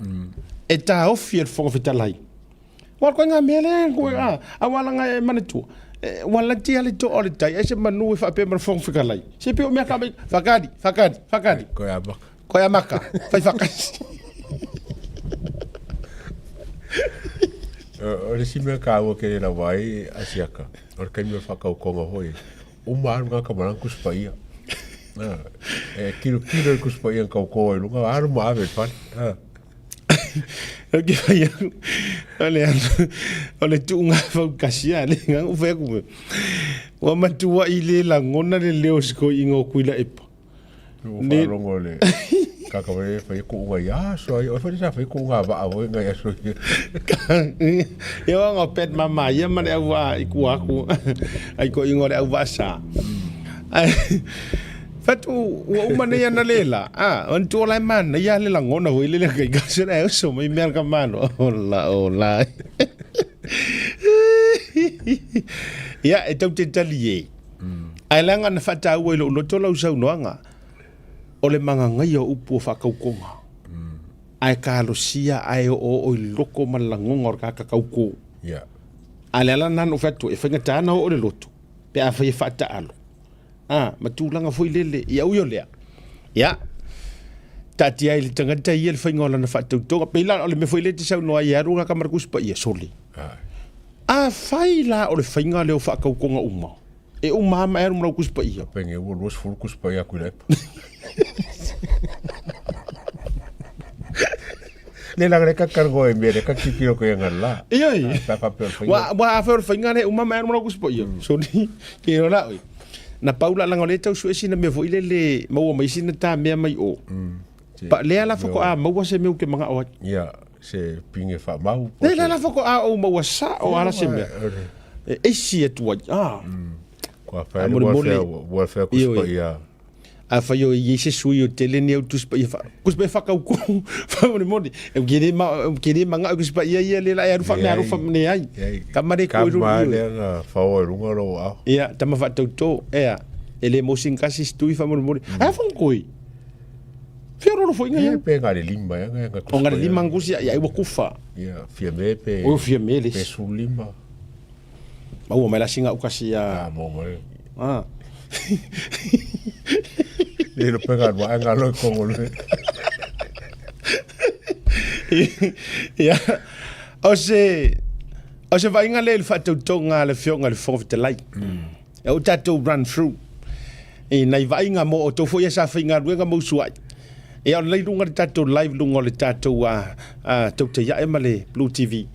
E taofi e le Fofoga Fetalai. Ua koe ngā mea lea, koe a, a ua langa e manatua. E, ua lati a le toa o le tai, ai se manu e whaapea ma le Fofoga Fetalai. Se pe o mea ka mai, whakari, whakari, whakari.
Koe a maka.
Koe a maka, whai whakasi.
O le isi mea kāua ke le lawa ai a siaka, o le kaimi o le whakaukonga hoi, uma alu ngā kamarang kusipaia. E kilo kilo le kusipaia ng kaukoa i lunga, alu ma ave i le fale.
O ke whai aku, o le o le tuunga faukasi a le ngā u whai aku me. Ua matua i le langona le leo se koi inga o kuila epa.
Ua whaalongo le kaka wale whai ku unga i aso ai, o whai sa whai ku unga waa woi ngai aso i.
Ia wanga o pet mama ia ma le au waa i kua aku, ai ko inga o le au waa sa. Ai, Fatu, ua uma nei ana le la. Ah, on tu ola e mana, ia le langona hoi le le kai kasi e oso mai mea ka mano. Ola, ola. Ia, e tau te tali e. Ae leaga na faataua i lou loto lau saunoaga, o le magagaia o upu o faakaukoga. Ae kalosia ae oooo i loko ma le lagoga o le tagata kauko.
Yeah.
A le ala lena na ou fai atu ai, e faigata ona oo le loto pe afai e faataalo. A, ma tulaga foi lele, ia ui o lea. Ia, taatia ai le tagata ia le faiga o lana faatautoga. Pei la o le mea foi lea e te saunoa ai e alu ka mara kusi paia, sole. Afai la o le faiga lea o faakaukoga uma, e uma lava ma e alu ma lau kusi paia.
Penge ua 20 kusi paia aku i le epa. Le langa le kakargo e mea le kakikiro ko ia ngala.
Ioi.
Pa pa pe o le faiga.
Wa wa afai o le faiga lea e uma ma e alu ma lau kusi paia. Sole. Ke ora oi. Na pau la langa o lea tau sue sina mea foi lele maua mai sina tā mea mai o. Pa lea la fako a maua se mea u ke mangao ai.
Ia, se pinge whaamau.
Lea la fako a o maua sa o ala se mea. E esi atu ai. Ah.
Kua whai le welfare, welfare kusipa ia.
Afai o i ai se sui o tele ni au tusi paia wha, kusi paia whakau ku, wha mone, e ke le ma, ke le manga kusi paia ia le la e aru wha me aru wha mone ai. Ka mare ko i
runga. Ka mare nga whao e runga ro au.
Ia, tama wha tau tō, ea, e le mosin kasi stui wha mone mone. Ai whango koi. Whia roro fo inga
ia. Pe ngā le lima ia, nga
kusi. O ngā le lima ngusi, ia, ua kufa.
Ia, fia me pe.
O fia me le.
Pe su lima.
Maua mai la singa ukasi ia.
Ah, maua mai.
Ah.
Le lo pega wa nga lo kongo le.
Ia. O se o se vaaiga lea i le faatautoga a le Afioga i le Fofoga Fetalai. E o tatou run through i nai vaaiga mo outou foi ia sa faigaluega ma usuai. Ia o lelei luga le tatou live luga o le tatou Tautai Ae ma le Blue TV.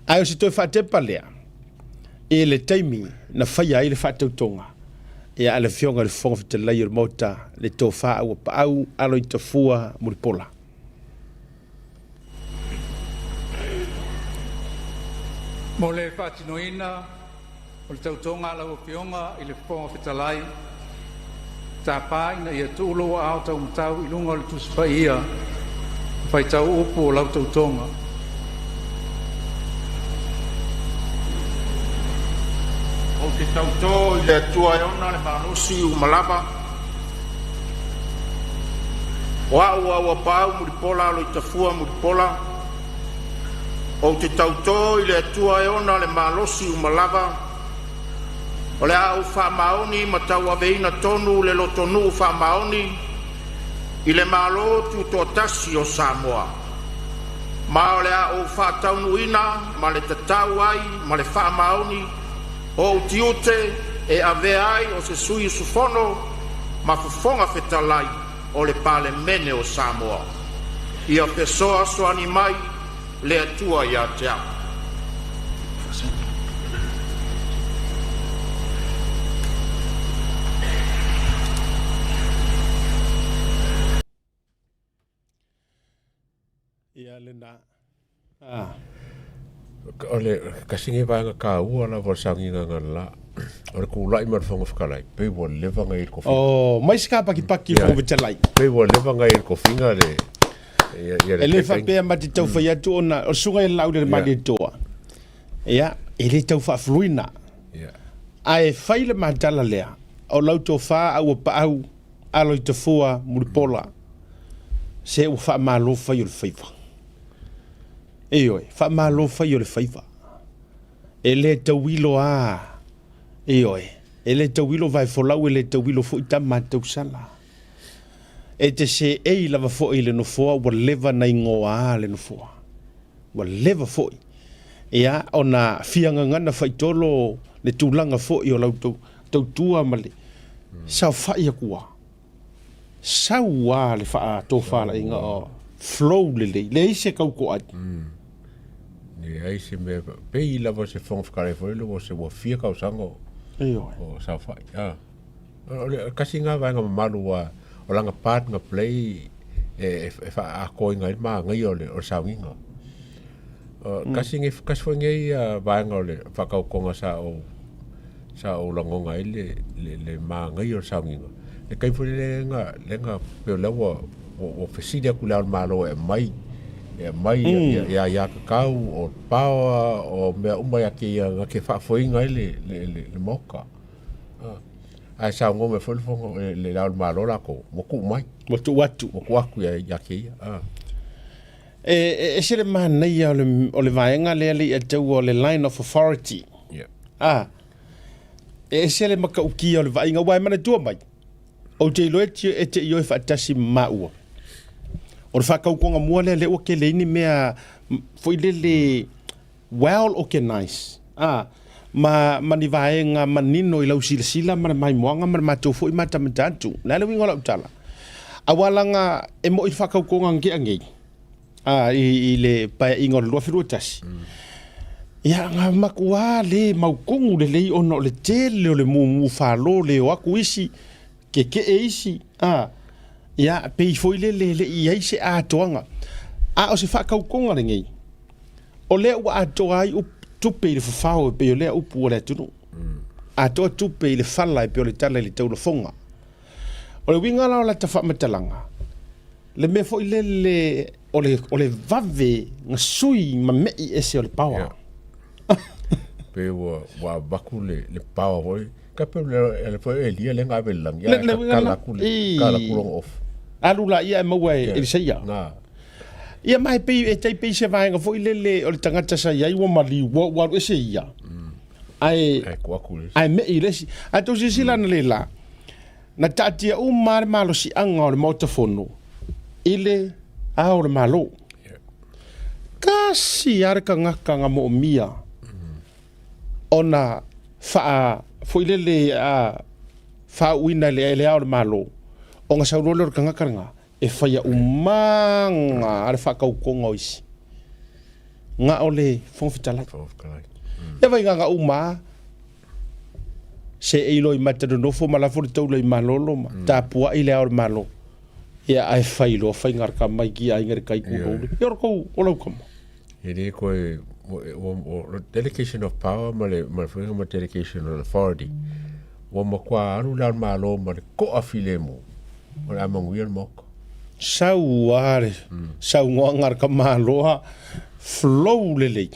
Ae o se toe faatepa lea i le taimi na faia ai le faatautoga ia a le Afioga i le Fofoga Fetalai o le Maota, le Tofa Auapaau Aloitafua Mulipola.
Mo le faatinoina o le tautoga a lau Afioga i le Fofoga Fetalai, tapa ina ia tuu lou aao taumatau i luga o le Tusi Paia e faitau upu o lau tautoga.
Ou te tautō i le Atua e ona le malosi uma lava, o a'u Auapaau Mulipola Aloitafua Mulipola, ou te tautō i le Atua e ona le malosi uma lava, o le a ou faamaoni ma tauaveina tonu le lotonuu faamaoni i le Malo Tutoatasi o Samoa, ma o le a ou faataunuuina ma le tatau ai ma le faamaoni o'u tiute e avea ai o se sui usufono ma Fofoga Fetalai o le Palemene o Samoa. Ia fesoasoani mai le Atua ia te a'u.
Ia lena. Ah.
O le tasi lenei vaega taua lava o le sauniga analeila, o le tulai mai o le Fofoga Fetalai, pei ua leva ona i ai le tofiga.
Oh, mai se kapakipaki i le Fofoga Fetalai.
Pei ua leva ona i ai le tofiga le
ia, ia le E le faapea ma te tau fai atu ona o le susuga ia Laauli le Malietoa. Ia, e le tau faafuluina. Ae fai le matala lea, o lau tofa a ua paau Aloitafua Mulipola, se ua faamalo fai o le faiva. Ioe, faamalo fai o le faiva. E le tauilo a, ioe, e le tauilo vaefolau, e le tauilo foi tama a tausala. E te seei lava foi i le nofoa ua leva na igoa le nofoa. Ua leva foi. Ia, ona fia gagana faitolo le tulaga foi o lau tautua ma le saofai akua. Sau a le faatofalaiga o flow lelei, leai se kaukoai.
Leai se mea, pei lava se Fofoga Fetalai foi lele ua se ua fia tausaga o, o saofai. Ah. O le tasi lena vaega mamalu ua o lana part na play e, e, e faaatoaina ai le manaia o le, o le sauniga. O, kasi, nei, kasi foi nei vaega o le faatautoga sa ou sa ou lagona ai le, le, le manaia o le sauniga. Le taimi foi lele na, le na, pei o lea ua, ua, ua fesili atu le Ao o le Malo e aumai, e aumai ia, ia aiatatau, o power, o mea uma ia te ia na te faafoeina ai le, le, le, le Maota. Ae saunoa mai foi le fono le Ao o le Malo latou, ua tuu mai.
Ua tuu atu.
Ua tuu atu ia ia te ia.
E ese le manaia o le, o le vaega lea le i ataua o le line of authority.
Yeah.
Ah, e ese le matautia o le vaaiga, aua e manatua mai, ou te iloa e te ioe faatasi ma maua. O le faatautoga mua lea, lea ua tele ai ni mea foi lele well organized, a, ma, ma ni vaega manino i lau silasila ma le maimoaga ma le matou foi matamata atu. O le a le uiga o lau tala? Aua laga e mo'i le faatautoga na tea nei, a, i, i le paeaiga o le 2021, ia, na matua le mautonu lelei ona o le tele o le mumu falo le o atu isi, kekee isi, a, ia, pei foi lele e le i i ai se atoaga. A o se faatautoga lenei, O lea ua atoa ai tupe i le fafao e pei o lea upu a le atunuu. Atoa tupe i le fala e pei o le tala i le taulafoga. O le uiga la o lata faamatalaga, le mea foi lele o le, o le vave gasui ma me'i ese o le paoa.
Yeah. Pe ua, ua avatu le, le paoa foi. Ka pe le, le foi Elia le ngave le langi. Le, le uiga la, kala ku longa off.
Alu la ia e maua e
yeah.
Eliseia.
Na.
Ia ma e pei e tai pei se vaega foi lele o le tagata sa i ai ua maliu ua, ua alu ese ia. Ae
Ae tuu atu le
ae me'i le isi. Ae tou silasila ana le la, na taatia uma lava le malosiaga o le Maota Fono i le Ao o le Malo. Tasi lava le tagata na moomia ona Faa foi lele a faauuina e le Ao o le Malo, ona sau loa lea o le tagata lena e faia umaga a le faatautoga o isi. Na o le Fofoga Fetalai. Ia vaigaga uma a seei loa i mata nonofo ma lafo le taula i malolo ma tapuai le Ao o le Malo. Ia ae fai loa faiga a le tama i kia aiga i le tai tulou le. Ia o le tou, o lau tama.
E le koe, o delegation of power ma le ma le ma delegation of authority. Ua matua alu le Malo ma le to'a filemu o le a manuia le Maota.
Sau a le saunoaga a le tamaloa flow lelei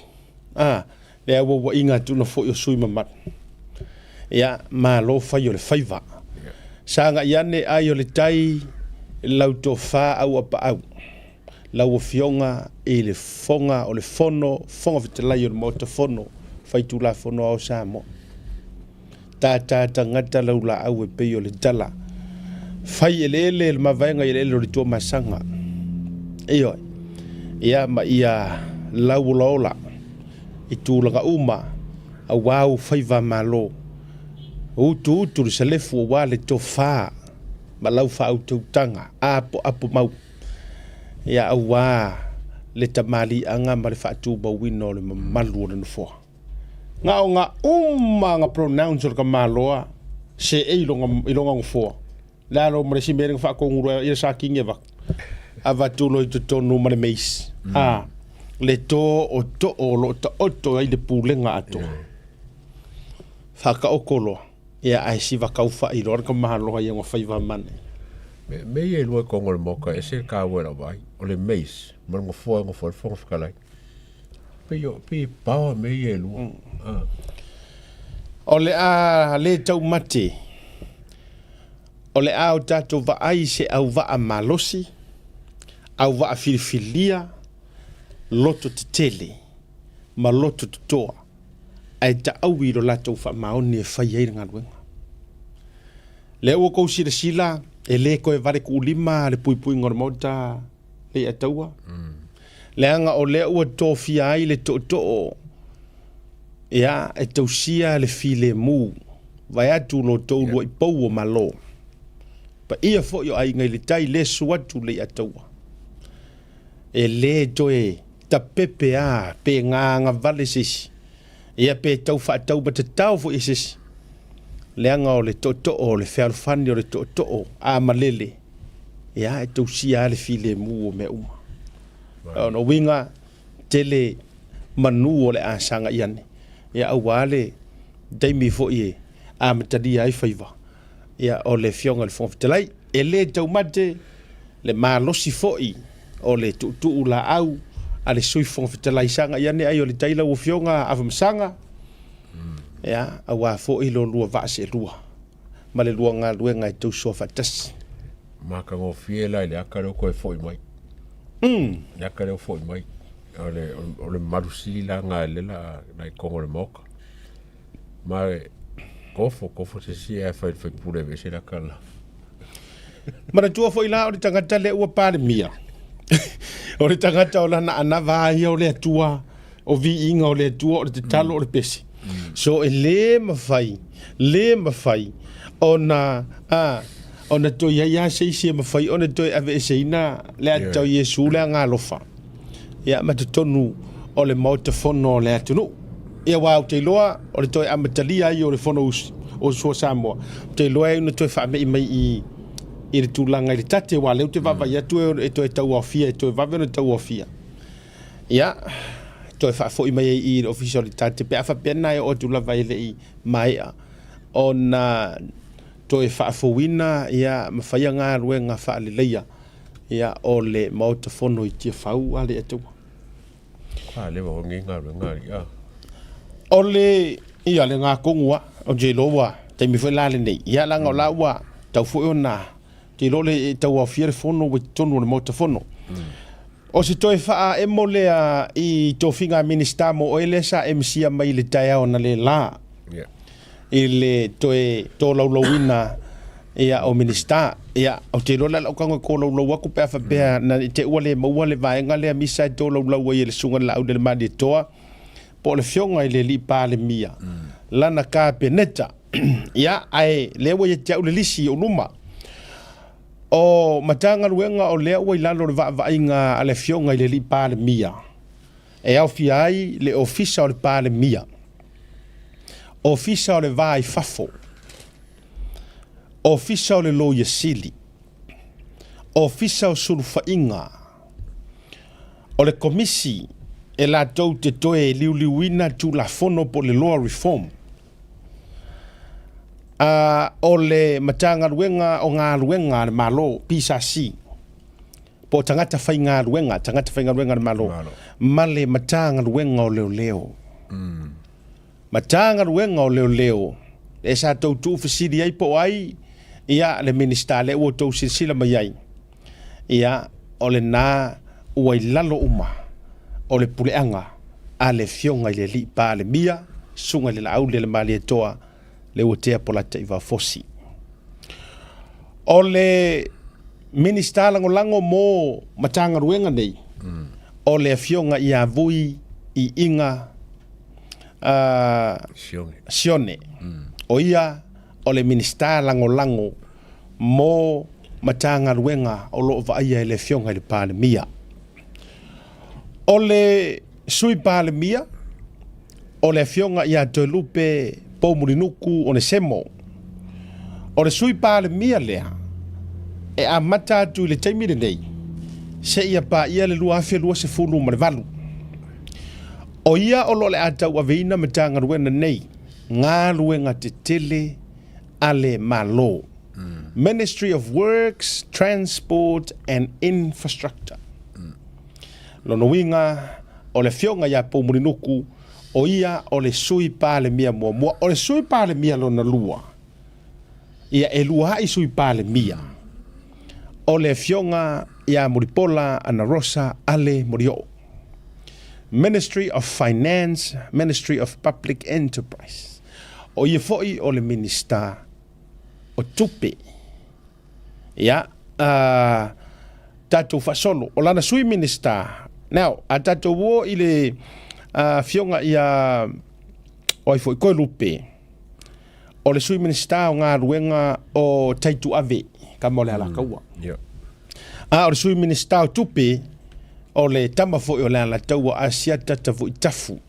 a le auauaiga atu na foi o sui mamalu. Ia malo fai o le faiva. Sagai ane ai o le tai lau tofa auapaau. Lau Afioga i le Fofoga o le Fono, Fofoga Fetalai o le Maota Fono Faitulafono Aoao o Samoa. Tātā tagata lau laau e pei o le tala. Fai eleele le mavaega i eleele o le Tuamasaga. Ioe. Ia ma ia lauolaola i tulaga uma aua ou faiva malo. Utuutu le salefu aua le tofa ma lau faautautaga apoapo mau. Ia aua le tamaliiaga ma le faatumauina o le mamalu o le Nofoa. Na o ga uma ga pronounce o le tamaloa seei i lona nofoa. Le a lo ma le isi mea lea na faatonu loa ia sa kingi avatu. Avatu loa i totonu ma le mace. A, le to o too o lo o taoto ai le pulega atoa. Faataoto loa. Ia ae siva taufa'i loa le tamaloa ia ona faiva mane.
Me, me ia e lua i totonu o le Maota, e ese le taua i lau vaai, o le mace ma le nofoa e nofo ai le Fofoga Fetalai. Pei o, pei e power mea ia e lua. Ah.
O le a le taumate, o le a o tatou vaai i se auvaa malosi, auvaa filifilia, loto tetele ma loto totoa. ae taui i lo latou faamaoni e fai ai le galuega. Lea ua outou silasila, e le toe valekuulima le puipuiga o le Maota Leiataua, leaga o lea ua tofia ai le tootoo ia, e tausia le filemu, vaeatu lo outou lua'i pou o Malo. Paia foi o Aiga i le Tai, le susu atu Leiataua. E le toe tapepe a pe gagavale se isi, ia pe tau faataumatatao foi e se isi, leaga o le tootoo, o le fealofani o le tootoo a malele, ia e tausia lava le filemu o mea uma. O lona uiga, tele manu o le a sagai ane, ia aua le taimi foi e amatalia ai faiva, ia o le Afioga i le Fofoga Fetalai. E le taumate le malosi foi o le tuutuu laau a le Sui Fofoga Fetalai sagai ane ai o le tai lau Afioga Afamasaga, ia, aua foi lo lua vaa seelua ma le lua galuega e tausoa faatasi.
Matagofie la i le aka lea ua toe foi mai. Le aka lea ua foi mai. O le, o le mamalu sili la na lea la na i totonu o le Maota. Ma kofo, kofo se isi ae fai le faipule e aveese le aka la.
Manatua foi la o le tagata lea ua Palemia, o le tagata o lana anava a ia o le Atua, o viiga o le Atua, o le tatalo, o le pese. So e le mafai, le mafai ona a ona toe i ai lava se isi e mafai ona toe aveeseina le ata o Iesu le agaalofa. Ia ma totonu o le Maota Fono o le atunuu. Ia aua ou te iloa o le toe amatalia ai o le Fono o Sua Samoa, ou te iloa e ona toe faamei mai i i le tulaga i le tate, aua o lea ou te vaavaai atu e toe tauaofia, e toe vave ona tauaofia. Ia, toe faafoi mai ai i le Ofisa o le Tate pe a faapea na e oo atu lava e le i maea ona toe faafouina ia ma faia galuega faaleleia ia o le Maota Fono i Tiafau a le Atua.
A leva o nei galuega ali a.
O le ia le gakonu a o te iloa ua taimi foi la lenei ia leaga o la ua tau foi ona te iloa le tau aofia le fono ua i totonu o le Maota Fono. O se toe faaemo lea i tofiga a Minisita mo oe lea sa emisia mai i le taeao analeila i le toe tolaulauina ia o Minisita. Ia, ou te iloa la lau tago e tolaulau atu pe a faapea na te ua le maua le vaega lea misa e tolaulau ai e le Susuga i le Laau Malietoa po o le Afioga i le Alii Palemia. lana Kapeneta. Ia, ae lea ua ia te au le lisi i ou luma. O Matagaluega o lea ua i lalo o le vaavaaiga a le Afioga i le Alii Palemia, e aofia ai le Ofisa o le Palemia, Ofisa o le Va i Fafo, Ofisa o le Loia Sili, Ofisa o Sulufaiga, o le Komisi e latou te toe liuliuina Tulafono po o le Law Reform, a o le Matagaluega o Galuega a le Malo, PSC, po o tagata faigaluega, tagata faigaluega a le Malo, ma le Matagaluega o Leoleo. Matagaluega o Leoleo, lea sa tou tuufesili ai po o ai ia le Minisita lea ua outou silasila mai ai, ia o lena ua i lalo uma o le puleaga a le Afioga i le Alii Palemia, Susuga i le Laauli a le Malietoa, Leuatea Polataivao Fosi. O le Minisita Lagolago mo Matagaluega nei, o le Afioga ia Vui Iiga Sione. O ia o le Minisita Lagolago mo Matagaluega o lo o vaaia e le Afioga i le Palemia. O le Sui Palemia, o le Afioga ia Toelupe Poumulinuku Onesemo. O le Sui Palemia lea e amata atu i le taimi lenei seia paia le 2028. O ia o lo o le a tauaveina Matagaluega nei, galuega tetele a le Malo, Ministry of Works, Transport and Infrastructure. Lona uiga, o le Afioga ia Poumulinuku, o ia o le Sui Palemia muamua. O le Sui Palemia lona lua, ia e lua ai Sui Palemia, o le Afioga ia Mulipola Anarosa Ale Molioo. Ministry of Finance, Ministry of Public Enterprise. O ia foi o le Minista o Tupe. Ia, uh, tatou faasolo. O lana sui Minista. Now, a tatou o i le afioga ia o ai foi Koelupe, o le sui Minista o Galuega o Taituave, kama o le Alataua.
Yeah.
A o le sui Minista o Tupe, o le tama foi o le Alataua Asiata Tavuitafu.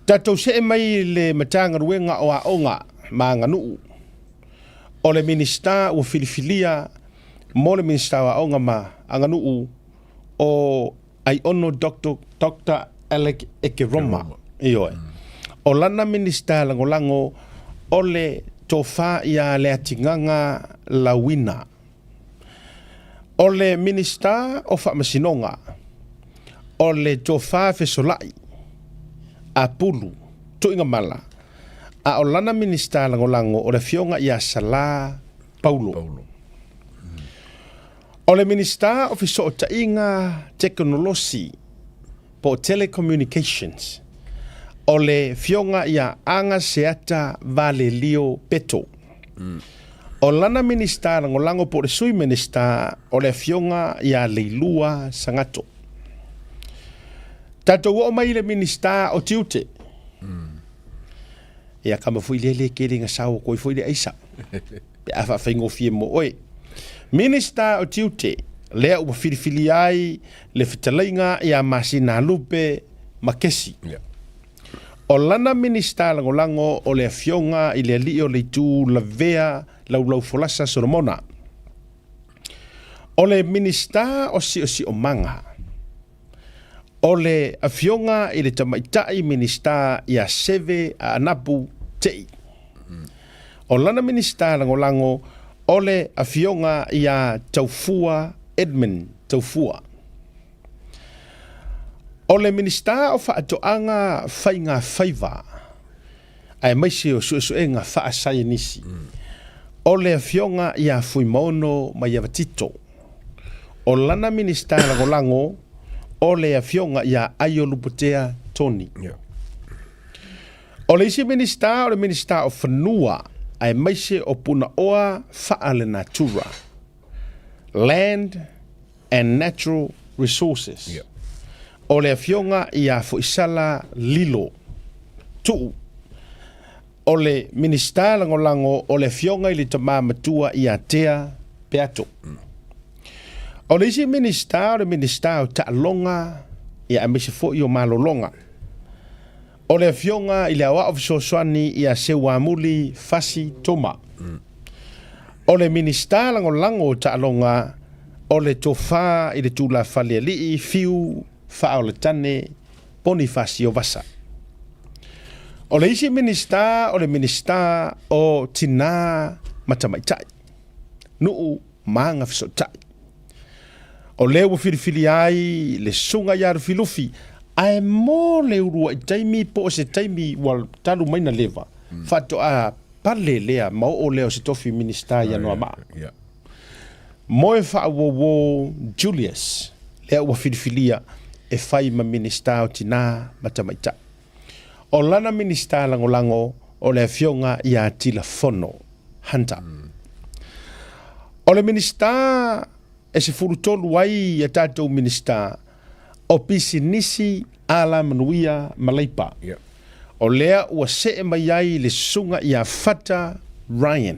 Tatou see mai i le Matagaluega o Aoga ma Aganuu. O le Minisita ua filifilia mo le Minisita o Aoga ma Aganuu o Aiono Doctor, Doctor Alec Ekeroma. Ioe. O lana Minisita Lagolago o le Tofa ia Leatigaga Lauina. O le Minisita o Faamasinoga o le Tofa Fesolai Apulu Tuigamala, a o lana Minisita Lagolago o le Afioga ia Salā Paulo. O le Minisita o Fesootaiga Tekonolosi po o Telecommunications, o le Afioga ia Agaseata Valelio Peto. O lana Minisita Lagolago po o le Sui Minisita o le Afioga ia Leilua Sagato. Tatou oo mai i le Minisita o Tiute. Ia kama foi lea le kele nga sao koi foi le aisa. Pe a faafaigofie mo oe. Minista o Tiute, lea ua filifilia ai le fetalaiga ia Masinalupe Makesi.
Yeah.
O lana Minista Lagolago o le Afioga i le Alii o le Itu Lavea Laulaufolasa Solomona. O le Minista o Siosiomaga, O le Afioga i le Tamaitai Minisita ia Seve Aanapu Tei. O lana Minisita Lagolago o le Afioga ia Taufua Edmund Taufua. O le Minisita o Faatoaga Faiga Faiva aemaise o Suesuega Faasaienisi, o le Afioga ia Fuimaono Maiava Tito. O lana Minisita Lagolago o le Afioga ia Aio Lupotea Tony.
Yeah.
O le isi Minisita o le Minisita o Fanua aemaise o Punaoa Faalenatura, Land and Natural Resources.
Yeah.
O le Afioga ia Foisala Lilo Tuu. O le Minisita Lagolago o le Afioga i le Tama Matua ia Tea Peato. O le isi Minisita o le Minisita o Taaloga ia aemaise foi o Malologa. O le Afioga i le Aoao Fesoasoani ia Seuamuli Fasi Toma. O le Minisita Lagolago o Taaloga o le Tofa i le Tulafalealii Fiu Faaoletane Ponifasio Vasa. O le isi Minisita o le Minisita o Tinā ma Tamaitai, Nuu ma Agafesootai. O lea ua filifilia ai le Susuga ia Lufilufi, ae mo le uluai taimi po o se taimi ua talu mai na leva, faatoa pale lea ma oo lea o se tofi Minisita ia Noamaa. Moefaauouo Julius, lea ua filifilia e fai ma Minisita o Tinā ma Tamaitai. O lana Minisita Lagolago o le Afioga ia Tilafono Hunter. O le Minisita e 13 ai a tatou Minisita o Pisinisi, Alamanuia ma Leipa. O lea ua see mai ai le Susuga ia Fata Ryan.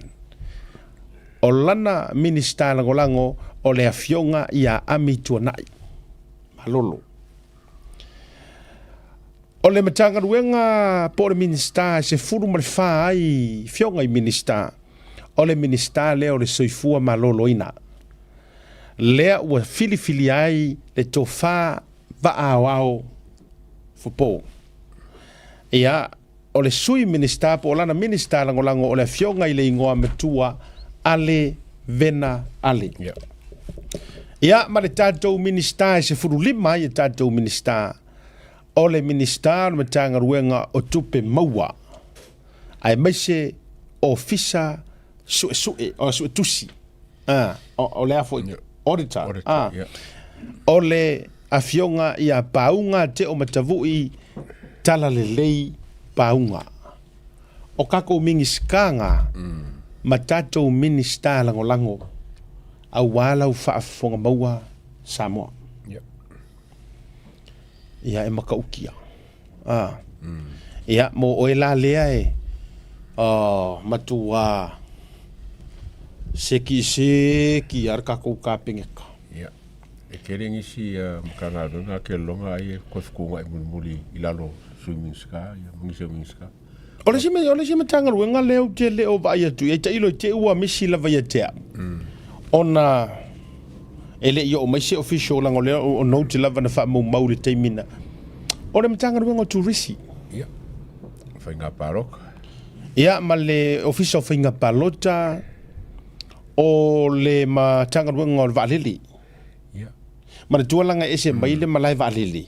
O lana Minisita Lagolago o le Afioga ia Ami Tuanai Malolo. O le Matagaluega po o le Minisita e 14 ai Afioga i Minisita, o le Minisita lea o le Soifua Maloloina. Lea ua filifilia ai le tofa vaaao fofo. Ia, o le Sui Minisita po o lana Minisita Lagolago o le Afioga i le Igoa Matua Ale Vena Ale. Ia, ma le tatou Minisita e 15 ai a tatou Minisita, o le Minisita o le Matagaluega o Tupe Maua, aemaise Ofisa Suesue, o Suetusi, o le a foi, Auditor, o le Afioga ia Pauga Teomatavui Talalelei Pauga. O kakou Minisita ga ma tatou Minisita Lagolago aua lau faafofoga maua Samoa. Ia e matautia. Ia mo oe la lea e matua sekiseki a le tatou Kapeneta.
Ia, e tele nisi Matagaluega a Kelelonga ai e toe fetuunai mulimuli i lalo o Sui Minisita ia ma nisi o Minisita.
O le isi o le isi Matagaluega lea ou te le o vaai atu i ai, tailo i te i ua misi lava ia te au, ona e le i oo mai se official leaga o lea o note lava na faamaumau i le taimi na. O le Matagaluega o Turisi.
Ia, Faiga Palota.
Ia, ma le Ofisa o Faiga Palota, o le Matagaluega o le Vaalele.
Ia.
Manatua laga e ese mai le malae vaalele.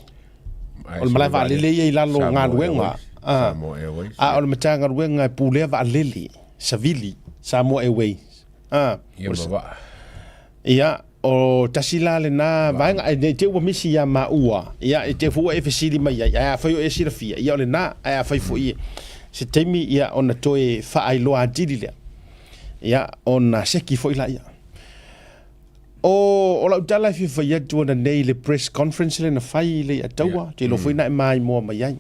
O le malae vaalele ia i lalo o galuega.
Samoa Airways.
A o le Matagaluega e pulea vaalele, savili, Samoa Airways.
Ia ma vaa.
Ia, o tasi la lena vaega, ae ne i te i ua misi ia maua, ia, e te foi ua e fesili mai ai, ae afai o e silafia, ia o lena, ae afai foi se taimi, ia, ona toe faailoa atili lea, ia, ona seki foi laia. O, o lau tala e fia fai atu ana nei i le press conference lea na fai i le Ataua, yeah. te iloa foi na e maimoa mai ai.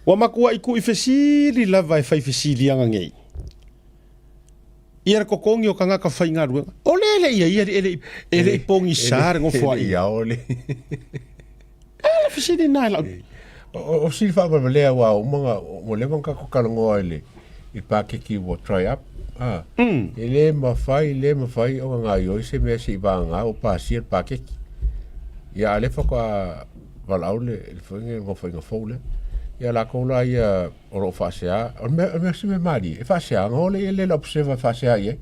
Ua makuai kui fesili lava e fai fesiliaga nei. Ia le totogi o tagata faigaluega. O le le ia ia e le e le pogisa le nofo ai.
Ia o le.
A le fesili na e lau.
O sili faavalevalea aua ua uma ona ua leva ona tatou talanoa i le i le paketi ua try up a e le mafai le mafai ona gaoioi se mea se i vagana ua pasia le paketi. Ia a o lea faatoa valaau le le foi le nofoaiga fou lea. Ia latou la ia o lo o faasea, o le mea, o le mea se mea malie, e faasea, ona o lea e le observer e faasea i ai.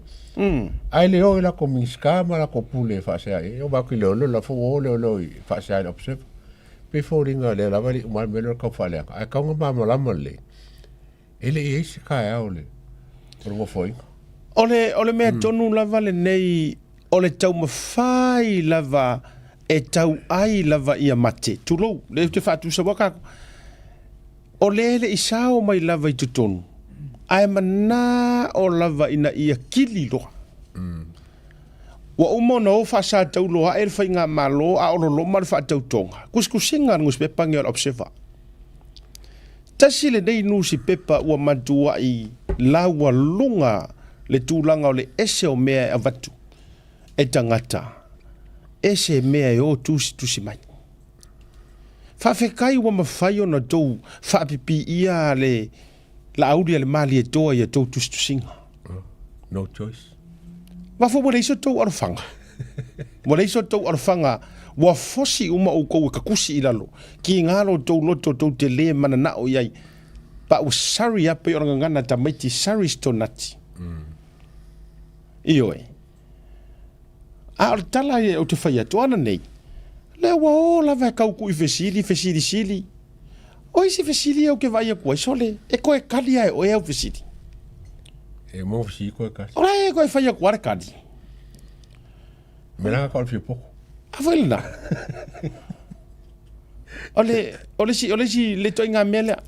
Ae le o i latou Minisita ma latou pule e faasea i ai. O vaai atu i leoleo, la foi ua o leoleo i faasea i le observer. Pei foliga lea lava e le i uma le mea lea o le tau faaleaga, ae tatau ona malamalama lelei, e le i i ai se taeao o le nofoaiga.
O le mea tonu lava lenei, o le taumafai lava e tauai lava ia mate, tulou, lea ou te faatusaua tatou. O lea e le i sao mai lava i totonu, ae manao lava ina ia kili loa. Ua uma ona o faasataulo ae le faigamalo a o loloma le faatautoga, tusitusiga a le nusipepa nei o le Observer. Tasi lenei nusipepa ua matuai laualuga le tulaga o le ese o mea e avatu e tagata, ese mea e o tusitusi mai. Faafetai ua mafai ona tou faapipiia le laauli a le Malietoa i a tou tusitusiga.
No choice.
Mafua ua leai so tou alofaga. Ua leai so tou alofaga, ua fosi uma outou e kakusi i lalo. Kiga lo tou loto tou te le mananao i ai. Pa ua sari a pei o le gagana tamaiti sari stonati. Ioe. A o le tala ia ou te fai atu, o ana nei, lea ua o lava e kau i fesili, fesilisili. O isi fesili ia ou ke vaai atu ai, sole, e koe kali a e oe au fesili.
E mo fesili koe kali.
O la e koe fai atu a le kali.
Me langa ka o le fia poko.
A foi lena. O le, o le isi, o le isi le toaiga mea lea.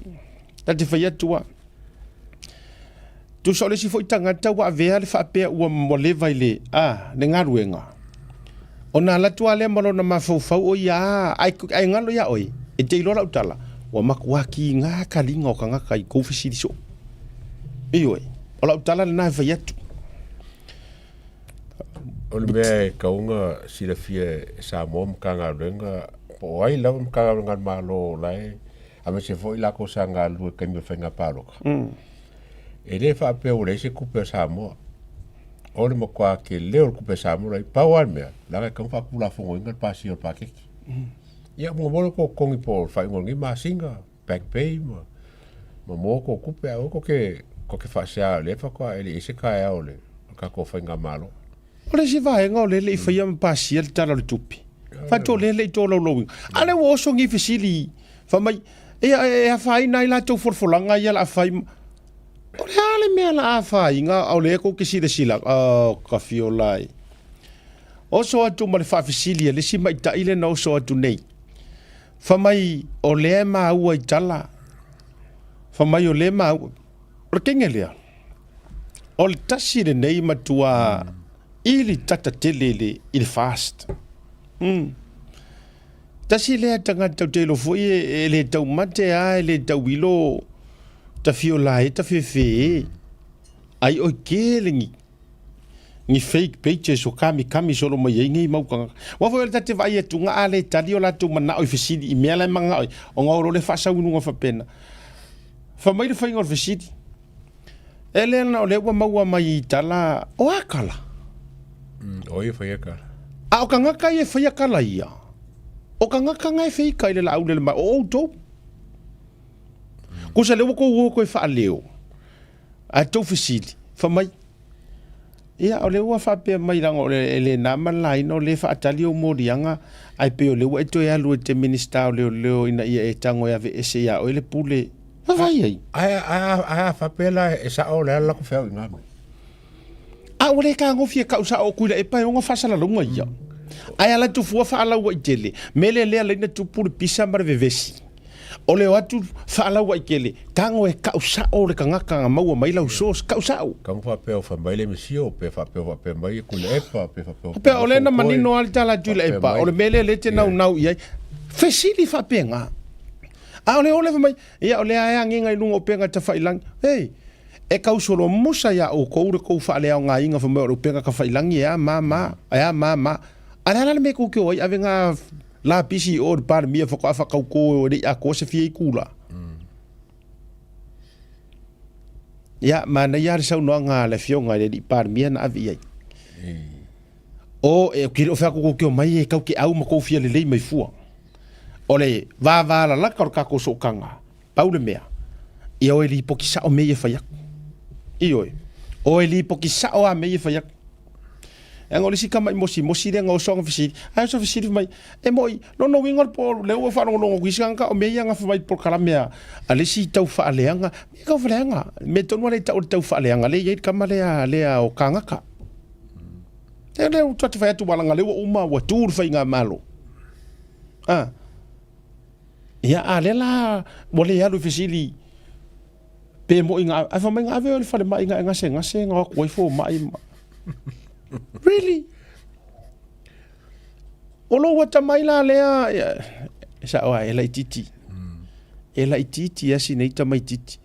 Ta te fai atu a. Tusa o le isi foi tagata ua avea le faapea ua ua leva i le, a, le galuega. Ona alu atu lava lea ma lona mafaufau o ia a, ae, ae galo ia oe, e te iloa lau tala, ua matua kiga kaliga o tagata i kou fesili soo. Ioe, o lau tala lena e fai atu.
O le mea e kauga silafia e Samoa Matagaluega po o ai lava Matagaluega a le Malo la e aemaise foi latou sa galulue i taimi o faiga palota. E le faapea ua leai se tupe a Samoa. O le matua tele o le tupe a Samoa la i pau lava le mea, leaga e tatau ona faatulafonoina le pasia o le paketi. Ia mo le totogi po o le faaiuga o lenei masina, back pay ma ma maua tou tupe ae aua tou te tou te faasea o lea faatoa e le i i ai se taeao o le tatou faigamalo.
O le isi vaega o lea e le i faia ma pasia le Tala o le Tupe. Faatu o lea e le i tolaulauina. A lea ua oso ni fesili fai mai, ia e afaina ai latou folafolaga ia o le a fai. O le a le mea o le a afaina a o lea tou te silasila, oh ka fiola e. Oso atu ma le faafesili a le isi maita'i lea na oso atu nei. Fai mai o lea e maua i tala, fai mai o lea e maua. O le kenge lea, o le tasi lenei matua ili tata tele i le, i le fast. Tasi lea tagata ou te iloa foi e, e le taumate a, e le tauilo tafiola e tafefe e. Ai oi kele ni ni fake pages o kamikami solo mai ai nei mau tagata. Aua foi o le ta te vaai atu ga a le tali o latou manao i fesili i mea la e manao ai, ona o lo le faasau i luga faapena. Fai mai le faiga o le fesili, E le na o lea ua maua mai i tala o a kala?
O ia faia kala.
A o kangaka ia e faia kala ia, o kangaka nga e feika i le laau lele mai, o outou. Kusa lea ua kou o koe faaleo, a tou fesili, fai mai, Ia, o lea ua faapea mai leaga o le, e le na ma le laina o lea e faatali ou moliaga, ae pei o lea ua e toe alu e te Minisita o Leoleo ina ia e tago e aveese ia oe le pule. Vaavaai ai.
Ae, ae, ae a faapea la e sao o le a le latou feau i na mea?
A ua le tagofie kau sao o Tuilaepa e ona faasalalauga ia. Ae ala atu fua faalauaitele, mele lea laina tupu le pisa ma le vevesi. O le o atu faalauaitele, tago e kau sao le tagata na maua mai lau source, kau sao.
Kau faapea o fai mai le Mesia, pe faapea o faapea mai Tuilaepa, pe faapea o
Faapea o lea na manino lava le tala a Tuilaepa, o le mea lea lea e te naunau i ai. Fesili faapena. A o le o lea fai mai, ia o lea e agiga i luga o upega tafailagi. Hei, e tau solomusa iā outou le tou faaleaogaina fai mai o le upega tafailagi e a ma ma, e a ma ma. A o le a la le mea tou te o ai ave ngā lapisi i o i le Palemia faatoa faatauto e le i atoa se fia itula. Ia, manaia lava le saunoaga a le afioga i le alii Palemia na ave i ai. O, e, ou te le o fai atu tou te omai e tau te au ma tou fia lelei mai fua. O le vavalalata o le tatou sootaga, pau le mea, ia o e lipoti sao mea ia e fai atu. Ioe, o e lipoti sao lava mea ia e fai atu. Leaga o le isi tama'i mosimosi lea na oso ana fesili, ae oso fesili mai, e mo'i, lona uiga o le po, lea ua faalogologo atu i isi tagata, o mea ia na fai mai i polokalame a, a le isi tau faaleaga, mea tau faaleaga, mea tonu lava lea e tau o le tau faaleaga, lea e i ai le tama lea, lea o Kagaka. Lea lea ua ta fai atu aua leaga lea ua uma ua tu le faigamalo. A. Ia a lea la ua le alu i fesili pe moi na ae fai mai na ave oe i le falemai na e gasegase na o atu ai fomai ma. Really? O lou atamai la lea, e sao lava e laitiiti. E laitiiti lava si nei tamaitiiti.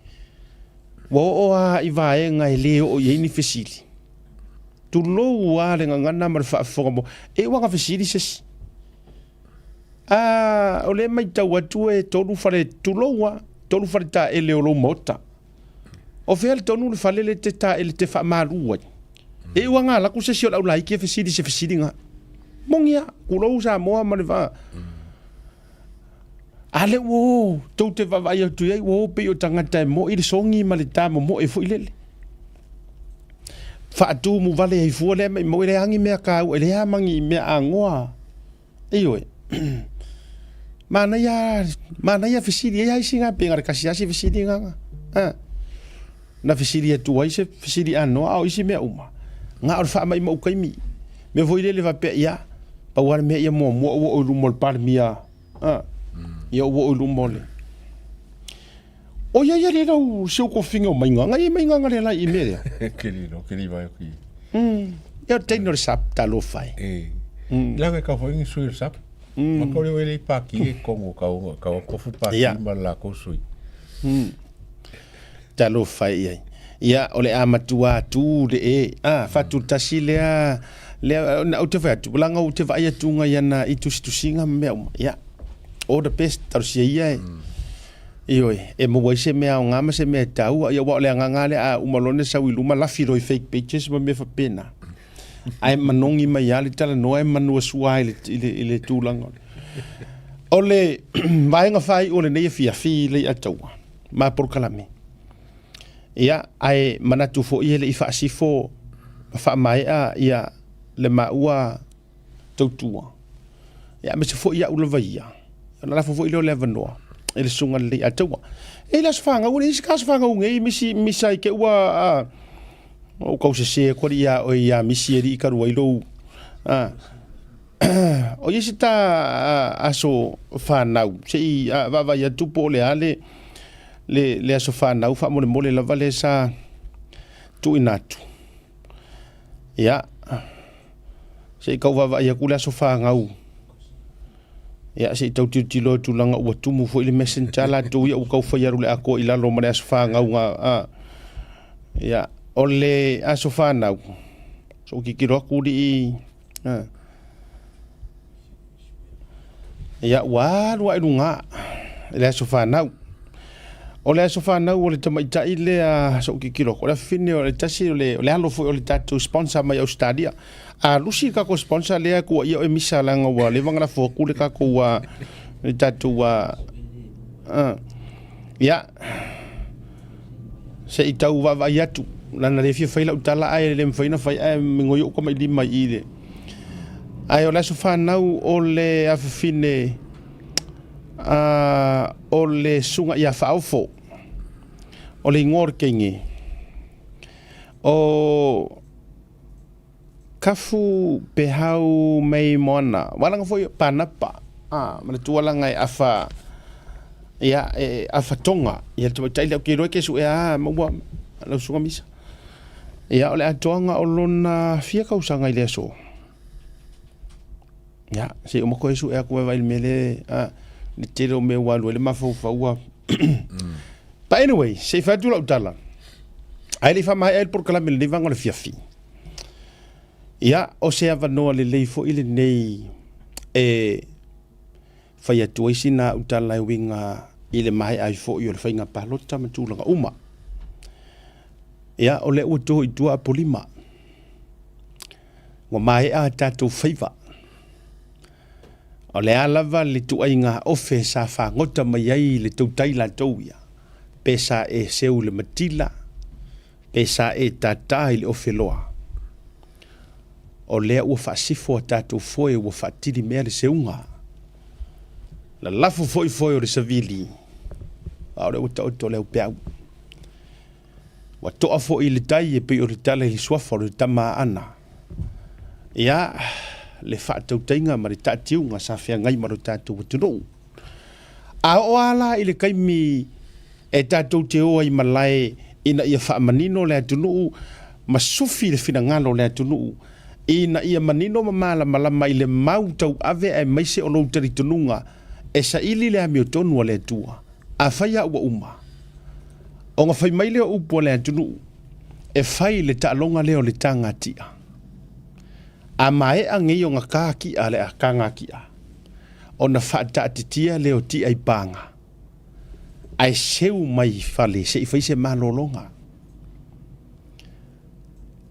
Ua oo lava i vaega e le oo i ai ni fesili. Tulou lava le gagana ma le faafofoga mo, e ua na fesili se isi. A, o lea e matau atu e tolu fale, tulou lava, tolu fale taele o lou maota. O fea le tonu le fale le te taele te faamalu ai? E ua na alu atu se isi o le aulaiti e fesili i se fesiliga. Moni lava, tulou Samoa ma le va. A lea ua o, tou te vaavaai atu i ai, ua o pei o tagata e moi le sogi ma le ta momoe foi lele. Faatumu vale ai fua lea maimau e leai ni mea taua, e leai ma ni mea agoa. Ioe. Manaia, manaia fesili, e i ai isi na pei na o le tasi lava si fesili na. Na fesili atu ai se fesili anoa, a o isi mea uma, na o le faamaumau taimi. Mea foi lele faapea, ia, pau lava le mea ia muamua ua oo i luma o le Palemia, ia ua oo i luma o le... O ia ia le lau si ou tofiga o Maigaga, ia Maigaga le lai i mea lea.
Ke li no, ke li vai ki.
Ia o le taimi o le SAP, talofa e.
E. Laga ka foi ni sui o le SAP. Ma ka o le paki e kongo ka o ka o kofu paki ma la ko sui.
Talofa e i ai. Ia, o le a matua atu le e, a, faatulutasi lea, lea, na ou te fai atu, leaga ou te vaai atu i ana i tusitusiga ma mea uma. Ia, all the best, talosia ia e. Ioe, e maua ai se mea aoga ma se mea e taua. Ia, aua o le agaga lava lea, a uma loa ona sau i luma, lafi loa i fake pages ma mea faapena. Ae manogi mai lava le talanoa e manua sua ai i le tulaga. O le vaega faaiu o lenei afiafi i Leiataua ma polokalame. Ia, ae manatu foi e le i faasifo ma faamaea ia le maua tautua. Ia, aemaise foi au lava ia, ona lafo foi lea o le avanoa i le susuga i le Leiataua. E i le aso fanau, e i se aso fanau nei, misi, misa i te ua, a, ou tau sese atu alii ia oe ia misi e alii talu ai lou, a, o ia se ta aso fanau, se i vaavaai atu po o le a le, le, le aso fanau faamolemole lava lea sa tuuina atu. Ia, se i tau vaavaai atu le aso fanau. Ia, se i tau tilotilo atu leaga ua tumu foi le messenger latou ia ua tau fai alu le atoa i lalo ma le aso fanau ga, a. Ia, o le aso fanau, se i tilotilo atu alii, a. Ia, ua alu lava i luga i le aso fanau. O le aso fanau o le tamaitai lea se i ou tilotilo atu, o le afafine o le tasi o le, o le alo foi o le tatou sponsor mai Ausetalia. A lusi le tatou sponsor lea tuuaia oe Misa leaga ua leva ona lafo atu le tatou le tatou ia se i tau vaavaai atu leaga le fia fai lau tala ae le mafai ona fai ae migoi ou tamatilima i i le ae o le aso fanau o le afafine o le susuga ia Faaofo o le igoa o le teine o Kafu Pehau Mei Moana walaga foi Panapa a manatua laga e afa ia e afa tonga ia le tamaitai lea ou te iloa e te suea maua lau susuga Misa. Ia o le atoaga o lona fia tausaga i le aso. Ia se i uma koe sue atu vaai le mea lea a le tele o mea ua alu ai le mafaufau a. But anyway, se i fai atu lau tala. Ae le i faamaea ai le polokalame i lenei vaega o le afiafi. Ia, o se avanoa lelei foi lenei e fai atu ai sina au tala e uiga i le maea ai foi o le faiga palota ma tulaga uma. Ia, o lea ua to i tua Apolima. Ua maea a tatou faiva. O le a lava le ituaiga ofe sa fagota mai ai le tautai latou ia, pe sa e seu i le matila, pe sa e tātā i le ofe loa. O lea ua faasifo a tatou foe ua faatili mea le seuga. Lalafo foi foe o le savili, a o lea ua taoto le aupeau. Ua toa foi le tai e pei o le tala i le suafa o le tama a Ana. Ia, le faatautaiga ma le taatiuga sa feagai ma lo tatou atunuu. A oo lava la i le taimi e tatou te o ai i malae ina ia faamanino le atunuu ma sufi le finagalo o le atunuu ina ia manino ma malamalama i le mau tauave aemaise o lou talitonuga e saili le amiotonu a le Atua. Afai a ua uma, ona fai mai lea o upu a le atunuu, e fai le taaloga lea o le taga ti'a. A maea nei ona ka ti'a le taga ti'a, ona faataatitia lea o ti'a i paga, ae seu mai i fale se i fai se malologa.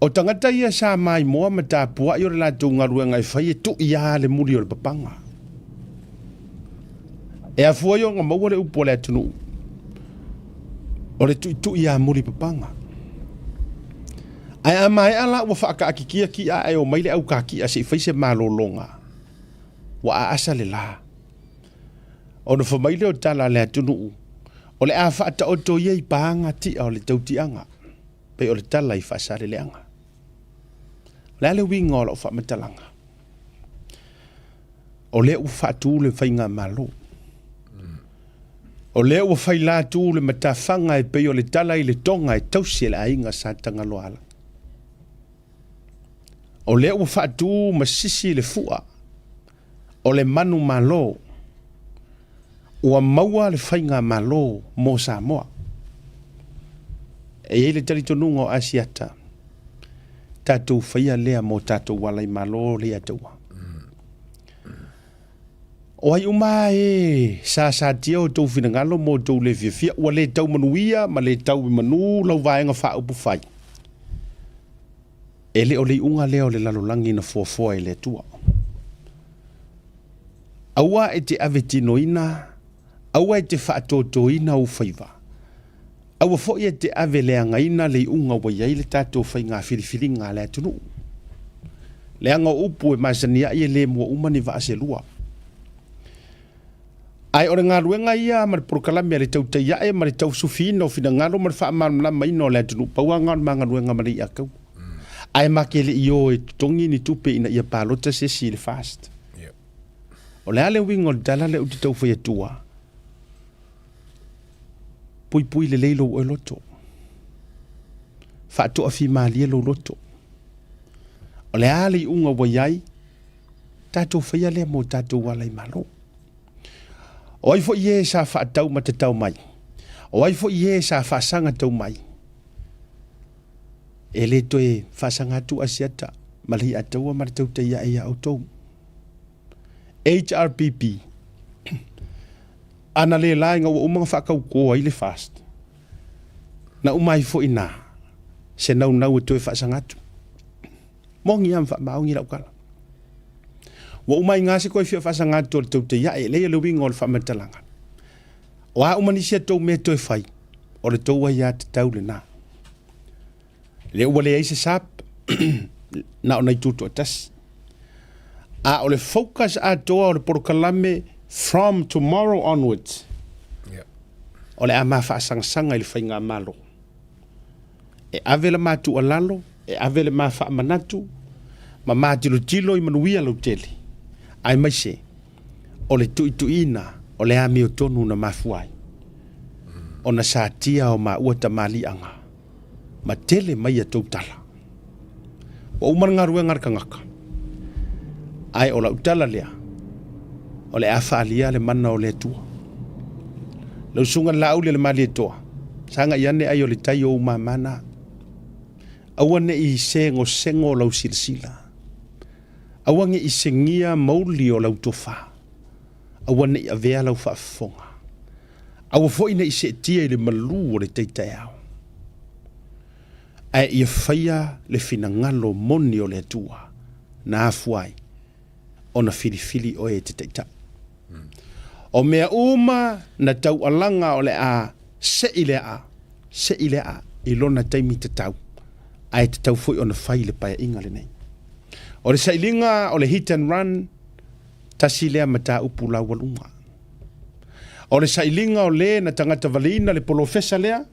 O tagata ia sa maimoa ma tapuai o le latou galuega e fai e tui lava le muli o le papaga. E afua ai ona maua le upu a le atunuu, o le tuitui lava muli papaga. Ae a maea la ua faataatitia ti'a ae omai le aukatia se i fai se malologa, ua aasa le la. Ona fai mai lea o tala a le atunuu, o le a faataoto ia i paga ti'a o le tautiaga. Pei o le tala i Faasaleleaga. O le a le uiga o lau faamatalaga? O lea ua faatu le faigamalo. O lea ua faila atu le matafaga e pei o le tala i le toga e tausi e le aiga Sa Tagaloaala. O lea ua faatu ma sisi le fua o le manumalo ua maua le faigamalo mo Samoa. E i ai le talitonuga o Asiata, tatou faia lea mo tatou ala i malo le ataua. O ai uma e sa satia o tou finagalo mo tou le fiafia, ua le tau manuia ma le tau i manu lau vaega faaupufai. E le o le iuga lea o le lalolagi na fuafua e le Atua. Aua e te ave tinoina, aua e te faatotoina ou faiva. Aua foi e te ave leagaina le iuga ua i ai le tatou faiga filifiliga a le atunuu. Leaga o upu e masani ai e le mua uma ni vaa se lua. Ae o le galuega ia ma le polokalame a le tautai ae ma le tausufiina o finagalo ma le faamalamalamaina o le atunuu, pau lava lena o le ma galuega ma le iakau. Ae ma te le i o e totogi ni tupe ina ia palota se isi i le FAST. O le a le uiga o le tala lea ou te tau fai atua? Puipui lelei lou oe loto. Faatoafimalie lou loto. O le a le iuga ua i ai, tatou faia lea mo tatou ala i malo. O ai foi e sa faatau matatau mai? O ai foi e sa faasaga tau mai? E le toe faasaga atu Asiata ma le Iataua ma le tautai ae ia outou. HRPP, ana le la ina ua uma ona faatauto ai le FAST, na uma ai foi na se naunau e toe faasaga atu. Moni lava ma faamaoni lau tala. Ua uma ai se toe fia faasaga atu o le tautai ae, leai o le uiga o le faamatalaga. O a uma nisi a tou mea toe fai, o le tou aiatatau lena. Lea ua leai se SAP, na o nai tutoatasi. A o le focus atoa o le polokalame from tomorrow onwards, o le a ma faasagasaga i le faigamalo. E ave le ma tuualalo, e ave le ma faamanatu, ma ma tilotilo i manuia lautele, aemaise o le tuituiina o le amiotonu na mafua ai ona satia o maua tamaliiaga ma tele mai a tou tala. Ua uma le galuega a le tagata, ae o lau tala lea, o le a faaalia le mana o le Atua. Lau susuga i le Laauli a le Malietoa, sagai ane ai o le tai o ou mama na. Aua ne i segosego lau silasila. Aua ne i segia mauli o lau tofa. Aua ne i avea lau faafofoga. Aua foi ne i seetia i le malu o le tai taeao. Ae ia faia le finagalo moni o le Atua na afua ai ona filifili oe e te taitai. O mea uma na taualaga o le a sei le aa, sei le aa i lona taimi tatau, ae tatau foi ona fai le paeaiga lenei. O le sailiga o le hit and run, tasi lea mataupu laualuga. O le sailiga o le na tagata valeina le polofesa lea,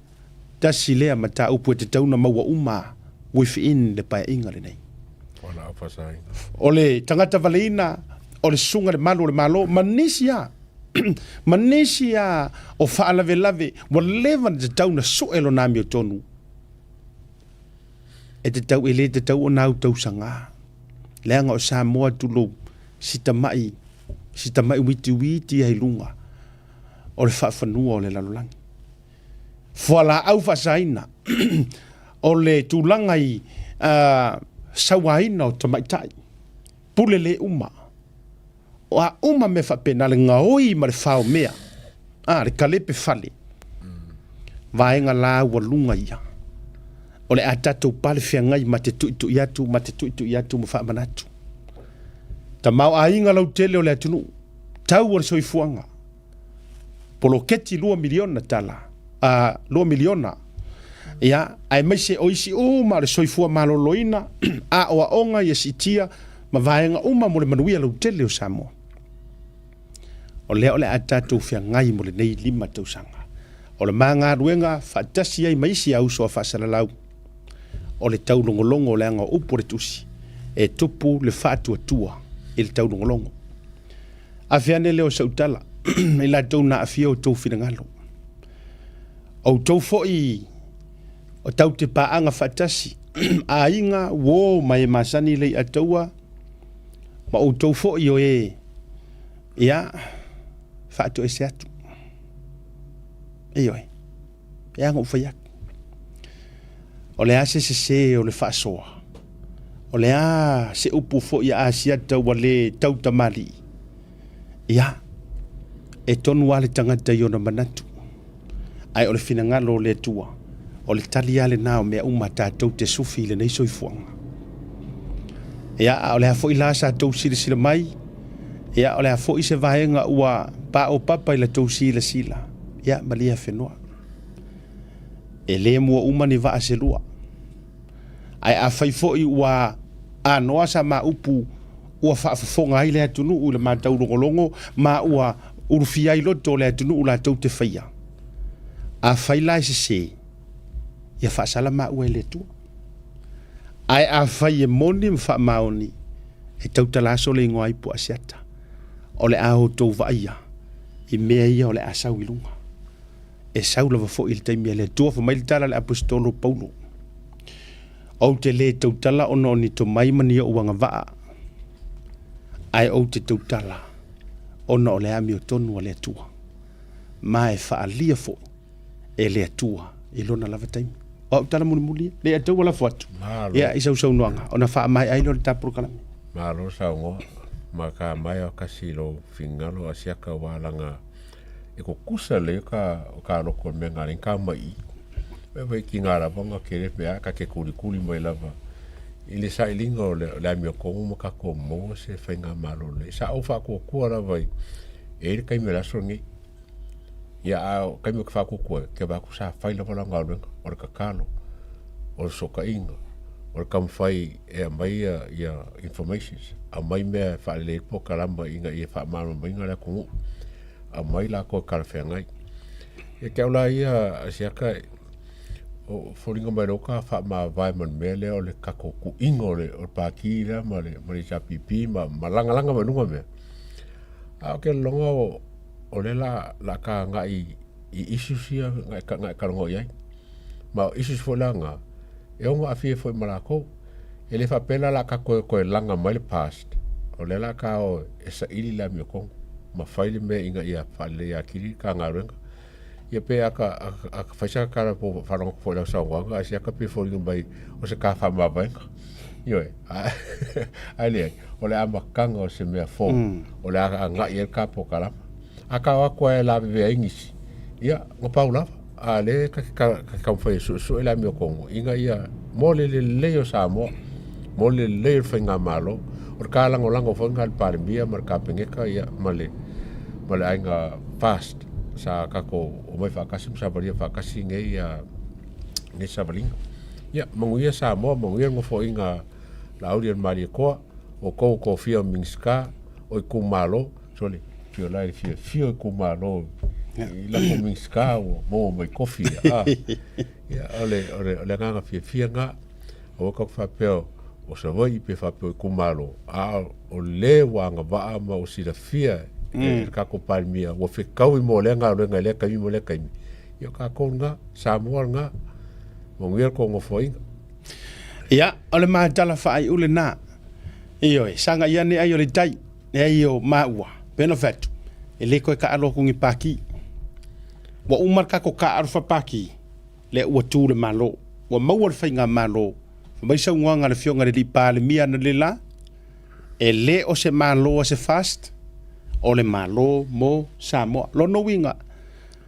tasi lea mataupu e tatau ona maua uma within le paeaiga lenei. O le tagata valeina o le susuga i le malu o le Malo ma nisi a ma nisi a o faalavelave ua leva ona tatau ona sue lona amiotonu e tatau e le tatau ona autausaga leaga o Samoa tulou si tamai witiwiti ai luga. o le faafanua o le lalolagi. Fualaau faasaina, o le tulaga i sauaina o tamaitai, pule le uma, o a uma mea faapena, le gaoi ma le faomea, a, le kalepe fale, vaega laualuga ia, o le a tatou pale feagai ma te tuitui atu, ma te tuitui atu ma faamanatu. Tamaoaiga lautele o le atunuu, tau o le soifuaga, poloketi $2 miliona tala, a, $2 miliona, ia, aemaise o isi uma o le soifua maloloina, aoaoga ia siitia, ma vaega uma mo le manuia lautele o Samoa. O lea o le a tatou feagai mo lenei 5 tausaga. O le ma galuega faatasi ai ma isi a uso a faasalalau, o le taulogologo leaga o upu o le tusi, e tupu le faatuatua i le taulogologo. Afe ane lea o sau tala i latou na aafia outou finagalo. Outou foi o tau te paaga faatasi, aiga, uo ma e masani le Ataua, ma outou foi o e, ia, faatoese atu. Ioe, e a ona ou fai atu. O le a se sese o le faasoa? O le a se upu foi a Asiata ua le tautamalii? Ia, e tonu lava le tagata i ona manatu, ae o le finagalo o le Atua, o le tali lava lena o mea uma tatou te sufi i lenei soifuaga. Ia, a o le a foi la sa tou silasila mai, ia, o le a foi se vaega ua paopapa i la tou silasila, ia, malie afenoa. E le mua uma ni vaa se lua. Ae afai foi ua anoa sa ma upu ua faafofoga ai le atunuu i le mataulogologo ma ua ulufia ai loto o le atunuu latou te faia, afai la e sese, ia faasala maua e le Atua. Ae afai e moni ma faamaoni, e tautala aso le igoa ai po Asiata, o le a outou vaaia i mea ia o le a sau i luga. E sau lava foi i le taimi a le Atua, fai mai le tala a le Aposetolo Paulo, Ou te lē tautala ona o ni tomai ma ni ou agavaa, ae ou te tautala ona o le amiotonu a le Atua, ma e faaalia foi e le Atua i lona lava taimi. O au tala mulimuli ia, le Atua ua lafo atu ia i sau saunoaga ona faamaea ai lea o le ta polokalame.
Malo saunoa ma ka mai o kasi lo fingalo asiaka wa langa e kukusa le ka o ka loko me ngā ka mai e vai ki ngā lava nga kere pe a ka ke kuli kuli mai lava i le sailiga o le, le amio kongo ma ka ko mo se whainga malo le sa o whakua lava i e le kaime la so nei ia a kaime ka whakua ke ba ku sa whai lava la ngā renga o le kakalo o le sokainga o le kamwhai e mai ia, ia informations a mai mea e whaalelei po kalama inga ia whaamama mai ngā le kongu a mai la ko kalawhengai ia ke au la ia asiaka o foliga mai loa ka faamavae ma le mea lea o le kako kuʻiga o le o le pākī lea ma le ma le HRPP ma ma lagalaga mai luga mea. A o ke lologa o o le la la ka agai i issues ia ngai ka ngai kalogo i ai. Ma o issues foi la nga e ono aafia foi ma lakou. E le faapea la la ka koe koe laga mai le past o lea la ka o e saili le amiotogo ma fai le mea ina ia faalelei atili ka galuega. Ia pe aka aka fai sa kala po whalongo fo lau saunoaga a se aka pe foliga mai o se ka whamavaenga. Ioe, ai le ai, o le amataga o se mea fou, o le a agai ai le ka polokalama. A ka o atu ai e lavevea ai nisi, ia, na pau lava, a le ka ka ka taumafai e suesue le amiotonu ina ia mo le lelei o Samoa, mo le lelei o le faigamalo, o le ka lagolago foi lena a le Palemia ma le Kapeneta ia ma le ma le aiga FAST sa tatou omai faatasi ma savalia faatasi nei ia nei savaliga. Ia, manuia Samoa, manuia le nofoaiga Laauli o le Malietoa, o tou tofia o Minisita, o itumalo, sole, fio la i le fiafia o itumalo i lako Minisita ua maua mai tofi. Ah, ia, o le, o le, o le agaga fiafia lena. Aua tatou te faapea o Savaii pe faapea o itumalo, a o le ua agavaa ma ua silafia e le tatou Palemia ua fetaui mo lea galuega i lea taimi ma lea taimi. Ia o tatou lena, Samoa lena, manuia le tou nofoaiga.
Ia, o le matala faaiu lena. Ioe, sagai ane ai o le tai, e ai o maua, pei ona fai atu, e le toe taalo atu ni pākī. Ua uma le tatou taaalo faapati, lea ua tu le Malo, ua maua le faigamalo. Fai mai saunoaga a le Afioga i le alii Palemia analeila, e le o se Malo a se FAST, o le Malo mo Samoa. Lona uiga,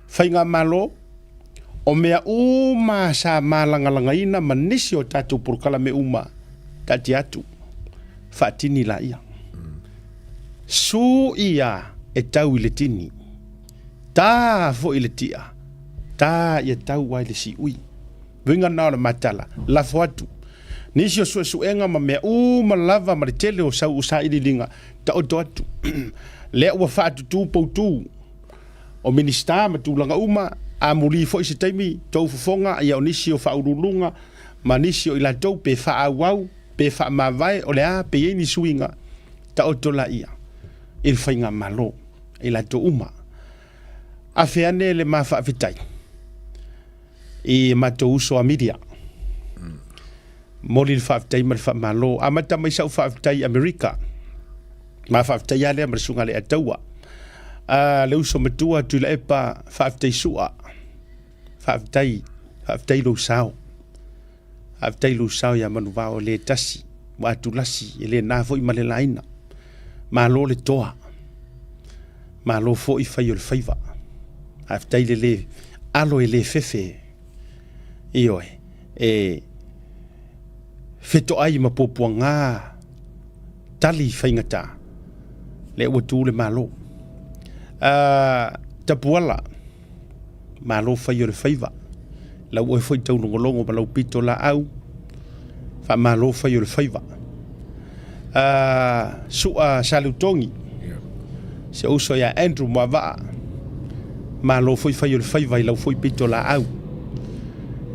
faigamalo, o mea uma sa malagalagaina ma nisi o tatou polokalame uma, taatia atu, faatini laia. Su ia e tau i le tini, ta foi i le tia, ta ia tau ai le siui. Uiga na o le matala, lafo atu. Nisi o suesuega ma mea uma lava ma le tele o sau sailiiliga, taoto atu. Lea ua faatutu poutu o Minisita ma tulaga uma, amuli foi se taimi, tou fofoga ia o nisi o faauluuluga ma nisi o i latou pe faaauau, pe faamavae, o le a, pe i ai ni suiga, taoto laia i le faigamalo i latou uma. Afe ane le ma faafetai i matou uso a media. Momoli le faafetai ma le faamalo. Amata mai sau faafetai i Amerika. Ma faafetai lava lea ma le susuga i le Ataua. Le uso matua Tuilaepa, faafetai Sua. Faafetai, faafetai lou sao. Faafetai lou sao ia Manuvao e le tasi, ua atulasi, e le na foi ma le laina. Malo le toa. Malo foi fai o le faiva. Faafetai le le alo e le fefe. Ioe, e fetoai ma puapuaga tali faigata, lea ua tu le Malo. Tapuala, malo fai o le faiva. Lau oe foi taulogologo ma lau pito laau, faamalo fai o le faiva. Sua Saleutogi, si ou uso ia Andrew Moavaa, malo foi fai o le faiva i lau foi pito laau.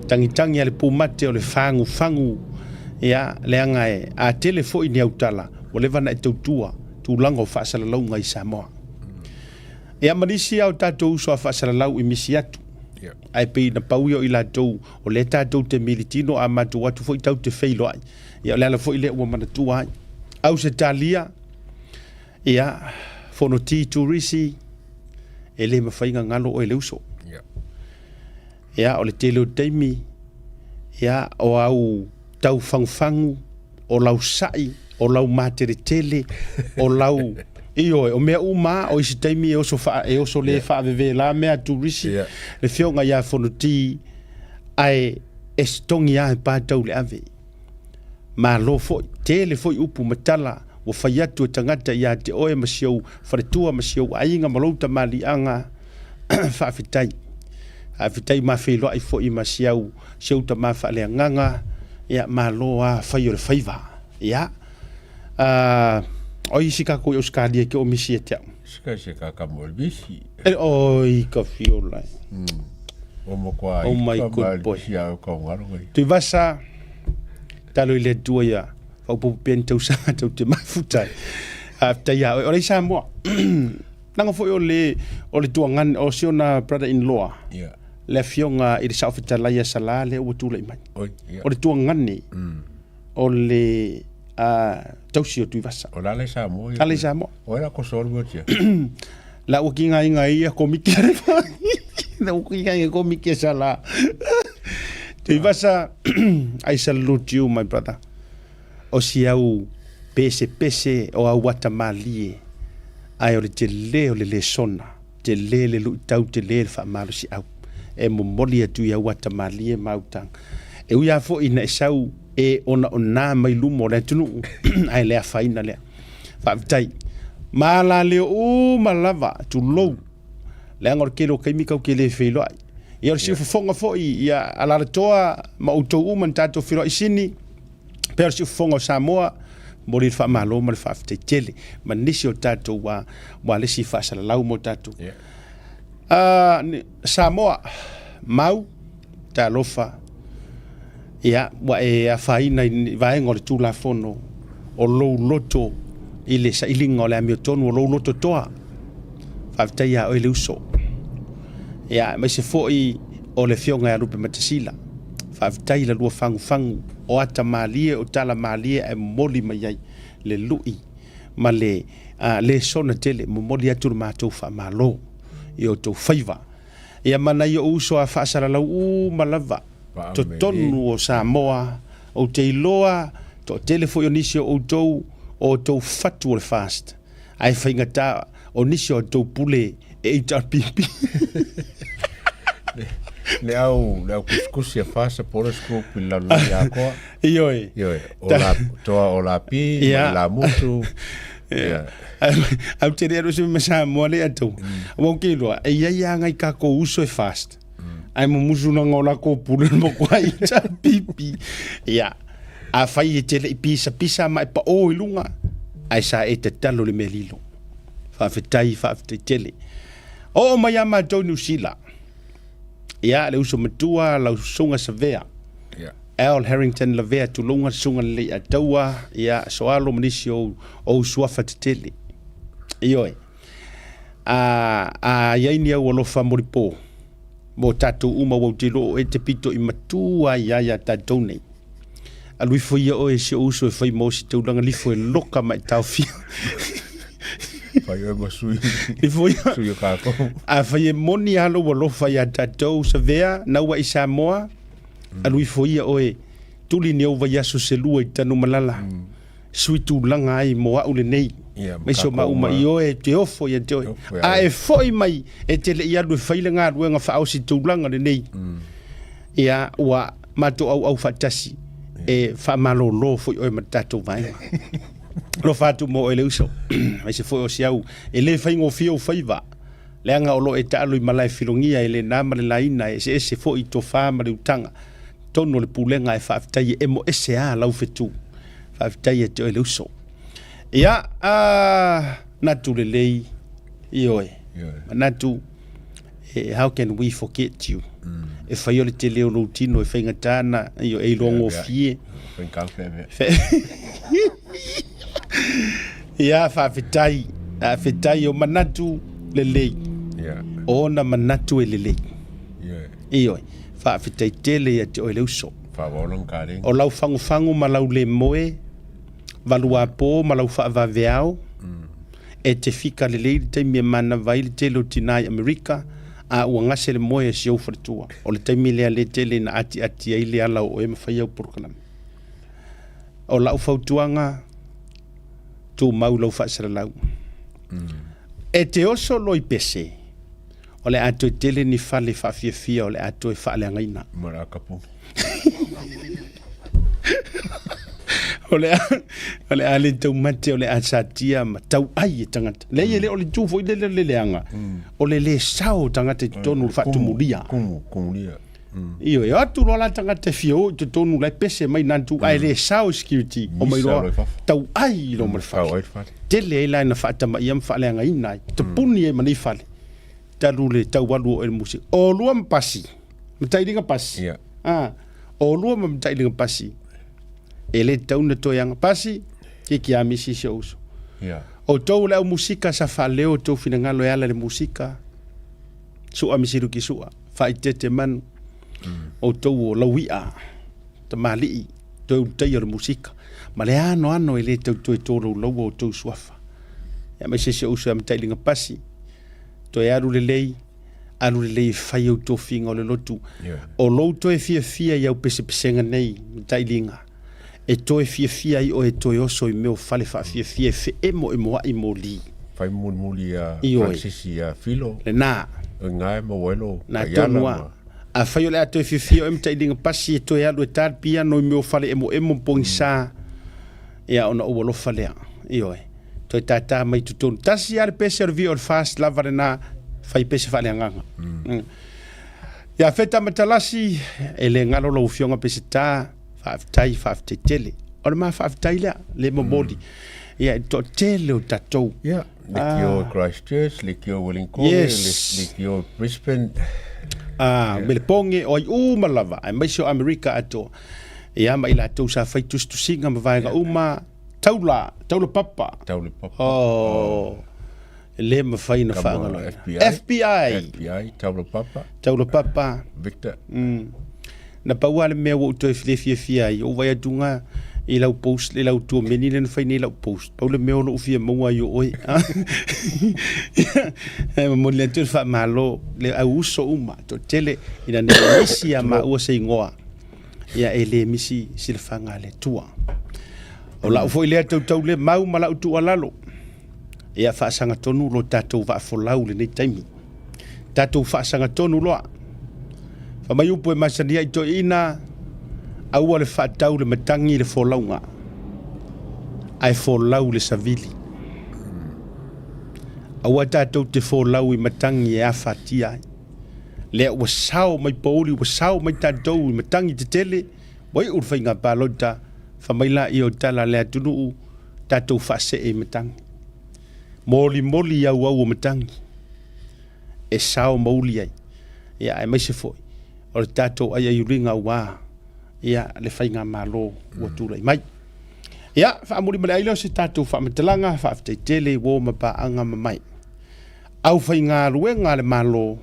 Tagitagi a le pumate o le fagufagu, ia, leaga e a tele foi ni autala, ua leva ona e tautua tulaga o faasalalauga i Samoa. Ia ma nisi lava o tatou uso a faasalalau i misi atu. Ae pei na pau ia o i latou o lea tatou te militino a matou atu foi tatou te feiloai. Ia o le ala foi lea ua manatua ai. Ausetalia, ia, Fonoti Turisi, e le mafai ona galo oe le uso. Ia, o le tele o taimi, ia, o au taufagufagu, o lau sa'i, o lau mateletele, o lau... Ioe, o mea uma lava, o isi taimi e oso, faa, e oso le yeah. faavevela mea a turisi, yeah. le fioga ia Fonoti, ae e sitogi lava e pa tau le ave. Malo foi, tele foi upu ma tala ua fai atu e tagata ia te oe ma si ou faletua ma si ou aiga ma lou tamaliiaga, faafetai. Faafetai ma feiloai foi ma si au si ou tama faaleagaga, ia malo a fai o le faiva. Ia. O isi ka ko Australia ke o misi e te au.
Sika se ka ka mo misi.
E oi ka fiola.
O mo kwa
Oh my good boy.
Si au ka ngaro ngai.
Tuivasa, talo i le Atua ia faaopoopo pea ni tausaga tau te mafuta ai. Faafetai ia oe. O le Samoa. Leaga foi o le o le tuagane o si ona brother in law.
Yeah.
Le afioga i le Saofetalai ia Sala lea ua tulai mai.
Oi, yeah.
O le tuagane o le tausi o Tuivasa.
O la le Samoa.
La le Samoa.
O la ko solu tia.
La ua kinga inga ia komiti a La ua kinga inga komiti a Sala. Tuivasa, I salute you my brother. O si au pesepese o au ata malie, ae o le tele o le lesona, tele le luitau, tele le faamalosiau e momoli atu i au ata malie ma au taga. E ui lava foi ina e sau e onaona mai luma o le atunuu, ae le afaina lea. Faafetai. Ma alaleo uma lava, tulou, leaga o le tele o taimi tatou te le feiloai. Ia o le siufofoga foi ia Alalatoa ma outou uma na tatou feiloai i Sini, pea o le siufofoga o Samoa, momoli le faamalo ma le faafetai tele ma nisi o tatou ua ua le isi faasalalau mo tatou.
Yeah.
Samoa, mau, talofa, ia, ua e afaina i vaega o le Tulafono o lou loto i le sailiga o le amiotonu o lou loto toa. Faafetai ia oe le uso. Ia, aemaise foi o le Afioga ia Lupematasila. Faafetai i la lua fagufagu o ata malie o tala malie ae momoli mai ai le lui ma le lesona tele. Momoli atu le matou faamalo i outou faiva. Ia ma nai ou uso a faasalalau uma lava totonu o Samoa, ou te iloa toatele foi o nisi o outou o outou fatu o le FAST, ae faigata o nisi o outou pule e HRPP.
Le au, le au kusikusi a FAST Supporters Group i le lalolagi atoa.
Ioe.
Ioe, o la, toa o Lapi, ma le Lamutu.
Ia. Au te le alu se ma Samoa le atu. Ua ou te iloa, e iai lava ngai tatou uso e fast. Ae mumusu na o latou pule le matua HRPP. Ia, afai e te le i pisapisa ma e pao i luga, ae sa e tatalo i le mea lilo. Faafetai, faafetai tele. Oo mai ia matou i Niu Sila. Ia, le uso matua, lau susuga Savea.
Yeah.
Al Harrington Lavea, tulouna le susuga lelei a taua, ia, Soalo ma nisi o ou suafa tetele. Ioe. A, a i ai ni au alofa molipo, mo tatou uma ua ou te iloa o oe te pito i matua ai ia ia tatou nei. Alu ifo ia oe e si ou uso e fai mo si taulaga lifo e loka ma e taofia.
Fai oe ma sui.
Lifo ia.
Sui o kākou.
A fai e moni a lou alofa ia tatou Savea, naua i Samoa, alu ifo ia oe, tuli ni ou vaiaso se lua i Tanumalala. Sui tulaga ai mo au lenei.
Ia,
ma isi o
ma
mauma
ma-
i oe te ofo ia te oe.
Ofo ia
A
oe.
e foi mai e te le i alu e fai le galuega faaosi tulaga lenei. Ia, ua matou auau faatasi e faamalolo foi oe ma le tatou vaega. Alofa atu mo oe le uso. Aemaise foi o si au e le faigofie ou faiva. Leaga o lo o e taalo i malae filogia e le na ma le laina e eseese foi i tofa ma le utaga. Tonu o le pulega e faafetai e emo ese a lau fetu. Faafetai ia te oe le uso. Ia, a natu lelei, ioe. Manatu, how can we forget you? E fai o le tele o lou tino e faigata na, ioe, e iloa gofie. Ia, faafetai, faafetai o manatu lelei. O ona manatu e lelei. Ioe, faafetai tele ia te oe le uso. O lau fagufagu ma lau le moe, valuapo ma lau faavaveao, e te fika lelei le taimi e manava ai le tele o tina i Amerika, a ua gase le moe e si ou faletua. O le taimi lea le tele ina atiati ai le ala o oe ma fai au polokalame. O lau fautuaga, tumau lau faasalalau. E te oso loa i pese, o le a toe tele ni fale faafiafia o le a toe faaleagaina.
Ma le akapu.
O le a, o le a le taumate, o le a satia ma tauai e tagata. Leai, e le o le itu foi lele o le leaga, o le le sao o tagata i totonu o le faatumulia.
Kumu, kumulia.
Ioe, o atu loa la tagata e fia o i totonu la e pese mai nā tu, ae le sao i security, o mai
Misa
loa
loa i fafo.
tauai loa ma le fale.
Tauai le fale.
Tele ai la ina faatamaia ma faaleagaina ai, tapuni ai ma nei fale. Talu le taualu o oe i le musika. O lua ma pasi, matailiga pasi.
Ia.
Ah, o lua ma matailiga pasi. E le tatau ona toe aga pasi, ke ki a misi si ou uso.
Ia.
O tou le au musika sa faaleo o tou finagalo e ala i le musika. Sua misilu ki sua, faaitete manu. O tou o lau i'a, tamalii, toe ulutaia o le musika. Ma le anoano e le tau toe tolaulaua o tou suafa. Ia aemaise si ou uso ia Matailiga Pasi, toe alu lelei, alu lelei e fai au tofiga o le lotu. O lou toe fiafia i au pesepesega nei, Matailiga, e toe fiafia ai oe e toe oso i mea o fale faafiafia e feemoemoai moli.
Fai mulimuli ia
Ioe.
Francisi ia Filo.
Lena.
O iga e maua ai lou
Na
taiala
tonu
ma.
a. Afai o le a toe fiafia oe Matailiga Pasi e toe alu e ta le piano i mea o fale emoemo ma pogisa, ia ona ou alofa lea. Ioe. Toe tātā mai totonu. Tasi lava le pese o le vio o le FAST lava lena, fai pese faaleagaga. Ia Feta Matalasi, e le galo lau Afioga Peseta, faafetai, faafetai tele. O le ma faafetai lea, le momoli. Ia, i le toatele o tatou.
Ia, le kio i Christchurch, le kio i Wellington,
Yes.
le kio i Brisbane.
Ah, me le poge o ai uma lava, aemaise o Amerika atoa. Ia, ma i latou sa fai tusitusiga ma vaega uma, taula, taula papa.
Taula papa.
Oh, e le mafai ona
Kama
faagaloina.
FBI.
FBI.
FBI, taula papa.
Taula papa.
Victor.
Na pau lava le mea ua ou toe le fiafia ai, ou vaai atu ga, i lau post i lau tuameni lea na fai nei lau post pau le mea o lou fia maua ai o oe. E momoli atu le faamalo le au uso uma toatele ina ne i misi ia maua se igoa ia e le misi silafaga a le Atua. O lau foi lea tautau le mau ma lau tuualalo ia faasagatonu lo tatou vaafolau i lenei taimi. Tatou faasagatonu loa. Fai mai upu e masani ai toeaiina, aua le faatau le matagi i le folauga, ae folau le savili. Aua tatou te folau i matagi e afatia ai. Lea ua sao mai pouli, ua sao mai tatou i matagi tetele, ua iu le faiga palota, fai mai laia o tala a le atunuu, tatou faasee i matagi. Molimoli i auau o matagi e sao ma uli ai, ia aemaise foi o le tatou aiaiuliga aua ia le faigamalo ua tulai mai. Ia, faamuli ma le ai lea o se tatou faamatalaga, faafetai tele i uo ma paaga ma mai. Aufaigaluega a le Malo,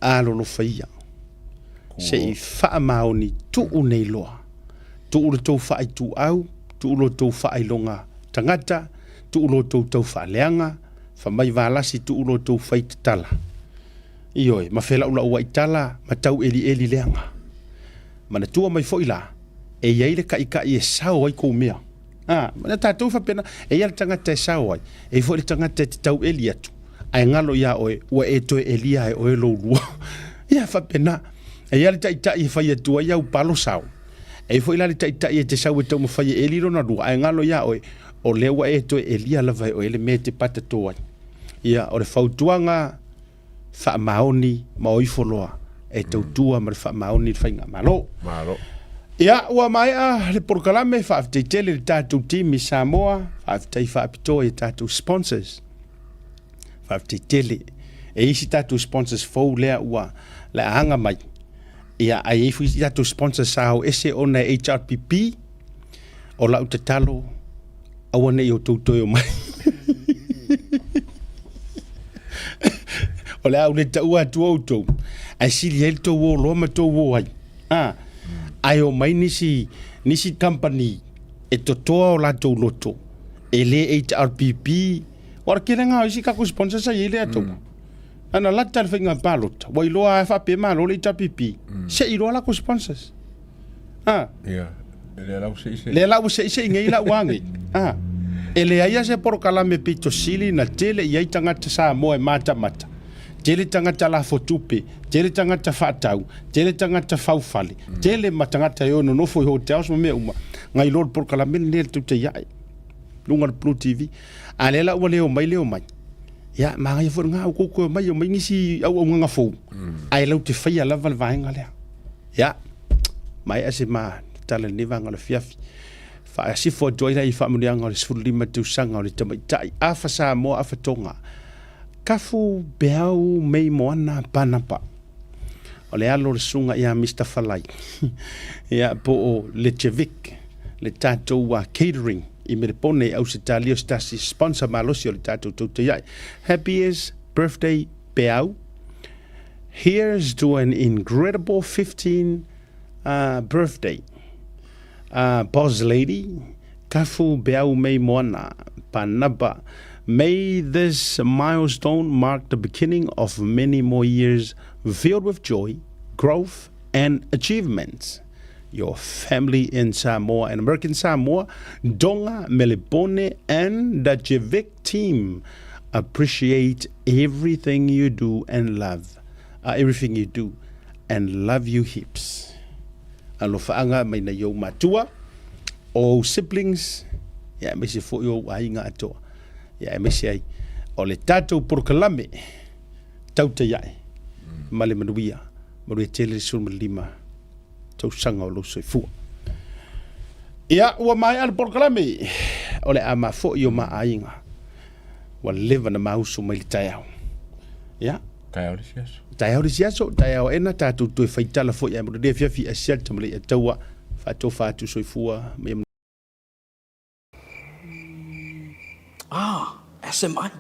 alolofa ia, se i faamaoni tuu nei loa, tuu le tou faaituau, tuu lo tou faailoga tagata, tuu lo tou taufaaleaga, famai valasi tuu lo tou fai tatala. Ioe, ma felaulau tala ma tau elieli leaga. Manatua mai foi la, e i ai le kaʻikaʻi e sao ai kou mea. A, na tatou faapena, e i ai le tagata e sao ai, e i ai foi le tagata e te tau eli atu, ae galo iā oe, ua e toe elia e oe lou lua. Ia, faapena. E i ai le taitai e fai atu ai au palo sao, e i ai foi la le taitai e te sau e taumafai e eli lona lua, ae galo iā oe, o lea ua e toe elia lava e oe le mea e te patato ai. Ia, o le fautuaga, faamaoni ma o ifo loa e tautua ma le faamaoni le faigamalo.
Malo.
Ia, ua maea le polokalame, faafetai tele i le tatou team i Samoa, faafetai faapitoa i tatou sponsors. Faafetai tele. E i ai isi tatou sponsors fou lea ua le aga mai. Ia, ae i ai foi isi tatou sponsors sa o ese ona e HRPP, o lau tatalo, aua ne i outou toe omai. O le a ou le taua atu outou, ae sili ai le tou o loa ma tou o ai. A, ae omai nisi, nisi company e totoa o latou loto, e le HRPP, o le kelega o isi tatou sponsor sa i ai le atou. Ana lata le faiga palota, ua iloa lava e faapea malo le HRPP, se i iloa latou sponsors. A.
Ia, lea la ua seisei.
Lea la ua seisei nei la ua nei. A. E leai lava se polokalame pito sili na tele i ai tagata Samoa e matamata, tele tagata lafo tupe, tele tagata faatau, tele tagata faufale, tele ma tagata e o nonofo i hotels ma mea uma, nai lo le polokalame lenei a le tautai ae, luga o le Blue TV. A lea la ua le omai le omai, ia manaia foi lena, outou toe omai, omai nisi auaunaga fou, ae latou te faia lava le vaega lea. Ia, maea se ma tala i lenei vaega o le afiafi. Faasifo atu ai la i faamanuiaga o le 15 tausaga o le tamaitai afa Samoa afa Tonga. Kafu Beau Mei Moana Panapa. O le alo o le susuga ia Mister Falai. Ia, po o Lechevic, le tatou catering i Melepone i Ausetalia o se tasi sponsor malosi o le tatou tautaiai. Happiest birthday Beau. Here's to an incredible 15 birthday Boss lady Kafu Beau Mei Moana Panapa May this milestone mark the beginning of many more years filled with joy, growth and achievements. Your family in Samoa and American Samoa, Donga Melepone and the Jevik team appreciate everything you do and love uh, everything you do and love you heaps. Alofaaga mai nai ou matua, o ou siblings, ia aemaise foi o ou aiga atoa. Ia aemaise ai o le tatou polokalame tautai ae ma le manuia, manuia tele le 15 tausaga o lou soifua. Ia, ua maea le polokalame, o le a mafo'i o ma aiga. Ua leva na mausu mai le taeao. Ia.
Taeao le isi aso.
Taeao le isi aso, taeao ena tatou toe faitala foi ae mo lenei afiafi asia le tamalai ataua faatofa atu soifua ma ia
Ah, SMI.